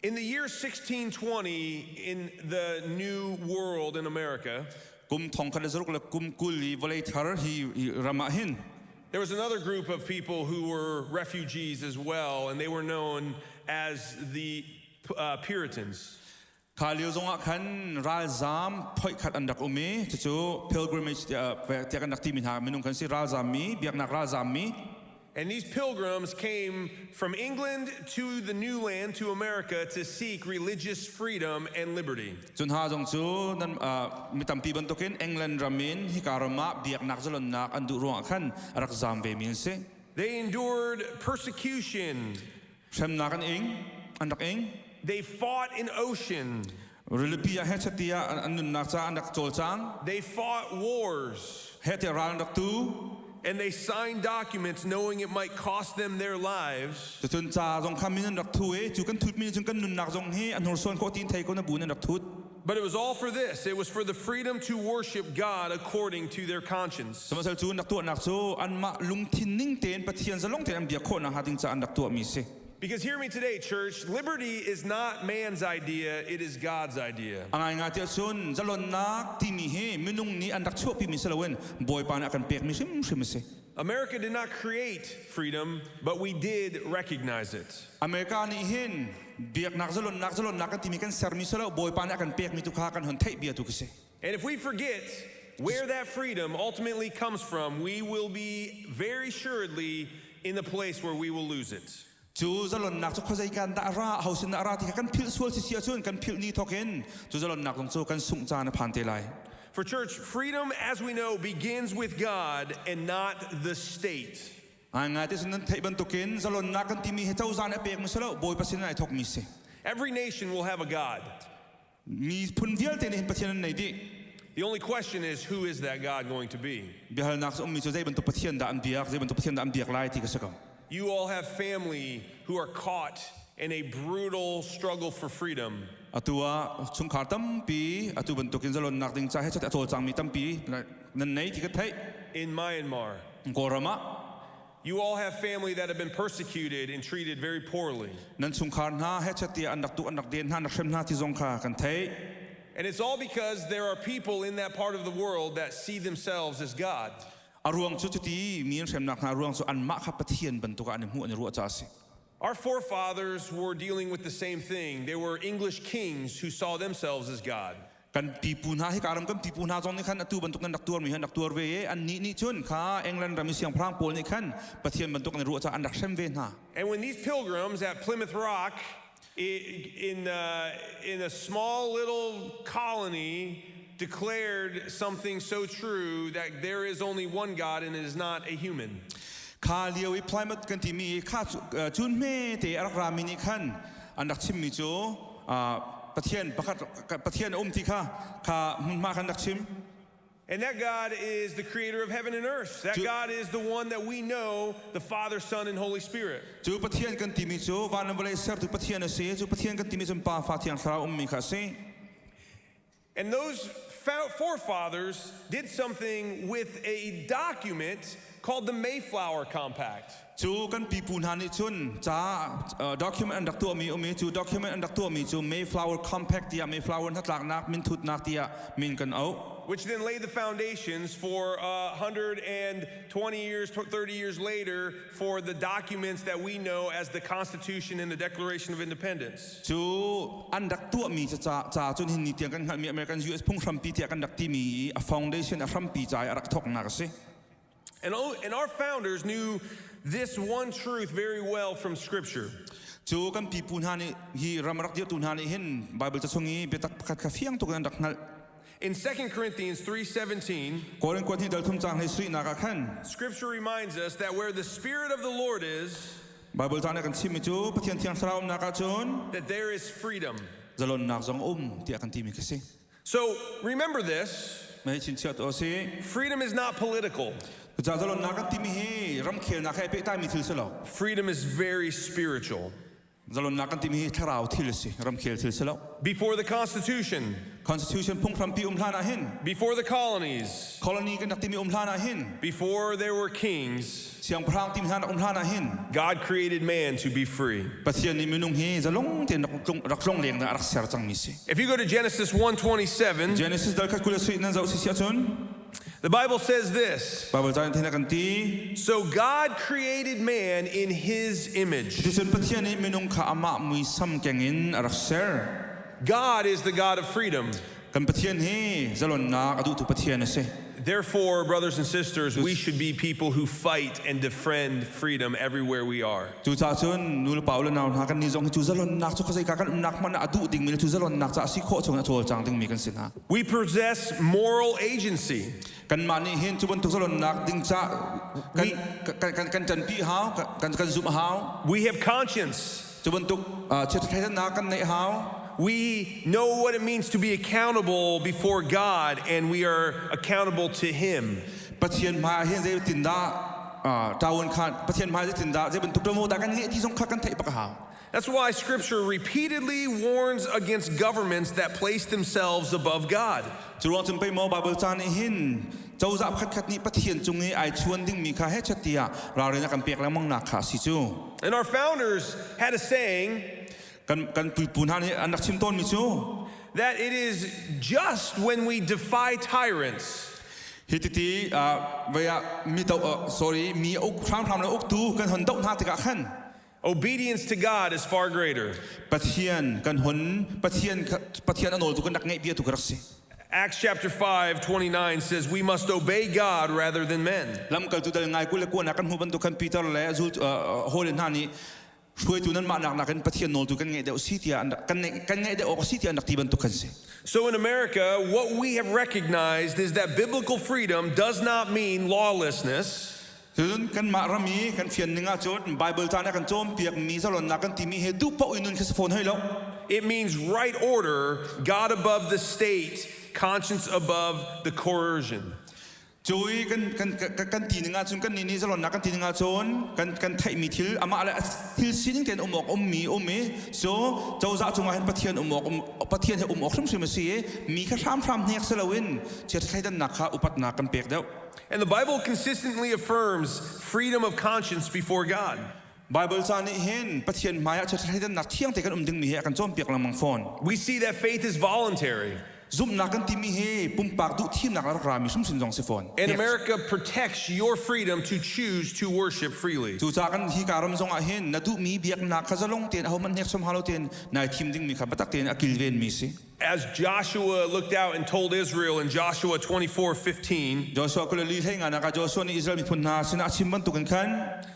[SPEAKER 15] In the year 1620 in the New World in America,
[SPEAKER 11] kum thong khat le zaruk le kum kul i vawlei thar hi ram ah hin
[SPEAKER 15] there was another group of people who were refugees as well, and they were known as the uh, Puritans.
[SPEAKER 11] Kha lio zongah khan ralzam phoih khat an rak um i cucu pilgrimage tiah kan rak timi hna minung kan si ralzam mi biaknak ralzam mi
[SPEAKER 15] And these pilgrims came from England to the new land, to America, to seek religious freedom and liberty.
[SPEAKER 11] Cun ha zong cu nan mi tampi bantukin England ram in hika ram ah biaknak zalonnak an duh ruangah khan a rak zam ve mi an si.
[SPEAKER 15] They endured persecution.
[SPEAKER 11] Hremnak an ing, an rak ing.
[SPEAKER 15] They fought in ocean.
[SPEAKER 11] Rilipi ah hechet ah an nunnak ca an rak cawlcang.
[SPEAKER 15] They fought wars.
[SPEAKER 11] He tiah ral an rak tu.
[SPEAKER 15] And they signed documents knowing it might cost them their lives.
[SPEAKER 11] Cun ca zong kha min an rak thu i cu kan thut mi cun kan nunnak zong hi a hnursuan khawh ti thei ko na bu an rak thut.
[SPEAKER 15] But it was all for this. It was for the freedom to worship God according to their conscience.
[SPEAKER 11] Sihmanhsehlaw cu an rak tuahnak cu anmah lungthin ning tein Pathian zalong tein an biak khawh nakhnga ding caah an rak tuahmi si.
[SPEAKER 15] Because hear me today, church, liberty is not man's idea, it is God's idea.
[SPEAKER 16] A ngaingai ti ahcun zalonnak timi hi minung nih an rak chuahpimi si loin Bawipa nih a kan pekmi hrimhrim a si.
[SPEAKER 15] America did not create freedom, but we did recognize it.
[SPEAKER 16] America nih hin biaknak zalonnak zalonnak kan timi kan sermi si lo Bawipa nih a kan pekmi tu kha kan hon theih bia tu khi si.
[SPEAKER 15] And if we forget where that freedom ultimately comes from, we will be very assuredly in the place where we will lose it.
[SPEAKER 16] Cu zalonnak cu khuazei kan dah ra ho sin dah ra ti kha kan philh sual si si ahcun kan philh ni thawk in cu zalonnak zong cu kan sungh caan a phan te lai.
[SPEAKER 15] For church, freedom as we know begins with God and not the state.
[SPEAKER 16] Ngaingai te cun nan theih bantukin zalonnak kan timi hi cozah nih a pekmi si lo Bawipa sin ai thawkmi si.
[SPEAKER 15] Every nation will have a God.
[SPEAKER 16] Miphun vialte nih hin Pathian an nei dih.
[SPEAKER 15] The only question is who is that God going to be?
[SPEAKER 16] Biahalnak cu ummi cu zei bantuk Pathian dah an biak, zei bantuk Pathian dah an biak lai ti ka si ko.
[SPEAKER 15] You all have family who are caught in a brutal struggle for freedom.
[SPEAKER 16] Atu ah chungkhar tampi atu bantukin zalonnak ding ca he a cawlcangmi tampi nan nei ti ka theih.
[SPEAKER 15] In Myanmar.
[SPEAKER 16] Kawlram ah.
[SPEAKER 15] You all have family that have been persecuted and treated very poorly.
[SPEAKER 16] Nan chungkhar hna he tiah an rak tu an rak den hna an rak hrem hna ti zong kha kan theih.
[SPEAKER 15] And it's all because there are people in that part of the world that see themselves as God.
[SPEAKER 16] A ruang cu cuti mi an hremnak hna ruang cu anmah kha Pathian bantuk ah an i hmuh an i ruah caah a si.
[SPEAKER 15] Our forefathers were dealing with the same thing. They were English kings who saw themselves as God.
[SPEAKER 16] Kan pipu hna hika ram kan pipu hna zong nih khan atu bantuk nan rak tuarmi hi an rak tuar ve i annih nih cun kha England ram i siangpahrang pawl nih khan Pathian bantuk an i ruah caah an rak hrem ve hna.
[SPEAKER 15] And when these pilgrims at Plymouth Rock in a small little colony declared something so true that there is only one God and it is not a human.
[SPEAKER 16] Kha lio i Plymouth kan timi kha cun hme te a rak rami nih khan an rak chimmi cu Pathian pakhat Pathian a um ti kha kha hmunhma khan rak chim.
[SPEAKER 15] And that God is the creator of heaven and earth. That God is the one that we know, the Father, Son, and Holy Spirit.
[SPEAKER 16] Cu Pathian kan timi cu van le vawlei sertu Pathian a si. Cu Pathian kan timi cu Pa, Fa, Thiang Thlarau ummi kha a si.
[SPEAKER 15] And those forefathers did something with a document called the Mayflower Compact.
[SPEAKER 16] Cu kan pipu hna nih cun ca document an rak tuahmi um i cu document an rak tuahmi cu Mayflower Compact tiah Mayflower hnatlaknak minthutnak tiah min kan auh.
[SPEAKER 15] Which then laid the foundations for 120 years, 30 years later, for the documents that we know as the Constitution and the Declaration of Independence.
[SPEAKER 16] Cu an rak tuahmi ca ca cun hin ni tiang kan hngalhmi American US phunghrampi tiah kan rak timi i a foundation a hrampi ca i a rak thawknak a si.
[SPEAKER 15] And our founders knew this one truth very well from Scripture.
[SPEAKER 16] Cu kan pipu hna nih hi ram rak dirtu hna nih hin Bible ca chung i biatak pakhat kha fiang tuk in an rak hngalh.
[SPEAKER 15] In 2 Corinthians 3:17,
[SPEAKER 16] Korin kuat hnih dal thum caang hlei sarihnak ah khan
[SPEAKER 15] Scripture reminds us that where the Spirit of the Lord is,
[SPEAKER 16] Bible ca nih kan chimmi cu Pathian Thiang Thlarau umnak ahcun
[SPEAKER 15] that there is freedom.
[SPEAKER 16] Zalonnak zong um tiah kan timi khi si.
[SPEAKER 15] So remember this.
[SPEAKER 16] Mei chinchiah tu si.
[SPEAKER 15] Freedom is not political.
[SPEAKER 16] Cucaah zalonnak kan timi hi ramkhelnak he pehtlaimi thil si lo.
[SPEAKER 15] Freedom is very spiritual.
[SPEAKER 16] Zalonnak kan timi hi thlarau thil a si, ramkhel thil si lo.
[SPEAKER 15] Before the Constitution.
[SPEAKER 16] Constitution phunghrampi um hlan ah hin.
[SPEAKER 15] Before the colonies.
[SPEAKER 16] Colony kan rak timi um hlan ah hin.
[SPEAKER 15] Before there were kings.
[SPEAKER 16] Siangpahrang timi hna um hlan ah hin.
[SPEAKER 15] God created man to be free.
[SPEAKER 16] Pathian nih minung hi zalong tein rak tlong leng rak ser cangmi si.
[SPEAKER 15] If you go to Genesis 1:27,
[SPEAKER 16] Genesis dal khat kul sui nan zoh si si ahcun
[SPEAKER 15] The Bible says this.
[SPEAKER 16] Bible ca in kan ti.
[SPEAKER 15] So God created man in his image.
[SPEAKER 16] Cuticun Pathian nih minung kha amah muisam keng in a rak ser.
[SPEAKER 15] God is the God of freedom.
[SPEAKER 16] Kan Pathian hi zalonnak a duhtu Pathian a si.
[SPEAKER 15] Therefore, brothers and sisters, we should be people who fight and defend freedom everywhere we are.
[SPEAKER 16] Cucaah cun nu le pa u le nau hna kan nih zong hi cu zalonnak cu khuazei ka kan umnak hmanh ah a duh dingmi le cu zalonnak ca a si khawh chung in a cawlcang dingmi kan si hna.
[SPEAKER 15] We possess moral agency.
[SPEAKER 16] Kanmah nih hin cu bantuk zalonnak ding ca kan kan kan kan ṭanpi hau, kan kan zumh hau.
[SPEAKER 15] We have conscience.
[SPEAKER 16] Cu bantuk chiatṭhatnak kan neih hau.
[SPEAKER 15] We know what it means to be accountable before God and we are accountable to him.
[SPEAKER 16] Pathian hmai ah hin zeitindah ṭawan kha Pathian hmai zeitindah zei bantuk ṭuanvo dah kan ngeih ti zong kha kan theih bak a hau.
[SPEAKER 15] That's why scripture repeatedly warns against governments that place themselves above God.
[SPEAKER 16] Cu ruang cun pei maw Bible ca nih hin Cozah pakhatkhat nih Pathian cung i ai chuan dingmi kha hechet tiah ralrin a kan pek lengmang nak kha a si cu.
[SPEAKER 15] And our founders had a saying
[SPEAKER 16] Kan kan puipu hna nih an rak chim tawnmi cu
[SPEAKER 15] that it is just when we defy tyrants
[SPEAKER 16] Hi titi vei ah mi do sorry mi uk hramhram le uktu kan hon doh hna tikah khan
[SPEAKER 15] obedience to God is far greater.
[SPEAKER 16] Pathian kan hon Pathian Pathian a nawl tu kan rak ngeih bia tu ka rak si.
[SPEAKER 15] Acts chapter 5, 29 says we must obey God rather than men.
[SPEAKER 16] Lamkaltu dal ngai kul le kuan ah kan hmuh bantuk khan Peter le zul hawi hna nih hruaitu nan mah nak nakin Pathian nawl tu kan ngeih deuh si tiah kan kan ngeih deuh awk si tiah an rak ti bantuk kan si.
[SPEAKER 15] So in America, what we have recognized is that biblical freedom does not mean lawlessness.
[SPEAKER 16] Cun kanmah ram i kan fian ning ahcun Bible ca nih a kan cawnpiak mi zalonnak kan timi hi duh paoh in nun khi si fawn hoi lo.
[SPEAKER 15] It means right order, God above the state, conscience above the coercion.
[SPEAKER 16] Cu i kan kan kan ti ning ahcun kan nih nih zalonnak kan ti ning ahcun kan kan theihmi thil amah le thil sining tein um awk ummi um i so cozah cungah hin Pathian um awk um Pathian he um awk hrimhrim a si i mi kha hramhram hnek si loin chiat thleidannak kha upatnak kan pek deuh.
[SPEAKER 15] And the Bible consistently affirms freedom of conscience before God.
[SPEAKER 16] Bible ca nih hin Pathian hmaiah chiat thleidannak thiang te kan um dingmi hi a kan cawnpiak lengmang fawn.
[SPEAKER 15] We see that faith is voluntary.
[SPEAKER 16] Zumhnak kan timi hi pumpak duh thimnak a rak rami hrimhrim zong si fawn.
[SPEAKER 15] And America protects your freedom to choose to worship freely.
[SPEAKER 16] Cucaah kan hi ka ram zongah hin na duhmi biaknak kha zalong tein ahohmanh hneksam hau lo tein nai thim dingmi kha biatak tein a kilvenmi si.
[SPEAKER 15] As Joshua looked out and told Israel in Joshua 24:15,
[SPEAKER 16] Joshua kul le li hlei nga nak ah Joshua nih Israel miphun hna sinah a chim bantukin khan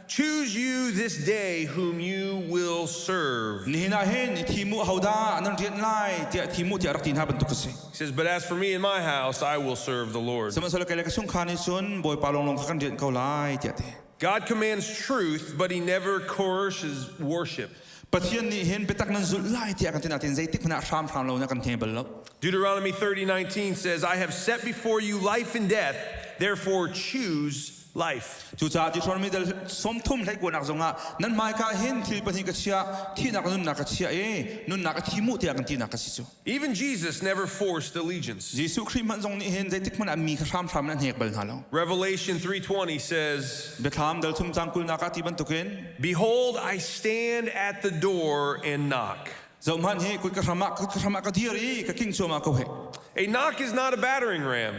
[SPEAKER 15] Choose you this day whom you will serve.
[SPEAKER 16] Nihin ah hin i thim u ahodah nan rianh lai tiah thim u tiah rak ti hna bantuk a si.
[SPEAKER 15] He says, But as for me and my house, I will serve the Lord.
[SPEAKER 16] Sihmanhsehlaw kei le ka chungkhar nih cun Bawipa lawnglawng kha kan rianh ko lai tiah ti.
[SPEAKER 15] God commands truth, but he never coerces worship.
[SPEAKER 16] Pathian nih hin biatak nan zulh lai tiah kan ti nain zeitik hmanh ah hramhram lo na kan hne bal lo.
[SPEAKER 15] Deuteronomy 30:19 says, I have set before you life and death, therefore choose life.
[SPEAKER 16] Cucaah Deuteronomy dal 30 hleikuanak zongah nan hmaika hin thil pahnih ka chiah, thihnak le nunnak ka chiah i nunnak a thi mu tiah kan tinak ka si cu.
[SPEAKER 15] Even Jesus never forced allegiance.
[SPEAKER 16] Jesuh Khrih hmanh zong nih hin zeitik hmanh ah mi kha hramhram in a hnek bal hna lo.
[SPEAKER 15] Revelation 3:20 says,
[SPEAKER 16] Biathlam dal thum cang kulnak ah ti bantukin
[SPEAKER 15] Behold, I stand at the door and knock.
[SPEAKER 16] Zohhmanh hi kut ka hram ah kut ka hram ah ka dir i ka king cuahmah ko he.
[SPEAKER 15] A knock is not a battering ram.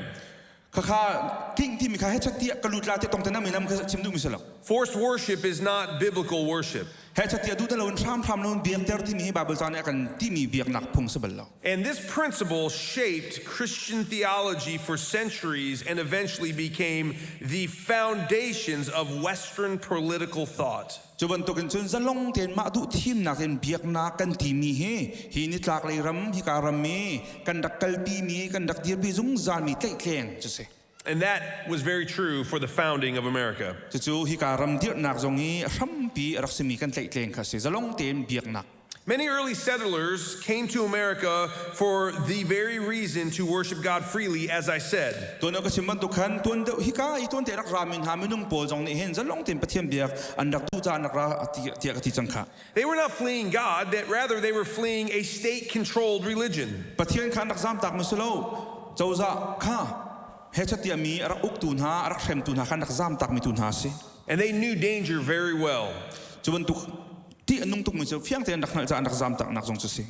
[SPEAKER 16] Khakha king timi kha hechat tiah ka lut la te tong te nam inam kha chim duh mi si lo.
[SPEAKER 15] Forced worship is not biblical worship.
[SPEAKER 16] Hechat tiah duh lo in hramhram lo in biakter timi hi Bible ca nih a kan timi biaknak phung si bal lo.
[SPEAKER 15] And this principle shaped Christian theology for centuries and eventually became the foundations of Western political thought.
[SPEAKER 16] Cu bantukin cun zalong tein mah duh thimnak in biaknak kan timi hi hi nitlaklei ram hika ram i kan rak kalpimi kan rak dirpi zungzalmi tlaihtleng cu si.
[SPEAKER 15] And that was very true for the founding of America.
[SPEAKER 16] Cucu hika ram dirhnak zong hi a hrampi a rak simi kan tlaihtleng kha si. Zalong tein biaknak.
[SPEAKER 15] Many early settlers came to America for the very reason to worship God freely, as I said.
[SPEAKER 16] Tuan ka chim bantuk khan tuan deuh hika i tuan te rak ra mi hna minung pawl zong nih hin zalong tein Pathian biak an rak duh caah an rak ra tiah ka ti cang kha.
[SPEAKER 15] They were not fleeing God, that rather they were fleeing a state-controlled religion.
[SPEAKER 16] Pathian kha an rak zamtak mi si lo. Cozah kha hechat tiah mi a rak uktu hna, a rak hremtu hna kha an rak zamtak mi tu hna si.
[SPEAKER 15] And they knew danger very well.
[SPEAKER 16] Cu bantuk ṭih a nung tukmi cu fiang tein rak hngalh caah an rak zamtaknak zong cu si.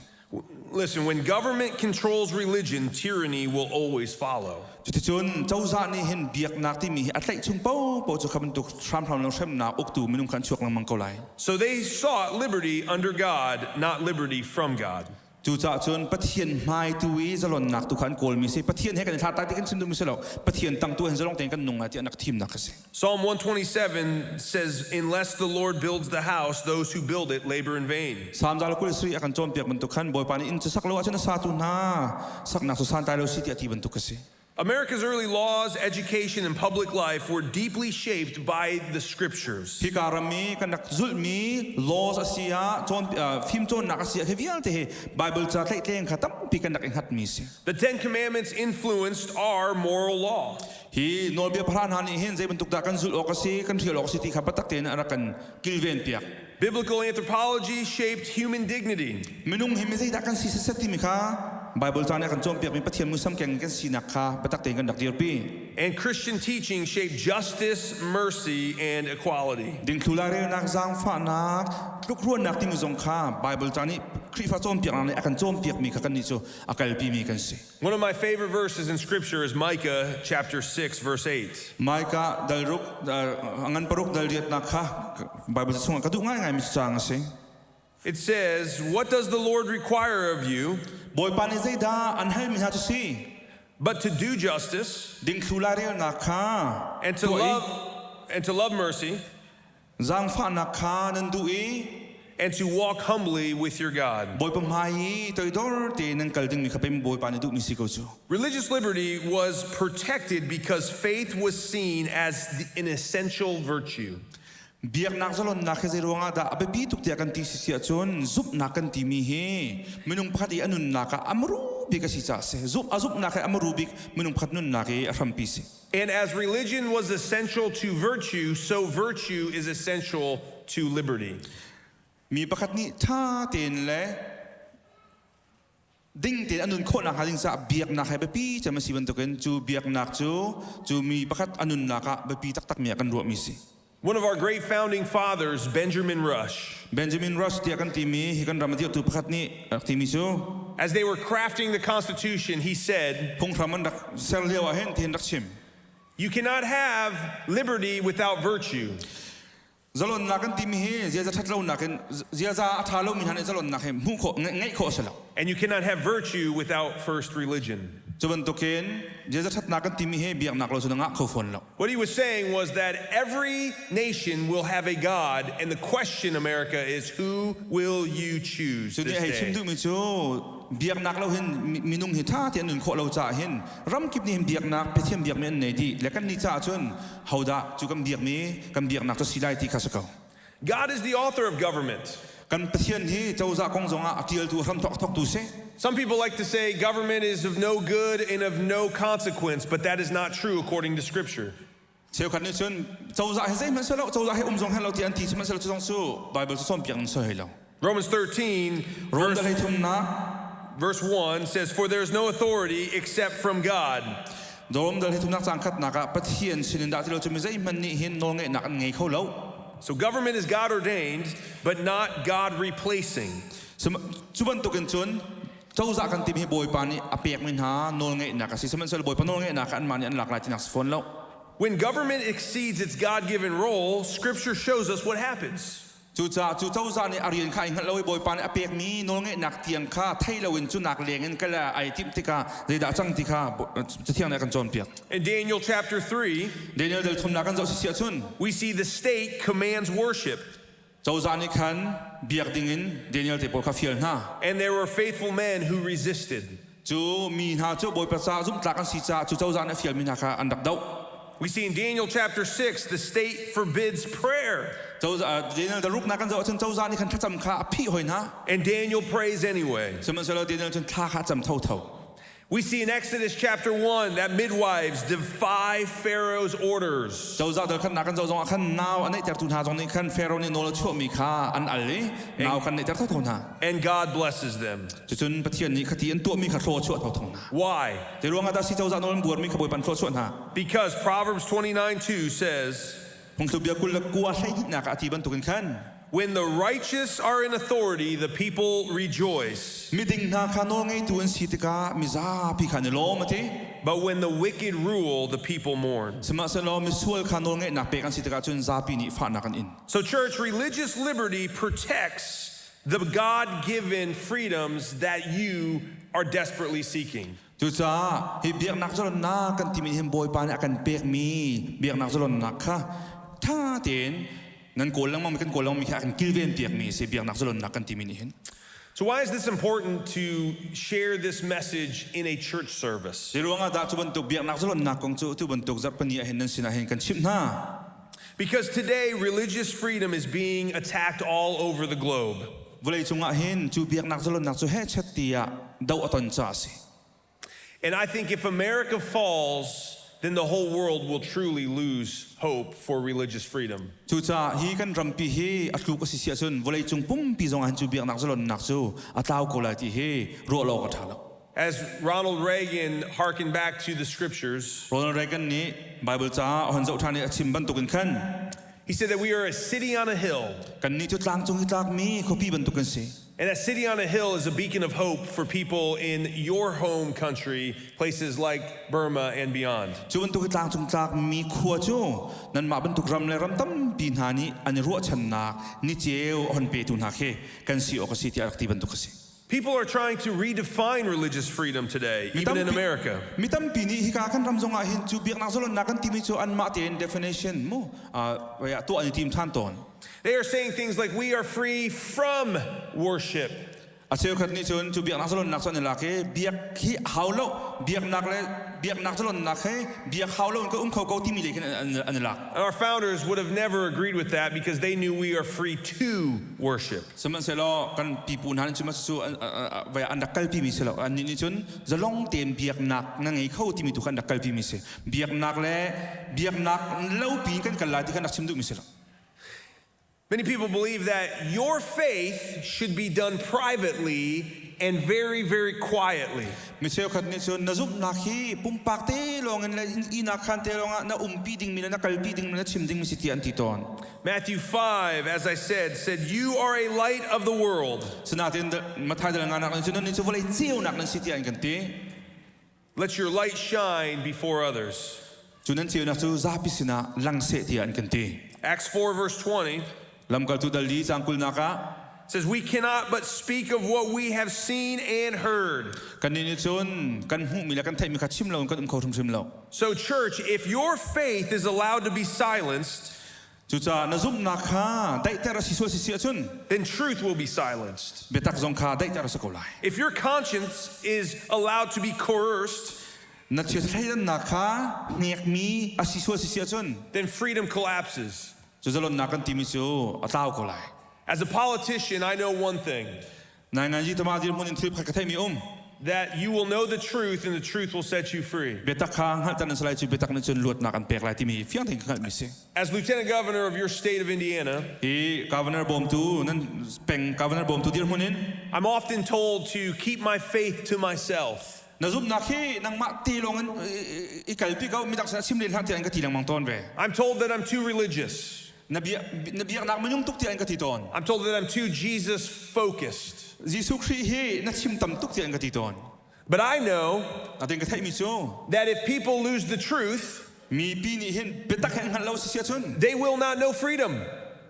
[SPEAKER 15] Listen, when government controls religion, tyranny will always follow.
[SPEAKER 16] Cuticun cozah nih hin biaknak timi hi a tlaih chung paohpaoh cu kha bantuk hramhram lo hremnak uktu minung kha an chuak lengmang ko lai.
[SPEAKER 15] So they sought liberty under God, not liberty from God.
[SPEAKER 16] Cucaah cun Pathian hmai tu i zalonnak tu kha an kawlmi si. Pathian he kan i hlat lai ti kan chim duhmi si lo. Pathian tang tu hin zalong tein kan nung lai ti an rak thimnak a si.
[SPEAKER 15] Psalm 127 says, Unless the Lord builds the house, those who build it labor in vain.
[SPEAKER 16] Psalm 127 a kan cawnpiak bantuk khan Bawipa nih inn cu sak lo ahcun a satu hna saknak cu santlai lo si tiah ti bantuk a si.
[SPEAKER 15] America's early laws, education, and public life were deeply shaped by the scriptures.
[SPEAKER 16] Hika ram i kan rak zulhmi laws a si ah cawn fimcawnnak a si ah hi vialte hi Bible ca tlaihtleng kha tampi kan rak i hngatmi si.
[SPEAKER 15] The Ten Commandments influenced our moral law.
[SPEAKER 16] Hi nawlbia pahra hna nih hin zei bantuk dah kan zulh awk a si, kan hrial awk a si ti kha biatak tein a rak kan kilven piak.
[SPEAKER 15] Biblical anthropology shaped human dignity.
[SPEAKER 16] Minung hi mi zeidah kan si siseh timi kha Bible ca nih a kan cawnpiakmi Pathian muisam keng in kan sinak kha biatak tein kan rak dirpi.
[SPEAKER 15] And Christian teaching shaped justice, mercy, and equality.
[SPEAKER 16] Dingthlu lairelnak zaangfahnak tlukruannak timi zong kha Bible ca nih Khrihfa cawnpiaknak nih a kan cawnpiakmi kha kannih cu a kalpimi kan si.
[SPEAKER 15] One of my favorite verses in scripture is Micah chapter 6 verse 8.
[SPEAKER 16] Micah dalruk ngan paruk dal riatnak kha Bible chungah ka duh ngaingaimi caang a si.
[SPEAKER 15] It says, "What does the Lord require of you?"
[SPEAKER 16] Bawipa nih zeidah an halmi hna cu si?
[SPEAKER 15] But to do justice,
[SPEAKER 16] dingthlu lairelnak kha
[SPEAKER 15] and to love and to love mercy,
[SPEAKER 16] zaangfahnak kha nan duh i
[SPEAKER 15] and to walk humbly with your God.
[SPEAKER 16] Bawipa hmai i toidor tein nan kal dingmi kha pei Bawipa nih duhmi si ko cu.
[SPEAKER 15] Religious liberty was protected because faith was seen as the, an essential virtue.
[SPEAKER 16] Biaknak zalonnak hi zei ruangah dah a biapi tuk tiah kan ti si ahcun zumhnak kan timi hi minung pakhat i a nunnak ah a maru bik a si caah si. Zumh a zumhnak hi a maru bik minung pakhat nunnak i a hrampi si.
[SPEAKER 15] And as religion was essential to virtue, so virtue is essential to liberty.
[SPEAKER 16] Mi pakhat nih ṭha tein le ding tein a nun khawh nakhnga ding caah biaknak he biapi cem a si bantukin cu biaknak cu cu mi pakhat a nunnak ah biapi taktakmi ah kan ruahmi si.
[SPEAKER 15] One of our great founding fathers, Benjamin Rush.
[SPEAKER 16] Benjamin Rush tiah kan timi hi kan ram a dirhtu pakhat nih rak timi cu
[SPEAKER 15] As they were crafting the Constitution, he said,
[SPEAKER 16] Phunghram an rak ser lio ah hin tihin rak chim.
[SPEAKER 15] You cannot have liberty without virtue.
[SPEAKER 16] Zalonnak kan timi hi ziaza ṭhat lonak in ziaza a ṭha lomi hna nih zalonnak hi hmuh khawh ngeih khawh a si lo.
[SPEAKER 15] And you cannot have virtue without first religion.
[SPEAKER 16] Cu bantukin ziaza ṭhatnak kan timi hi biaknak lo cun a ngah kho fawn lo.
[SPEAKER 15] What he was saying was that every nation will have a God, and the question, America, is who will you choose
[SPEAKER 16] Cu
[SPEAKER 15] this
[SPEAKER 16] nih hei chim
[SPEAKER 15] day?
[SPEAKER 16] duhmi cu biaknak lo hin minung hi ṭha tein nun khawh lo caah hin ramkip nih hin biaknak Pathian biakmi an nei dih le kan nih caah cun hodah cu kan biakmi kan biaknak cu si lai ti kha si ko.
[SPEAKER 15] God is the author of government.
[SPEAKER 16] Kan Pathian hi cozah kong zongah a ṭialtu hramthawk thawktu si.
[SPEAKER 15] Some people like to say government is of no good and of no consequence, but that is not true according to Scripture.
[SPEAKER 16] Cheukhat nih cun cozah hi zeihmanh si lo, cozah hi um zong hen lo ti an ti sihmanhsehlaw cu zong cu Bible cu cawnpiak in si lo.
[SPEAKER 15] Romans 13,
[SPEAKER 16] Rom
[SPEAKER 15] verse,
[SPEAKER 16] dal thumnak
[SPEAKER 15] verse 1 says, For there is no authority except from God.
[SPEAKER 16] Rom dal thumnak cang khatnak ah Pathian sinin dah ti lo cu mi zeihmanh nih hin nawlngeihnak an ngei kho lo.
[SPEAKER 15] So government is God ordained, but not God replacing.
[SPEAKER 16] Cu bantukin cun cozah kan timi hi Bawipa nih a pekmi hna nawlngeihnak a si. Sihmanhsehlaw Bawipa nawlngeihnak kha anmah nih an lak lai tinak si fawn lo.
[SPEAKER 15] When government exceeds its God given role, Scripture shows us what happens.
[SPEAKER 16] Cucaah cu cozah nih a rian kha ai hngalh lo i Bawipa nih a pekmi nawlngeihnak tiang kha thei loin cu nak leng in kal ai timh tikah zeidah a cang ti kha Cathiang nih a kan cawnpiak.
[SPEAKER 15] In Daniel chapter 3,
[SPEAKER 16] Daniel dal thumnak kan zoh si ahcun
[SPEAKER 15] we see the state commands worship.
[SPEAKER 16] Cozah nih khan biak dingin Daniel te pawl kha fial hna.
[SPEAKER 15] And there were faithful men who resisted.
[SPEAKER 16] Cu mi hna cu Bawipa caah zumhtlak an si caah cu cozah nih a fialmi hna kha an rak doh.
[SPEAKER 15] We see in Daniel chapter 6, the state forbids prayer.
[SPEAKER 16] Cozah Daniel daruknak kan zoh ahcun cozah nih khan thlacam kha a phih hoi hna.
[SPEAKER 15] And Daniel prays anyway.
[SPEAKER 16] Sihmanhsehlaw Daniel cun thla kha a cam thotho.
[SPEAKER 15] We see in Exodus chapter 1 that midwives defy Pharaoh's orders.
[SPEAKER 16] Cozah dal khannak kan zoh zongah khan nau a neihtertu hna zong nih khan Pharaoh nih nawl a chuahmi kha an al i nau khan neihter thotho hna.
[SPEAKER 15] And God blesses them.
[SPEAKER 16] Cucun Pathian nih khati an tuahmi kha thlaw a chuah thotho hna.
[SPEAKER 15] Why?
[SPEAKER 16] Te ruangah dah si cozah nawl an buarmi kha Bawipa an thlaw chuah hna.
[SPEAKER 15] Because Proverbs 29:2 says,
[SPEAKER 16] Phungthluk bia 20 le kua hleihnihnak ah a ti bantukin khan
[SPEAKER 15] When the righteous are in authority, the people rejoice.
[SPEAKER 16] Miding hna kha nawlngeitu an si tikah mizapi kha an i lawm a ti.
[SPEAKER 15] But when the wicked rule, the people mourn.
[SPEAKER 16] Sihmanhsehlaw misual kha nawlngeihnak pek an si tikah cun zapi nih fahnak an in.
[SPEAKER 15] So church, religious liberty protects the God-given freedoms that you are desperately seeking.
[SPEAKER 16] Cucaah hi biaknak zalonnak kan timi hin Bawipa nih a kan pekmi biaknak zalonnak kha ṭha tein nan kawl lengmang kan kawl lengmang kha a kan kilven piakmi si biaknak zalonnak kan timi nih hin.
[SPEAKER 15] So why is this important to share this message in a church service?
[SPEAKER 16] Zei ruangah dah cu bantuk biaknak zalonnak kong cu tu bantuk zarhpini ah hin nan sinah hin kan chimh hna?
[SPEAKER 15] Because today religious freedom is being attacked all over the globe.
[SPEAKER 16] Vawlei cungah hin cu biaknak zalonnak cu hehchet tiah doh a ton caah a si.
[SPEAKER 15] And I think if America falls, then the whole world will truly lose hope for religious freedom.
[SPEAKER 16] Cucaah hi kan rampi hi a tluk a si si ahcun vawleicung pumpi zong ah hin cu biaknak zalonnak cu a tlau ko lai ti hi ruah lo awk a ṭha lo.
[SPEAKER 15] As Ronald Reagan hearkened back to the scriptures,
[SPEAKER 16] Ronald Reagan nih Bible ca a hon zoh ṭhan i a chim bantukin khan
[SPEAKER 15] he said that we are a city on a hill.
[SPEAKER 16] Kannih cu tlangcung i tlakmi khuapi bantuk kan si.
[SPEAKER 15] And that city on a hill is a beacon of hope for people in your home country, places like Burma and beyond.
[SPEAKER 16] Cu bantuk i tlangcung tlakmi khua cu nanmah bantuk ram le ram tampi hna nih an i ruahchannak niceu a hon petu hna khi kan si awk a si tiah a rak ti bantuk a si.
[SPEAKER 15] People are trying to redefine religious freedom today, even in America.
[SPEAKER 16] Mi tampi nih hika kan ram zongah hin cu biaknak zalonnak kan timi cu anmah tein definition mu tuah an i tim ṭhan tawn.
[SPEAKER 15] They are saying things like we are free from worship.
[SPEAKER 16] A cheukhat nih cun cu biaknak zalonnak cu an i lak i biak hi hau lo biaknak le biaknak zalonnak he biak hau lo in ka um kho ko timi lei khin an i lak.
[SPEAKER 15] And our founders would have never agreed with that because they knew we are free to worship.
[SPEAKER 16] Sihmanhsehlaw kan pipu hna nih cun cu vai an rak kalpi mi si lo. Annih nih cun zalong tein biaknak na ngei kho timi tu kha an rak kalpi mi si. Biaknak le biaknak lo pi kan kal lai ti kha an rak chim duh mi si lo.
[SPEAKER 15] Many people believe that your faith should be done privately and very, very quietly.
[SPEAKER 16] Mi cheukhat nih cun na zumhnak hi pumpak te lawngin le ihnak khan te lawngah na umpi dingmi le na kalpi dingmi le na chim dingmi si tiah an ti tawn.
[SPEAKER 15] Matthew 5, as I said, said, You are a light of the world.
[SPEAKER 16] Sinain Matthai dal nga nak cun nan cu vawlei ceunak nan si tiah an kan ti.
[SPEAKER 15] Let your light shine before others.
[SPEAKER 16] Cu nan ceunak cu zapi sinah lang seh tiah an kan ti.
[SPEAKER 15] Acts 4 verse 20
[SPEAKER 16] Lamkaltu dal li caang kulnak ah
[SPEAKER 15] says we cannot but speak of what we have seen and heard.
[SPEAKER 16] Kannih nih cun kan hmuhmi le kan theihmi kha chim lo in kan um kho hrimhrim lo.
[SPEAKER 15] So church, if your faith is allowed to be silenced,
[SPEAKER 16] Cucaah na zumhnak kha daihter a si sual si si ahcun
[SPEAKER 15] then truth will be silenced.
[SPEAKER 16] Biatak zong kha daihter a si ko lai.
[SPEAKER 15] If your conscience is allowed to be coerced,
[SPEAKER 16] na thleidannak kha hnekmi a si sual si si ahcun
[SPEAKER 15] then freedom collapses.
[SPEAKER 16] Cu zalonnak kan timi cu a tlau ko lai.
[SPEAKER 15] As a politician, I know one thing.
[SPEAKER 16] Nainganzi tama dirhmun in thil pakhat ka theihmi um.
[SPEAKER 15] That you will know the truth and the truth will set you free.
[SPEAKER 16] Biatak kha hngalhter nan si lai cu biatak nih cun luatnak an pek lai timi fiang tein ka hngalhmi si.
[SPEAKER 15] As Lieutenant Governor of your state of Indiana,
[SPEAKER 16] Hi governor bawmtu nan peng governor bawmtu dirhmun in
[SPEAKER 15] I'm often told to keep my faith to myself.
[SPEAKER 16] Na zumhnak hi nangmah te lawng in i kalpi ko midang sinah chim len hlah tiah an ka ti lengmang tawn ve.
[SPEAKER 15] I'm told that I'm too religious.
[SPEAKER 16] Na bia na biaknak minung tuk tiah an ka ti tawn.
[SPEAKER 15] I'm told that I'm too Jesus focused.
[SPEAKER 16] Jesuh Khrih hi na chim tam tuk tiah an ka ti tawn.
[SPEAKER 15] But I know
[SPEAKER 16] Natin ka theihmi cu
[SPEAKER 15] that if people lose the truth,
[SPEAKER 16] mipi nih hin biatak he an hngalh lo si si ahcun
[SPEAKER 15] they will not know freedom.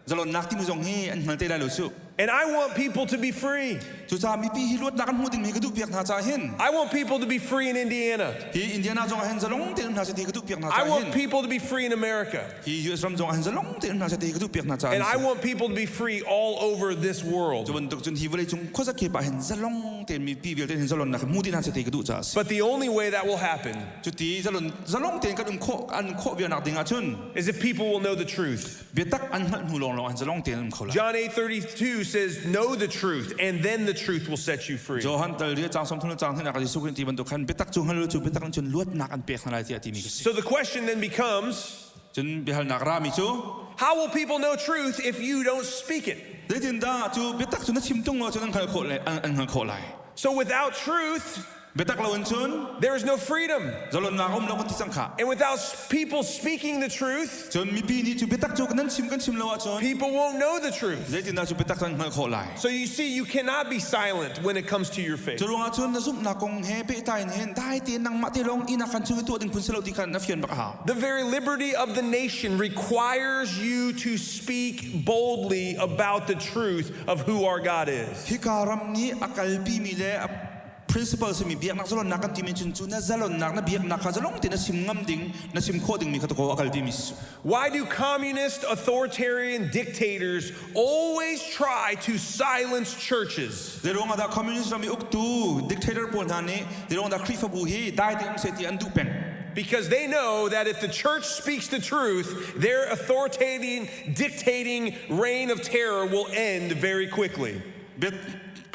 [SPEAKER 16] Zalonnak timi zong hi an hngal te lai lo cu.
[SPEAKER 15] And I want people to be free.
[SPEAKER 16] Cucaah mipi hi luatnak an hmuh dingmi ka duhpiak hna caah hin.
[SPEAKER 15] I want people to be free in Indiana.
[SPEAKER 16] Hi Indiana zong ah hin zalong tein um hna seh ti ka duhpiak hna caah
[SPEAKER 15] I want people to be free in America.
[SPEAKER 16] Hi US ram zong ah hin zalong tein um hna seh ti ka duhpiak hna caah
[SPEAKER 15] And I want people to be free all over this world.
[SPEAKER 16] Cu bantuk cun hi vawlei cung khuazakip ah hin zalong tein mipi vialte hin zalonnak hmu dih hna seh ti ka duh caah a si.
[SPEAKER 15] But the only way that will happen
[SPEAKER 16] Cuti zalon zalong tein kan um khawh an khawh viarnak ding ahcun
[SPEAKER 15] is if people will know the truth.
[SPEAKER 16] Biatak an hngalh hnu lawnglawng an zalong tein an um kho lai.
[SPEAKER 15] John 8:32 says know the truth and then the truth will set you free.
[SPEAKER 16] Johan tal ria caang 30 le caang hnih nak Jesuh Khrih ti bantuk khan biatak cu hngal cu biatak cun luatnak an pek hna lai tiah timi ka si.
[SPEAKER 15] So the question then becomes
[SPEAKER 16] Cun biahalnak rami cu
[SPEAKER 15] How will people know truth if you don't speak it?
[SPEAKER 16] Zeitindah cu biatak cu na chim tung lo cun an hngalh khawh an hngalh khawh lai.
[SPEAKER 15] So without truth
[SPEAKER 16] biatak lo in cun
[SPEAKER 15] there is no freedom.
[SPEAKER 16] Zalonnak um lo kan ti cang kha.
[SPEAKER 15] And without people speaking the truth,
[SPEAKER 16] cun mipi nih cu biatak cu nan chim kan chim lo ahcun
[SPEAKER 15] people won't know the truth.
[SPEAKER 16] Zeitindah cu biatak cu an hngalh khawh lai?
[SPEAKER 15] So you see, you cannot be silent when it comes to your faith.
[SPEAKER 16] Cu ruangah cun na zumhnak kong he pehtlai in hin dai tein nangmah te lawng inn ah khan chung i tuah ding phun si lo ti khan na fian bak a hau.
[SPEAKER 15] The very liberty of the nation requires you to speak boldly about the truth of who our God is.
[SPEAKER 16] Hika ram nih a kalpimi le a principle simi biaknak zalonnak kan timi cun cu na zalonnak na biaknak kha zalong te na chim ngam ding na chim khawh dingmi kha ko a kalpi mi si.
[SPEAKER 15] Why do communist authoritarian dictators always try to silence churches?
[SPEAKER 16] Zeiruang ah dah communist ram i uktu dictator pawl hna nih zeiruang dah Khrihfabu hi dai te um seh ti an duh peng?
[SPEAKER 15] Because they know that if the church speaks the truth, their authoritarian dictating reign of terror will end very quickly.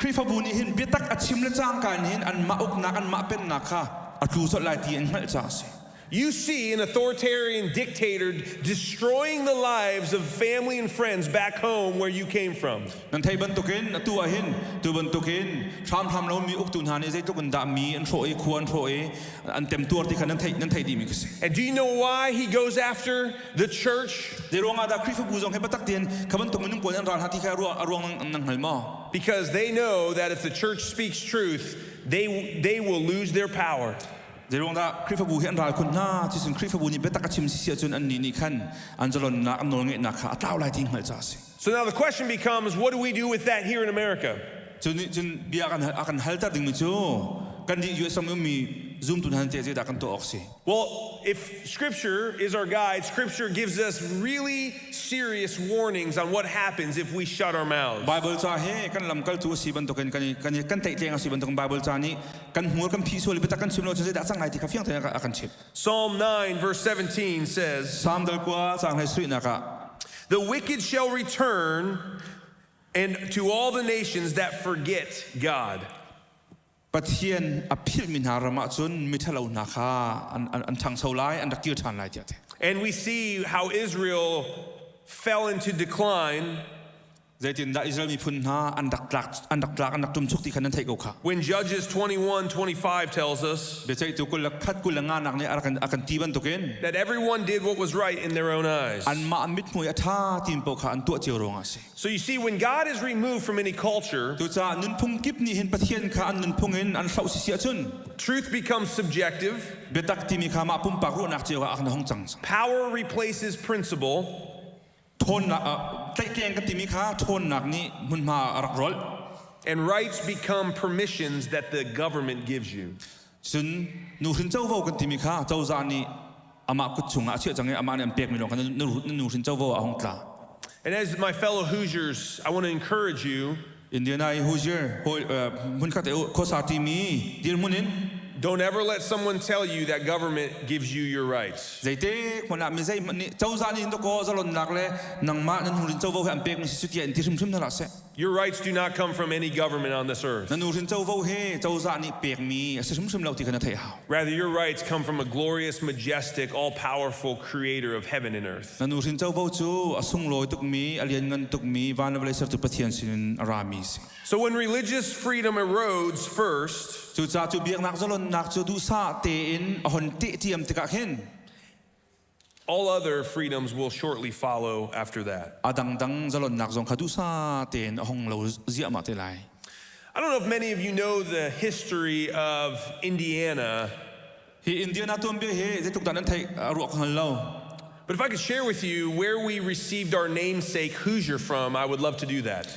[SPEAKER 16] Khrihfabu nih hin biatak a chim le cangka in hin anmah uknak anmah pennak kha a tlu colh lai ti an hngalh caah a si.
[SPEAKER 15] You see an authoritarian dictator destroying the lives of family and friends back home where you came from.
[SPEAKER 16] Nan theih bantukin atu ah hin tu bantukin hramhram lo mi uktu hna nih zeitluk in dah mi an hrawh i khua an hrawh i an temtuar ti kha nan theih nan theih dihmi khi si.
[SPEAKER 15] And do you know why he goes after the church?
[SPEAKER 16] Zei ruangah dah Khrihfabu zong hi biatak tein kha bantuk minung pawl an ral hna ti kha a ruang nan hngal maw?
[SPEAKER 15] Because they know that if the church speaks truth, they, they will lose their power.
[SPEAKER 16] Zeiruang dah Khrihfabu hi an ral khun hna ti cun Khrihfabu nih biatak a chim si ahcun annih nih khan an zalonnak an nawlngeihnak kha a tlau lai ti hngalh caah a si.
[SPEAKER 15] So now the question becomes what do we do with that here in America?
[SPEAKER 16] Cu nih cun bia kan a kan halter dingmi cu kan nih US ram ummi zumtu hna teh zeidah kan tuah awk si?
[SPEAKER 15] Well, if Scripture is our guide, Scripture gives us really serious warnings on what happens if we shut our mouths.
[SPEAKER 16] Bible ca he kan lamkaltu a si bantukin kan kan kan teitleng a si bantukin Bible ca nih kan hmur kan phih sual i biatak kan chim lo cun zeidah cang lai ti kha fiang tein a kan chimh.
[SPEAKER 15] Psalm 9 verse 17 says,
[SPEAKER 16] Psalm dal kua caang hlei suihnak ah
[SPEAKER 15] The wicked shall return and to all the nations that forget God.
[SPEAKER 16] Pathian a philhmi hna ram ah cun miṭhalo hna kha an, an, an ṭhangcho lai, an rak kir ṭhan lai tiah a ti.
[SPEAKER 15] And we see how Israel fell into decline
[SPEAKER 16] Zeitindah Israel miphun hna an rak tlak an rak tlak an rak ṭumchuk ti kha nan theih ko kha.
[SPEAKER 15] When Judges 21 25 tells us
[SPEAKER 16] Biaceihtu kul le khat kul le nga nak nih a rak a kan ti bantukin
[SPEAKER 15] that everyone did what was right in their own eyes.
[SPEAKER 16] Anmah mithmui a ṭha tiin paoh kha an tuah cio ruangah a si.
[SPEAKER 15] So you see, when God is removed from any culture,
[SPEAKER 16] Cucaah nunphung kip nih hin Pathian kha an nunphung in an hloh sisi ahcun
[SPEAKER 15] truth becomes subjective.
[SPEAKER 16] Biatak timi kha mah pumpak ruahnak cio ah a hung cang.
[SPEAKER 15] Power replaces principle.
[SPEAKER 16] Ṭhawnnak tlaihtleng kan timi kha ṭhawnnak nih hmunhma a rak rolh.
[SPEAKER 15] And rights become permissions that the government gives you.
[SPEAKER 16] Cun nuhrin covo kan timi kha cozah nih amah kut chungah a chiah cang i amah nih an pekmi lawng kha na nuhrin covo ah a hung tla.
[SPEAKER 15] And as my fellow Hoosiers, I want to encourage you.
[SPEAKER 16] Indiana i Hoosier hmunkhat i khuasa timi dirhmun in
[SPEAKER 15] Don't ever let someone tell you that government gives you your rights.
[SPEAKER 16] Zeitik hmanh ah mi zeihmanh nih cozah nih dakaw zalonnak le nangmah nan nuhrin covo he an pekmi si cu tiah in ti hrimhrim hna hlah seh.
[SPEAKER 15] Your rights do not come from any government on this earth.
[SPEAKER 16] Na nuhrin covo he cozah nih pekmi a si hrimhrim lo ti kha na theih hau.
[SPEAKER 15] Rather, your rights come from a glorious, majestic, all powerful creator of heaven and earth.
[SPEAKER 16] Na nuhrin covo cu a sunglawi tukmi, a lianngan tukmi, van le vawlei sertu Pathian sinin a rami si.
[SPEAKER 15] So when religious freedom erodes first,
[SPEAKER 16] Cucaah cu biaknak zalonnak cu duhsah tein a hon tehtiam tikah khin
[SPEAKER 15] all other freedoms will shortly follow after that.
[SPEAKER 16] A dangdang zalonnak zong kha duhsah tein a hong lo ziahmah te lai.
[SPEAKER 15] I don't know if many of you know the history of Indiana.
[SPEAKER 16] Hi Indiana tuanbia hi zeitluk dah nan theih ruah ka hngal lo.
[SPEAKER 15] But if I could share with you where we received our namesake Hoosier from, I would love to do that.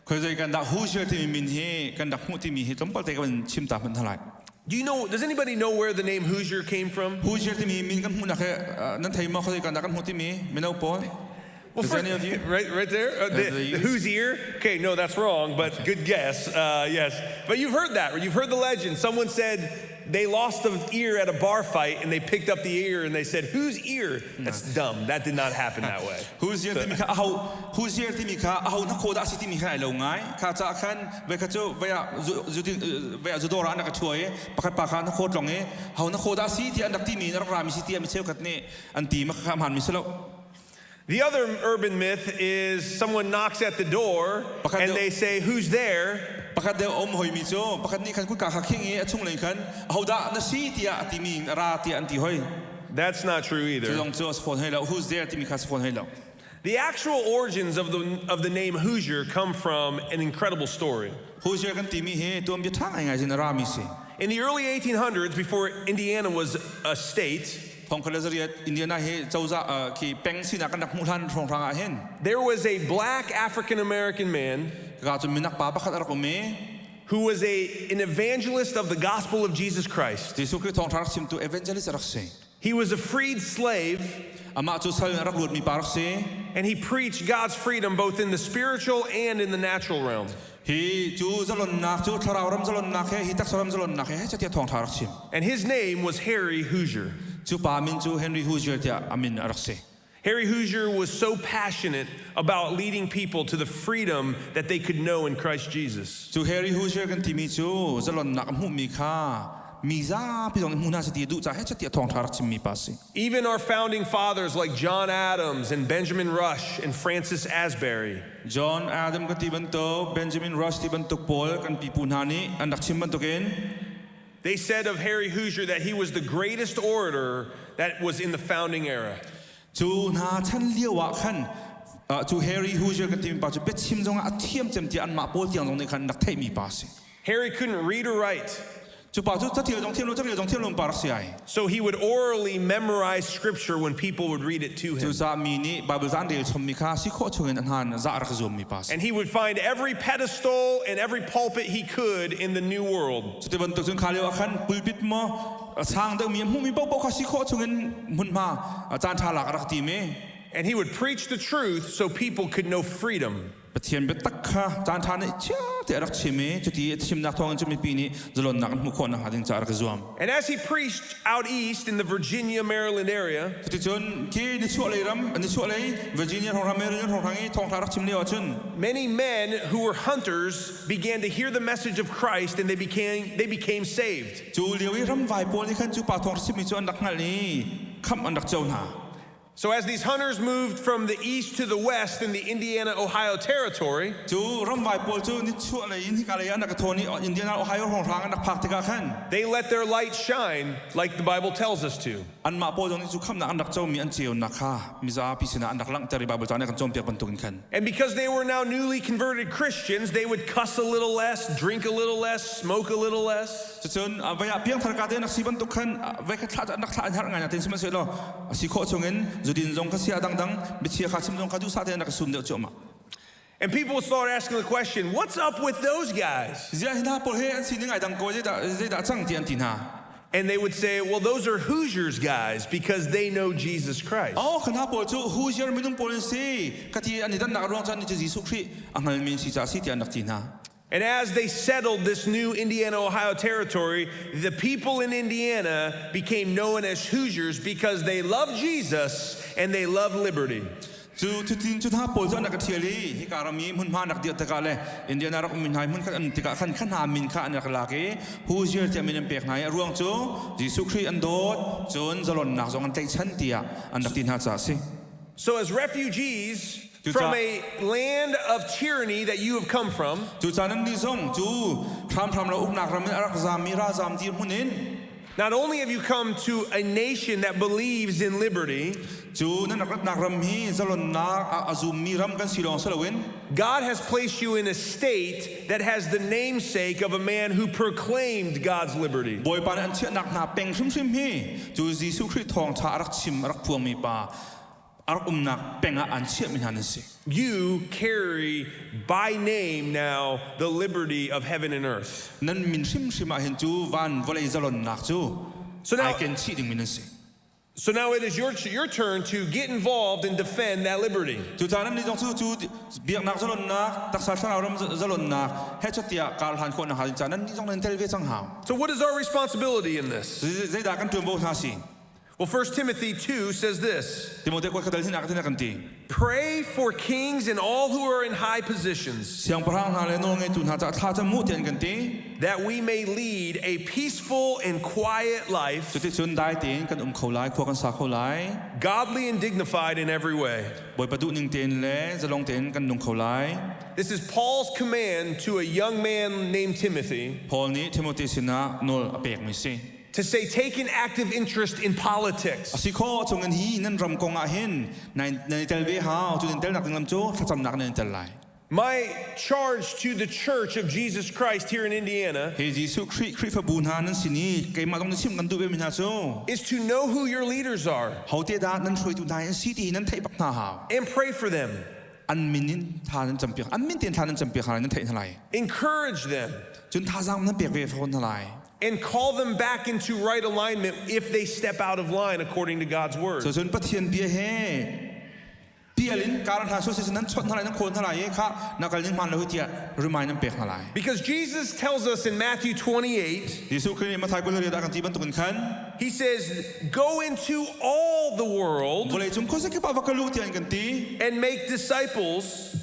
[SPEAKER 16] Khoi zei kan dah Hoosier timi min hi kan rak hmuh timi hi tlawmpal te ka van chim ta hmanh hna lai.
[SPEAKER 15] Do you know, does anybody know where the name Hoosier came from?
[SPEAKER 16] Hoosier timi min kan hmuhnak hi nan thei maw khoi kan dah kan hmuh timi mino pawl?
[SPEAKER 15] Well,
[SPEAKER 16] Is
[SPEAKER 15] first,
[SPEAKER 16] any of you?
[SPEAKER 15] Right, right there? Uh, the, the who's ear? Okay, no, that's wrong, but good guess. Uh, yes. But you've heard that. You've heard the legend. Someone said they lost the ear at a bar fight and they picked up the ear and they said, Whose ear? That's dumb. That did not happen that way.
[SPEAKER 16] Hoosier timi kha aho Hoosier timi kha aho na kho dah si timi kha ai lo ngai. Kha ca khan ve kha cu ve ah ve ah zudawr ah an rak i i pakhat pa kha na kho tlong i ho na kho dah si ti an rak timi na rak rami si ti mi cheukhat nih an ti ma kha hmaan mi si lo.
[SPEAKER 15] The other urban myth is someone knocks at the door and they say, Who's there?
[SPEAKER 16] Pakhat deuh um hoi mi cu pakhat nih khan kutka kha khing i a chung lei khan ahodah na si tiah a timi ra tiah an ti hoi.
[SPEAKER 15] That's not true either.
[SPEAKER 16] Cu zong cu a si fawn hoi lo. Who's there timi kha a si fawn hoi lo.
[SPEAKER 15] The actual origins of the, of the name Hoosier come from an incredible story.
[SPEAKER 16] Hoosier kan timi hi tuanbia ṭha ngaingai in a rami si.
[SPEAKER 15] In the early 1800s, before Indiana was a state,
[SPEAKER 16] Indiana hi cozah khi peng sinak kan rak hmuh hlan hrawnghrang ah hin
[SPEAKER 15] there was a black African American man
[SPEAKER 16] ka cun minak pa pakhat a rak um i
[SPEAKER 15] who was a, an evangelist of the gospel of Jesus Christ.
[SPEAKER 16] Jesuh Khrih thawngṭha rak chimtu evangelist a rak si.
[SPEAKER 15] He was a freed slave.
[SPEAKER 16] Amah cu sal in a rak luatmi pa rak si.
[SPEAKER 15] And he preached God's freedom both in the spiritual and in the natural realm.
[SPEAKER 16] Hi cu zalonnak cu thlarau ram zalonnak he hi taksa ram zalonnak he hechet thawngṭha rak chim.
[SPEAKER 15] And his name was Harry Hoosier.
[SPEAKER 16] Cu pa min cu Henry Hoosier tiah a min a rak si.
[SPEAKER 15] Harry Hoosier was so passionate about leading people to the freedom that they could know in Christ Jesus.
[SPEAKER 16] Cu Harry Hoosier kan timi cu zalonnak a hmuhmi kha mi zapi zong nih hmu hna seh ti a duh caah hechet tiah thawngṭha rak chimmi pa a si.
[SPEAKER 15] Even our founding fathers like John Adams and Benjamin Rush and Francis Asbury.
[SPEAKER 16] John Adam ka ti bantuk, Benjamin Rush ti bantuk pawl kan pipu hna nih an rak chim bantukin
[SPEAKER 15] They said of Harry Hoosier that he was the greatest orator that was in the founding era.
[SPEAKER 16] Cu hna chan lio ah khan cu Harry Hoosier kan timi pa cu biachim zongah a thiam cem tiah anmah pawl tiang zong nih khan rak theihmi pa a si.
[SPEAKER 15] Harry couldn't read or write.
[SPEAKER 16] Cu pa cu cathial zong thiam lo carel zong thiam lo pa rak si ai.
[SPEAKER 15] So he would orally memorize scripture when people would read it to him.
[SPEAKER 16] Cucaah mi nih Bible ca an rel chommi kha si khawh chungin an han zah rak zuammi pa si.
[SPEAKER 15] And he would find every pedestal and every pulpit he could in the new world.
[SPEAKER 16] Cuti bantuk cun kha lio ah khan pulpit maw sang deuhmi a hmuhmi paohpaoh kha si khawh chungin hmunhma caan ṭha lak a rak tim i
[SPEAKER 15] And he would preach the truth so people could know freedom.
[SPEAKER 16] Pathian biatak kha caan ṭha nih chia te a rak chim i cuti a chimnak thawngin cu mipi nih zalonnak an hmuh khawh nakhnga ding caah a rak i zuam.
[SPEAKER 15] And as he preached out east in the Virginia, Maryland area,
[SPEAKER 16] Cuticun khi nichuahlei ram nichuahlei Virginia hrawnghrang Maryland hrawnghrang i thawngṭha rak chim lio ahcun
[SPEAKER 15] many men who were hunters began to hear the message of Christ and they became, they became saved.
[SPEAKER 16] Cu lio i ramvai pawl nih khan cu pa thawng chimmi cu an rak hngalh i khamh an rak co hna.
[SPEAKER 15] So as these hunters moved from the east to the west in the Indiana Ohio territory,
[SPEAKER 16] Cu ramvai pawl cu nichuahlei in hika lei an rak i thawn i Indiana Ohio hrawnghrang an rak phak tikah khan
[SPEAKER 15] they let their light shine like the Bible tells us to.
[SPEAKER 16] Anmah pawl zong nih cu khamhnak an rak comi an ceunak kha mizapi sinah an rak langhter i Baibal ca nih a kan cawnpiak bantukin khan.
[SPEAKER 15] And because they were now newly converted Christians, they would cuss a little less, drink a little less, smoke a little less.
[SPEAKER 16] Cucun vai ah piangthar ka te an rak si bantuk khan vai kha thlah an rak thlah an herh ngai natin sihmanhsehlaw a si khawh chungin zudin zong kha sia dangdang biachia kha chim zong kha duhsah tein rak i sum deuh cuahmah.
[SPEAKER 15] And people would start asking the question, what's up with those guys?
[SPEAKER 16] Ziah hi hna pawl he an sining ai dang ko zeidah zeidah cang ti an ti hna.
[SPEAKER 15] And they would say, well, those are Hoosiers guys because they know Jesus Christ.
[SPEAKER 16] Oh, kan hna pawl cu Hoosier minung pawl an si. Ka ti an i dannak ruang cun ni cu Jesuh Khrih a hngalmi an si caah si ti an rak ti hna.
[SPEAKER 15] And as they settled this new Indiana Ohio territory, the people in Indiana became known as Hoosiers because they love Jesus and they love liberty.
[SPEAKER 16] Cu cutin cu hna pawl cu an rak i ṭhial i hika ram i hmunhma an rak dirh tikah le Indiana rak ummi hna i hmunkhat an tikah khan kha hna min kha an rak lak i Hoosier tiah min an pek hna i a ruang cu Jesuh Khrih an dawt cun zalonnak zong an tlaihchan tiah an rak ti hna caah a si.
[SPEAKER 15] So as refugees from a land of tyranny that you have come from,
[SPEAKER 16] Cucaah nannih zong cu hramhram lo uknak ram in a rak zaammi ralzaam dirhmun in
[SPEAKER 15] not only have you come to a nation that believes in liberty,
[SPEAKER 16] cu nan rak ratnak ram hi zalonnak a zummi ram kan si lawng si loin
[SPEAKER 15] God has placed you in a state that has the namesake of a man who proclaimed God's liberty.
[SPEAKER 16] Bawipa nih an chiahnak hna peng hrimhrim hi cu Jesuh Khrih thawngṭha a rak chim a rak phuangmi pa a rak umnak peng ah an chiahmi hna nan si.
[SPEAKER 15] You carry by name now the liberty of heaven and earth.
[SPEAKER 16] Nan min hrimhrim ah hin cu van vawlei zalonnak cu
[SPEAKER 15] So now,
[SPEAKER 16] ai ken chih dingmi nan si.
[SPEAKER 15] So now it is your, your turn to get involved and defend that liberty.
[SPEAKER 16] Cucaah nan nih zong cu cu biaknak zalonnak, taksa thlarau ram zalonnak he tiah kar hlan khawh nakhnga ding caah nan nih zong nan tel ve cang hau.
[SPEAKER 15] So what is our responsibility in this?
[SPEAKER 16] Zeidah kan ṭuanvo hna si?
[SPEAKER 15] Well, 1 Timothy 2 says this.
[SPEAKER 16] Timote kuat kha dal hinak tin kan ti.
[SPEAKER 15] Pray for kings and all who are in high positions.
[SPEAKER 16] Siangpahrang hna le nawlngeitu hna caah thla cam mu tian kan ti.
[SPEAKER 15] That we may lead a peaceful and quiet life.
[SPEAKER 16] Cuticun dai tein kan um kho lai, khua kan sa kho lai.
[SPEAKER 15] Godly and dignified in every way.
[SPEAKER 16] Bawipa duhning tein le zalong tein kan nung kho lai.
[SPEAKER 15] This is Paul's command to a young man named Timothy.
[SPEAKER 16] Paul nih Timothy sinah nawl a pekmi si.
[SPEAKER 15] To say take an active interest in politics.
[SPEAKER 16] A si khawh chungin hi nan ram kong ah hin nan i tel ve hau. Cu nan tel nak ding lam cu thlacamnak nan i tel lai.
[SPEAKER 15] My charge to the Church of Jesus Christ here in Indiana
[SPEAKER 16] Hi Jesuh Khrih Khrihfabu hna nan sin i keimah zong na chimh kan duh ve mi hna cu
[SPEAKER 15] is to know who your leaders are.
[SPEAKER 16] Hote dah nan hruaitu hna an si ti hi nan theih bak hna hau.
[SPEAKER 15] And pray for them.
[SPEAKER 16] An min in tha nan campiak an min tein tha nan campiak hna lai nan theih hna lai.
[SPEAKER 15] Encourage them.
[SPEAKER 16] Cun thazaang nan pek ve fawn hna lai.
[SPEAKER 15] And call them back into right alignment if they step out of line according to God's word.
[SPEAKER 16] So cun Pathian bia he pial in kar hna so nan chawt hna lai nan khawn hna lai i kha na kal ning hmaan lo hi tiah remind nan pek hna lai.
[SPEAKER 15] Because Jesus tells us in Matthew 28,
[SPEAKER 16] Jesuh Khrih nih Matthai 28 ah kan ti bantukin khan
[SPEAKER 15] He says, Go into all the world
[SPEAKER 16] vawleicung khuazakip ah va kal u tiah an kan ti
[SPEAKER 15] and make disciples.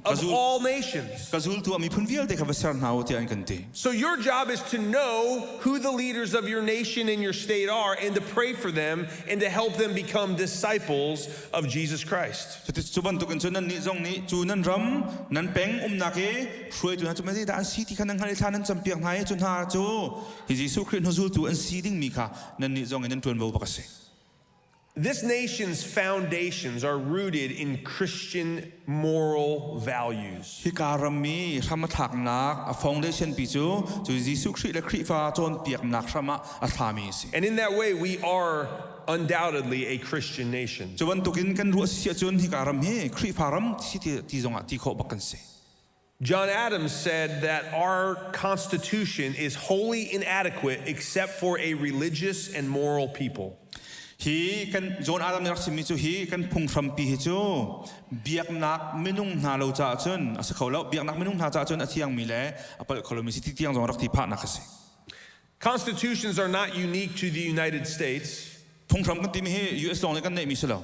[SPEAKER 15] Of all nations.
[SPEAKER 16] Ka zultu ah miphun vialte kha va ser hna u tiah an kan ti.
[SPEAKER 15] So your job is to know who the leaders of your nation and your state are and to pray for them and to help them become disciples of Jesus Christ.
[SPEAKER 16] Cu bantukin cun nannih zong nih cu nan ram nan peng umnak i hruaitu hna cu zeidah an si ti kha nan hngalh i thla nan campiak hna i cu hna cu hi Jesuh Khrih hnuzultu an si dingmi kha nannih zong in nan ṭuanvo bak a si.
[SPEAKER 15] This nation's foundations are rooted in Christian moral values.
[SPEAKER 16] Hika rammi hram a thlaknak a foundation pi cu cu Jesuh Khrih le Khrihfa cawnpiaknak hram ah a thlami a si.
[SPEAKER 15] And in that way we are undoubtedly a Christian nation.
[SPEAKER 16] Cu bantukin kan ruah si ahcun hika ram hi Khrihfa ram si ti zongah ti khawh bak kan si.
[SPEAKER 15] John Adams said that our Constitution is wholly inadequate except for a religious and moral people.
[SPEAKER 16] Hi kan John Adams nih rak chimmi cu hi kan phunghrampi hi cu biaknak minung hna lo caah cun a si kho lo biaknak minung hna caah cun a thiangmi le a palh kho lomi si ti tiang zong rak ti phahnak a si.
[SPEAKER 15] Constitutions are not unique to the United States.
[SPEAKER 16] Phunghram kan timi hi US lawng nih kan neihmi si lo.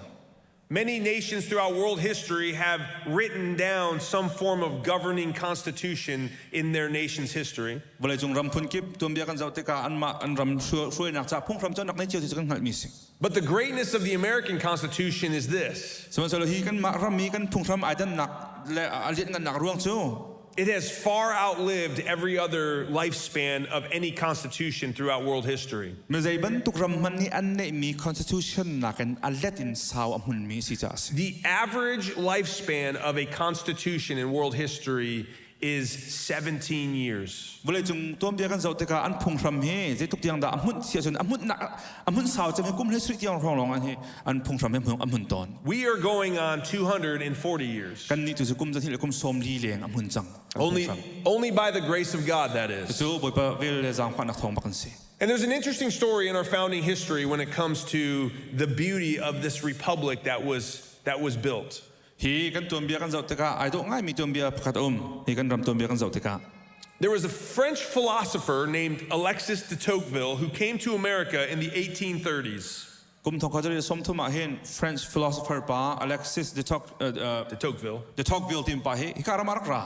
[SPEAKER 15] Many nations throughout world history have written down some form of governing constitution in their nation's history.
[SPEAKER 16] Vawleicung ram phunkip tuanbia kan zoh tikah anmah an ram hruainak ca phunghram cu an rak nei cio ti cu kan hngalhmi si.
[SPEAKER 15] But the greatness of the American Constitution is this.
[SPEAKER 16] Sihmanhsehlaw hi kanmah ram i kan phunghram ai dannak le a lianhngannak ruang cu
[SPEAKER 15] It has far outlived every other lifespan of any constitution throughout world history.
[SPEAKER 16] Mi zei bantuk ram hmanh nih an neihmi constitution nakin a let in sau a hmunmi si caah a si.
[SPEAKER 15] The average lifespan of a constitution in world history is 17 years.
[SPEAKER 16] Vawleicung tuanbia kan zoh tikah an phunghram hi zeitluk tiang dah a hmunh si ahcun a hmunhnak a hmunh sau cem hi kum hlei sarih tiang hrawng lawng an hi an phunghram hi a hmun tawn.
[SPEAKER 15] We are going on 240 years.
[SPEAKER 16] Kannih tu cu kum zahnih le kum 40 leng a hmun cang.
[SPEAKER 15] Only, only by the grace of God, that is.
[SPEAKER 16] Cu Bawipa vel le zaangfahnak thawng bak an si.
[SPEAKER 15] And there's an interesting story in our founding history when it comes to the beauty of this republic that was, that was built.
[SPEAKER 16] Hi kan tuanbia kan zoh tikah ai dawh ngaimi tuanbia pakhat a um. Hi kan ram tuanbia kan zoh tikah.
[SPEAKER 15] There was a French philosopher named Alexis de Tocqueville who came to America in the 1830s.
[SPEAKER 16] Kum thong kha 30 ah hin French philosopher pa Alexis de, Toc,
[SPEAKER 15] de Tocqueville.
[SPEAKER 16] De Tocqueville tim pa hi hika ram ah rak ra.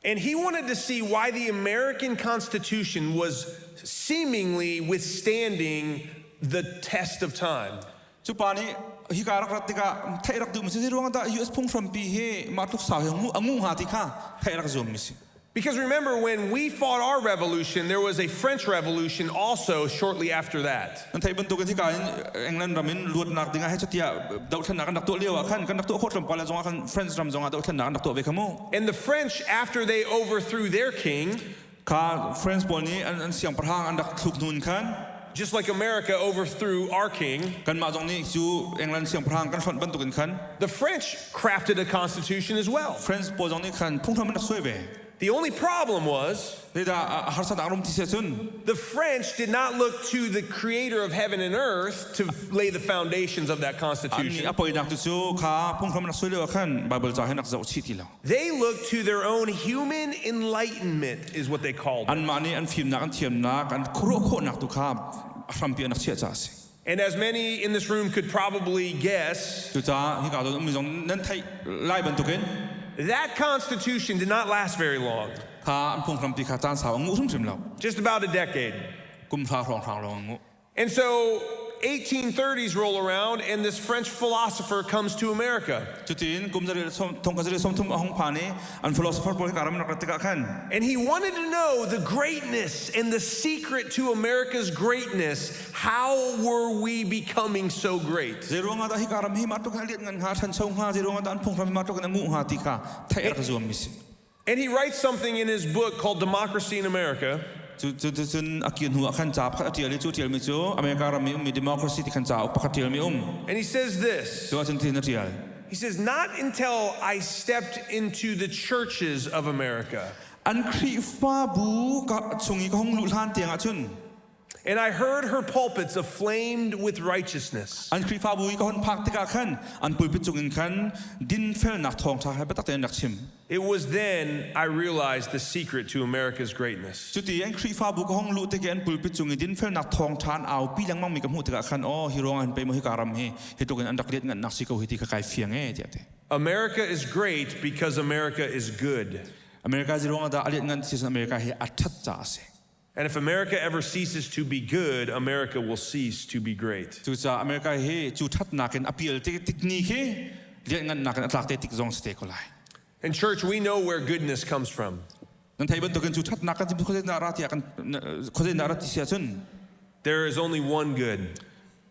[SPEAKER 15] And he wanted to see why the American Constitution was seemingly withstanding the test of time.
[SPEAKER 16] Cu pa nih hika rak rat tikah theih rak duh mi si ruang dah US phunghrampi hi mah tluk sau hi a ngu hnga ti kha theih rak zuam mi si.
[SPEAKER 15] Because remember, when we fought our revolution, there was a French revolution also shortly after that.
[SPEAKER 16] Nan theih bantukin hika in England ram in luatnak dingah he cutiah dohthlennak kan rak tuah lio ah khan kan rak tuah khawh tlawmpal zongah khan French ram zongah dohthlennak an rak tuah ve kha mu.
[SPEAKER 15] And the French, after they overthrew their king,
[SPEAKER 16] kha French pawl nih an, an siangpahrang an rak thluk hnun khan
[SPEAKER 15] just like America overthrew our king,
[SPEAKER 16] kanmah zong nih cu England siangpahrang kan hlonh bantukin khan
[SPEAKER 15] the French crafted a constitution as well.
[SPEAKER 16] French pawl zong nih khan phunghram an rak suai ve.
[SPEAKER 15] The only problem was
[SPEAKER 16] Zeidah harsatnak rum ti si ahcun
[SPEAKER 15] the French did not look to the creator of heaven and earth to lay the foundations of that constitution.
[SPEAKER 16] A poinak tu cu kha phunghram rak suai lio ah khan Bible ca hin rak zoh chih ti lo.
[SPEAKER 15] They looked to their own human enlightenment is what they called it.
[SPEAKER 16] Anmah nih an fimnak an thiamnak an khuaruah khawhnak tu kha hrampi an rak chiah caah a si.
[SPEAKER 15] And as many in this room could probably guess,
[SPEAKER 16] Cucaah hika zawn ummi zong nan theih lai bantukin
[SPEAKER 15] that constitution did not last very long.
[SPEAKER 16] Kha an phunghrampi kha caan sau a nguh hrimhrim lo.
[SPEAKER 15] Just about a decade.
[SPEAKER 16] Kum hra hrawnghrang lawng a nguh.
[SPEAKER 15] And so 1830s roll around and this French philosopher comes to America.
[SPEAKER 16] Cutin kum thong a hung phan i an philosopher pawl hika ram rak rat tikah khan
[SPEAKER 15] And he wanted to know the greatness and the secret to America's greatness. How were we becoming so great?
[SPEAKER 16] Zei ruangah dah hika ram hi mah tluk in a lian ngan hnga ṭhancho hnga zei ruangah dah an phunghram hi mah tluk in a nguh hnga ti kha theih a rak zuam mi si.
[SPEAKER 15] And he writes something in his book called Democracy in America.
[SPEAKER 16] Cu cu cun a kir hnu ah khan ca pakhat a ṭial i cu ṭialmi cu America ram i ummi democracy ti khan cauk pakhat ṭialmi um.
[SPEAKER 15] And he says this.
[SPEAKER 16] Cu ahcun tin a ṭial.
[SPEAKER 15] He says, Not until I stepped into the churches of America.
[SPEAKER 16] An Khrihfabu ka chung i ka hung luh hlan tiang ahcun.
[SPEAKER 15] And I heard her pulpits aflamed with righteousness.
[SPEAKER 16] An Khrihfabu i ka hon phak tikah khan an pulpit cungin khan dinfelnak thawngṭha he biatak tein rak chim.
[SPEAKER 15] It was then I realized the secret to America's greatness.
[SPEAKER 16] Cuti an Khrihfabu ka hong luh tik i an pulpit cung i dinfelnak thawngṭha an aupi lengmang mi ka hmuh tikah khan aw hi ruang an pei maw hika ram hi hi tluk in an rak liat ngannak si ko hi ti kha kai fiang e tiah ti.
[SPEAKER 15] America is great because America is good.
[SPEAKER 16] America zi ruang dah a liat ngan si America hi a ṭhat caah a si.
[SPEAKER 15] And if America ever ceases to be good, America will cease to be great.
[SPEAKER 16] Cucaah America hi cu ṭhatnak in a pial tik tik ni khi lianhngannak in a tlak te tik zong si te ko lai.
[SPEAKER 15] And church, we know where goodness comes from.
[SPEAKER 16] Nan thei bantukin cu ṭhatnak kan khuazei dah ra tiah kan khuazei dah ra ti si ahcun
[SPEAKER 15] There is only one good.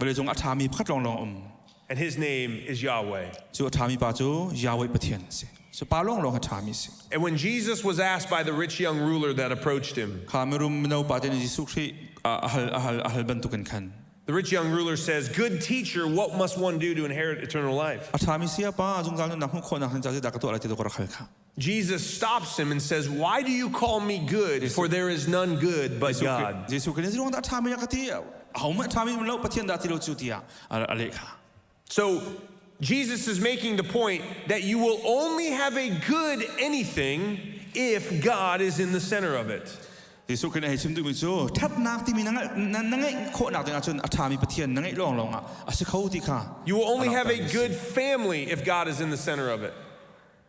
[SPEAKER 16] Vawleicung a ṭhami pakhat lawnglawng um.
[SPEAKER 15] And his name is Yahweh.
[SPEAKER 16] Cu a ṭhami pa cu Yahweh Pathian a si. Cu pa lawnglawng a ṭhami a si.
[SPEAKER 15] And when Jesus was asked by the rich young ruler that approached him,
[SPEAKER 16] Kha mirum mino pa te nih Jesuh Khrih a hal a hal a hal bantukin khan
[SPEAKER 15] the rich young ruler says, Good teacher, what must one do to inherit eternal life?
[SPEAKER 16] A ṭhami saya pa zungzal nunnak hmuh khawhnak hin ca zeidah ka tuah lai ti ka rak hal kha.
[SPEAKER 15] Jesus stops him and says, Why do you call me good? For there is none good but God.
[SPEAKER 16] Jesuh Khrih nih dah ṭhami a ka ti ahohmanh ṭhami um lo Pathian dah ti lo cu tiah a leh kha.
[SPEAKER 15] So Jesus is making the point that you will only have a good anything if God is in the center of it.
[SPEAKER 16] Jesuh Khrih nih hei chim duhmi cu ṭhatnak timi na ngeih khawhnak ding ahcun a ṭhami Pathian na ngeih lawnglawng ah a si kho ti kha.
[SPEAKER 15] You will only have a good family if God is in the center of it.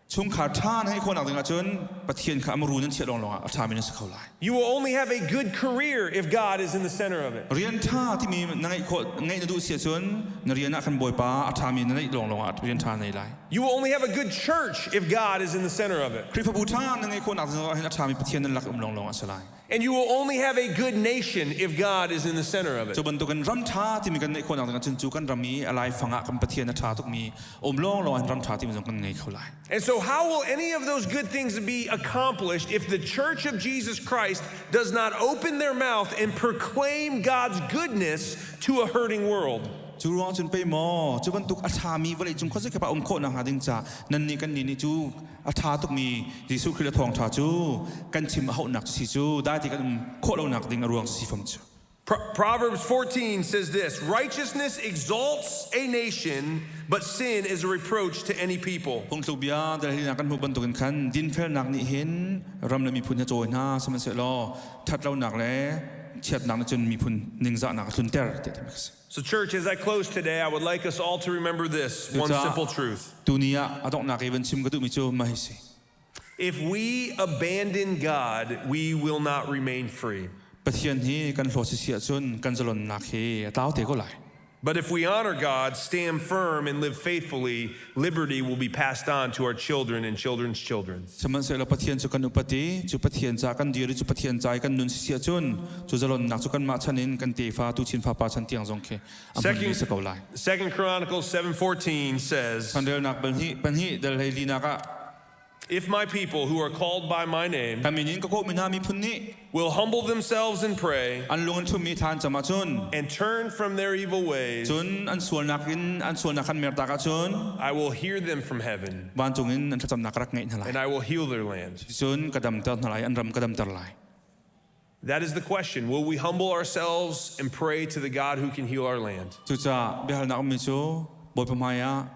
[SPEAKER 16] Chungkhar ṭha na ngeih khawhnak ding ahcun Pathian kha a muru nan chiah lawnglawng ah a ṭhami nan si kho lai.
[SPEAKER 15] You will only have a good career if God is in the center of it.
[SPEAKER 16] Rian ṭha timi na ngeih khawh ngeih na duh si ahcun na rian ah khan Bawipa a ṭhami na neih lawnglawng ah rian ṭha nei lai.
[SPEAKER 15] You will only have a good church if God is in the center of it.
[SPEAKER 16] Khrihfabu ṭha na ngeih khawhnak ding ah hin a ṭhami Pathian nan lak um lawnglawng a si lai.
[SPEAKER 15] And you will only have a good nation if God is in the center of it.
[SPEAKER 16] Cu bantukin ram ṭha timi kan neih khawhnak ding ahcun cu kan ram i a laifang ah kan Pathian a ṭha tukmi um lawnglawng in ram ṭha timi zong kan ngei kho lai.
[SPEAKER 15] And so how will any of those good things be accomplished if the church of Jesus Christ does not open their mouth and proclaim God's goodness to a hurting world?
[SPEAKER 16] Cu ruang cun pei maw cu bantuk a ṭhami vawleicung khuazakip ah um khawh nakhnga ding ca nannih kan nih nih cu a ṭha tukmi Jesuh Khrih le thawngṭha cu kan chim a hauhnak cu si cu dai ti kan um khawh lonak ding a ruang si fam cu.
[SPEAKER 15] Proverbs 14 says this Righteousness exalts a nation, but sin is a reproach to any people.
[SPEAKER 16] Phungthluk bia dalhi kan hmuh bantukin khan dinfelnak nih hin ram le miphun hi cawi hna sihmanhsehlaw ṭhatlonak le chiatnak nih cun miphun ningzahnak a tlunter tiah ti si.
[SPEAKER 15] So, church, as I close today, I would like us all to remember this one simple truth.
[SPEAKER 16] Tuni ah a donghnak i van chim ka duhmi cu mah hi si.
[SPEAKER 15] If we abandon God, we will not remain free.
[SPEAKER 16] Pathian hi kan hlawt si ahcun kan zalonnak hi a tlau te ko lai.
[SPEAKER 15] But if we honor God, stand firm, and live faithfully, liberty will be passed on to our children and children's children.
[SPEAKER 16] Sihmanhsehlaw Pathian cu kan upat i cu Pathian ca kan dir i cu Pathian ca i kan nun si ahcun cu zalonnak cu kanmah chan in kan tefa tuchin fapa chan tiang zong khi a hmunmi si ko lai.
[SPEAKER 15] Second Chronicles 7:14 says,
[SPEAKER 16] Chanrelnak pahnih pahnih dal hlei linak ah
[SPEAKER 15] If my people who are called by my name
[SPEAKER 16] ka min in ka kawhmi hna miphun nih
[SPEAKER 15] will humble themselves and pray
[SPEAKER 16] an lung in ṭhummi thla an cam ahcun
[SPEAKER 15] and turn from their evil ways,
[SPEAKER 16] cun an sualnak in an sualnak khan mertak ahcun
[SPEAKER 15] I will hear them from heaven
[SPEAKER 16] vancung in an thlacamnak ka rak ngaih hna lai
[SPEAKER 15] and I will heal their land.
[SPEAKER 16] cun ka damter hna lai an ram ka damter lai
[SPEAKER 15] That is the question. Will we humble ourselves and pray to the God who can heal our land?
[SPEAKER 16] Cucaah biahalnak ummi cu Bawipa hmai ah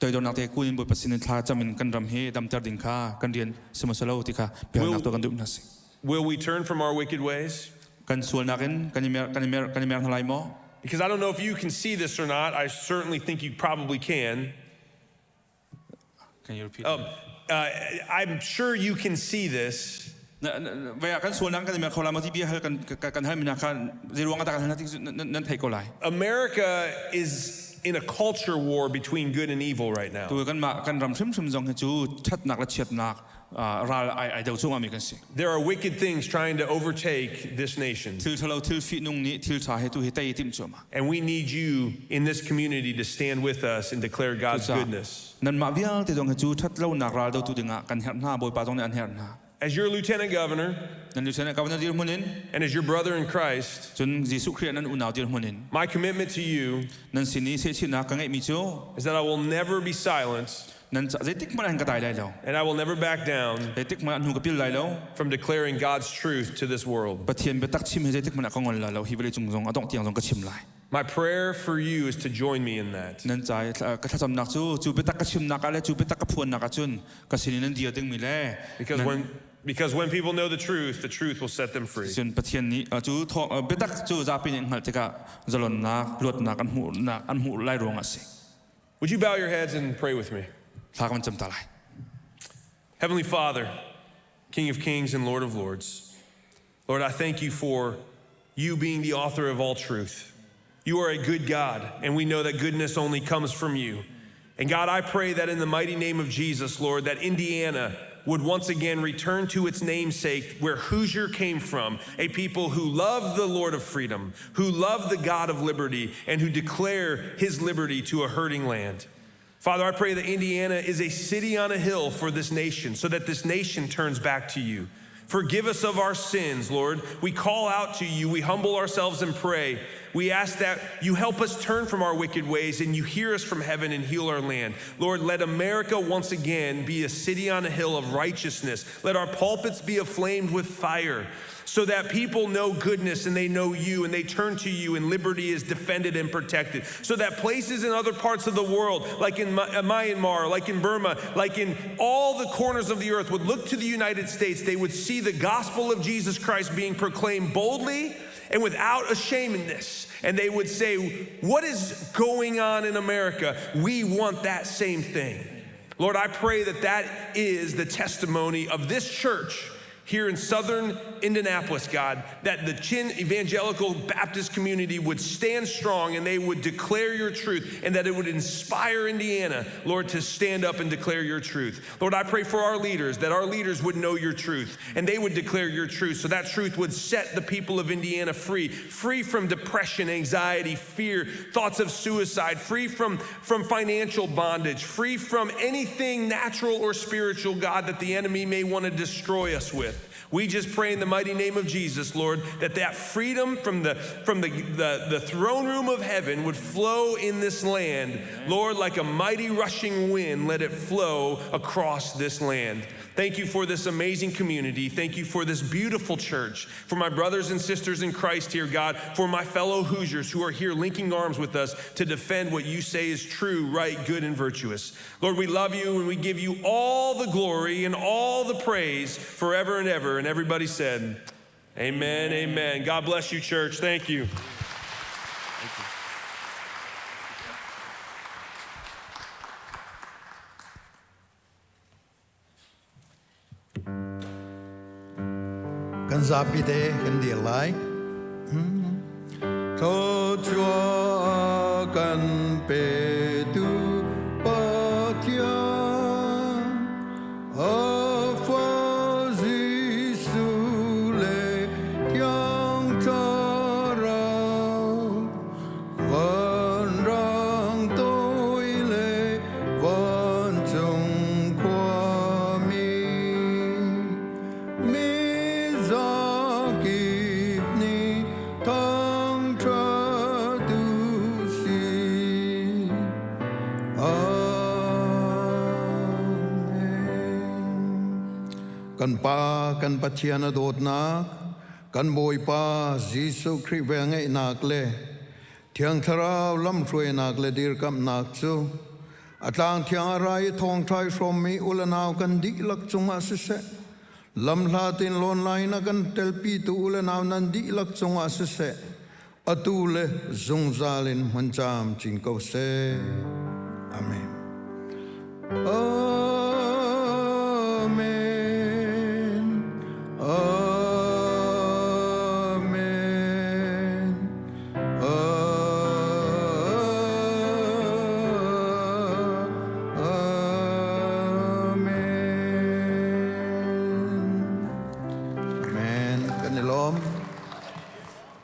[SPEAKER 16] toidornak te kun in Bawipa sin in thla cam in kan ram hi damter ding kha kan rian sihmanhsehlaw ti kha biahalnak tuah kan duh hna si.
[SPEAKER 15] Will we turn from our wicked ways?
[SPEAKER 16] Kan sualnak in kan i mer kan i mer kan i mer hna lai maw?
[SPEAKER 15] Because I don't know if you can see this or not. I certainly think you probably can.
[SPEAKER 16] Can you repeat?
[SPEAKER 15] I'm sure you can see this.
[SPEAKER 16] Vei ah kan sualnak kan i mer kho lai maw ti bia hal kan kan hal mi hna kha zei ruang ah dah kan hal ti nan theih ko lai.
[SPEAKER 15] America is in a culture war between good and evil right now.
[SPEAKER 16] Tu kanmah kan ram hrimhrim zong hi cu ṭhatnak le chiatnak ral ai ai do cuahmah mi kan si.
[SPEAKER 15] There are wicked things trying to overtake this nation.
[SPEAKER 16] Thil ṭhalo thil fihnung nih thil ṭha he tu hi tei timh cuahmah.
[SPEAKER 15] And we need you in this community to stand with us and declare God's goodness.
[SPEAKER 16] Nanmah vialte zong hi cu ṭhatlonak ral dotu dingah kan herh hna Bawipa zong nih an herh hna.
[SPEAKER 15] As your lieutenant governor,
[SPEAKER 16] nan lieutenant governor dirhmun in,
[SPEAKER 15] and as your brother in Christ,
[SPEAKER 16] cun Jesuh Khrih nan unau dirhmun in,
[SPEAKER 15] my commitment to you
[SPEAKER 16] nan sin i sehchihnak ka ngeihmi cu
[SPEAKER 15] is that I will never be silent.
[SPEAKER 16] Nan zeitik hmanh ah ka dai lai lo.
[SPEAKER 15] And I will never back down
[SPEAKER 16] Zeitik hmanh ah hnu ka pil lai lo.
[SPEAKER 15] from declaring God's truth to this world.
[SPEAKER 16] Pathian biatak chim hi zeitik hmanh ah ka ngol lai lo. Hi vawlei cung zong a dongh tiang zong ka chim lai.
[SPEAKER 15] My prayer for you is to join me in that.
[SPEAKER 16] Nan ca ka thlacamnak cu cu biatak ka chimnak ah le cu biatak ka phuannak ah cun ka sin in nan dir dingmi le
[SPEAKER 15] Because when people know the truth, the truth will set them free.
[SPEAKER 16] Cun Pathian nih cu biatak cu zapi nih hngalh tikah zalonnak luatnak an hmuhnak an hmuh lai ruangah a si.
[SPEAKER 15] Would you bow your heads and pray with me?
[SPEAKER 16] Thla kan cam ta lai.
[SPEAKER 15] Heavenly Father, King of kings and Lord of lords, Lord, I thank you for you being the author of all truth. You are a good God, and we know that goodness only comes from you. And God, I pray that in the mighty name of Jesus, Lord, that Indiana would once again return to its namesake where Hoosier came from, a people who love the Lord of freedom, who love the God of liberty, and who declare his liberty to a hurting land. Father, I pray that Indiana is a city on a hill for this nation so that this nation turns back to you. Forgive us of our sins, Lord. We call out to you. We humble ourselves and pray. We ask that you help us turn from our wicked ways and you hear us from heaven and heal our land. Lord, let America once again be a city on a hill of righteousness. Let our pulpits be aflamed with fire so that people know goodness and they know you and they turn to you and liberty is defended and protected. So that places in other parts of the world, like in Myanmar, like in Burma, like in all the corners of the earth, would look to the United States. They would see the gospel of Jesus Christ being proclaimed boldly and without a shamedness. And they would say, What is going on in America? We want that same thing. Lord, I pray that that is the testimony of this church here in southern Indianapolis, God, that the Chin Evangelical Baptist community would stand strong and they would declare your truth and that it would inspire Indiana, Lord, to stand up and declare your truth. Lord, I pray for our leaders, that our leaders would know your truth and they would declare your truth so that truth would set the people of Indiana free, free from depression, anxiety, fear, thoughts of suicide, free from, from financial bondage, free from anything natural or spiritual, God, that the enemy may want to destroy us with. We just pray in the mighty name of Jesus, Lord, that that freedom from the, from the, the, the throne room of heaven would flow in this land. Lord, like a mighty rushing wind, let it flow across this land. Thank you for this amazing community. Thank you for this beautiful church, for my brothers and sisters in Christ here, God, for my fellow Hoosiers who are here linking arms with us to defend what you say is true, right, good, and virtuous. Lord, we love you and we give you all the glory and all the praise forever and ever. And everybody said, Amen, amen. God bless you, church. Thank you. Thank you.
[SPEAKER 17] Kan zapi te kan dir lai. Thluachuah kan petu Pathian a fa Jesuh le Thiang Thlarau Vanrang toi le vancung khuami mi zakip nih thangṭhat u sih. Amen. Kan Pa, kan Pathian a dawtnak, Kan Bawipa Jesuh Khrih velngeihnak le Thiang Thlarau lamhruainak le dirkamhnak cu a tlang thiang a ra i thawngṭha i hrawmmi u le nau kan dihlak cungah siseh, lamhlat in lawn in a kan telpitu u le nau nan dihlak cungah siseh, atu le zungzal in hmun caam cin ko seh. Amen. Amen. Amen. Amen. Amen. Kan i lawm.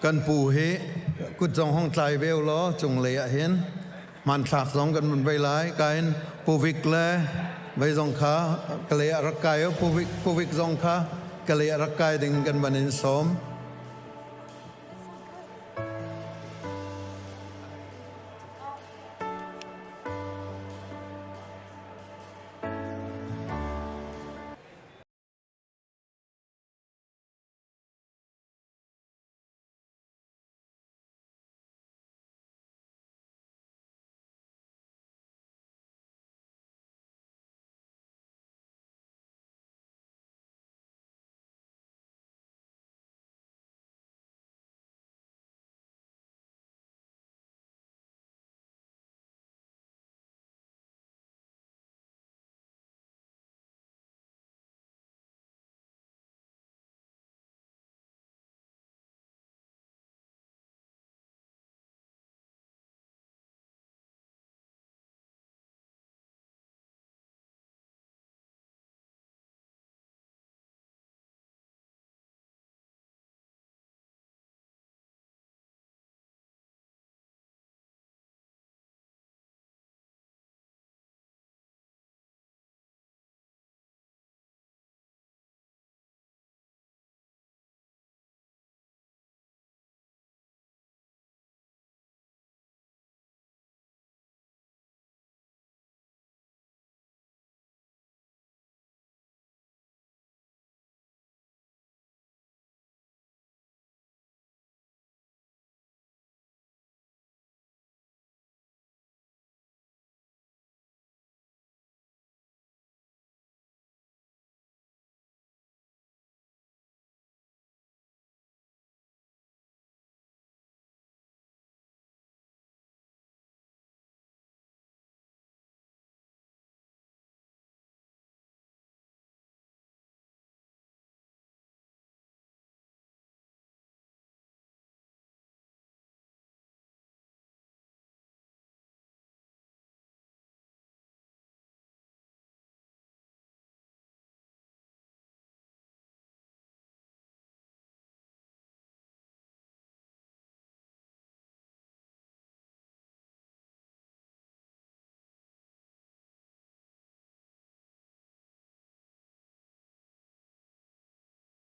[SPEAKER 17] Kan pu hi kut zong hong tlai ve law cunglei ah hin hmanthlak zong kan vun vei lai. Kain Pu Vic le vei zong kha kalei ah rak kai u. Pu Vic, Pu Vic zong kha kalei ah rak kai ding kan van in sawm.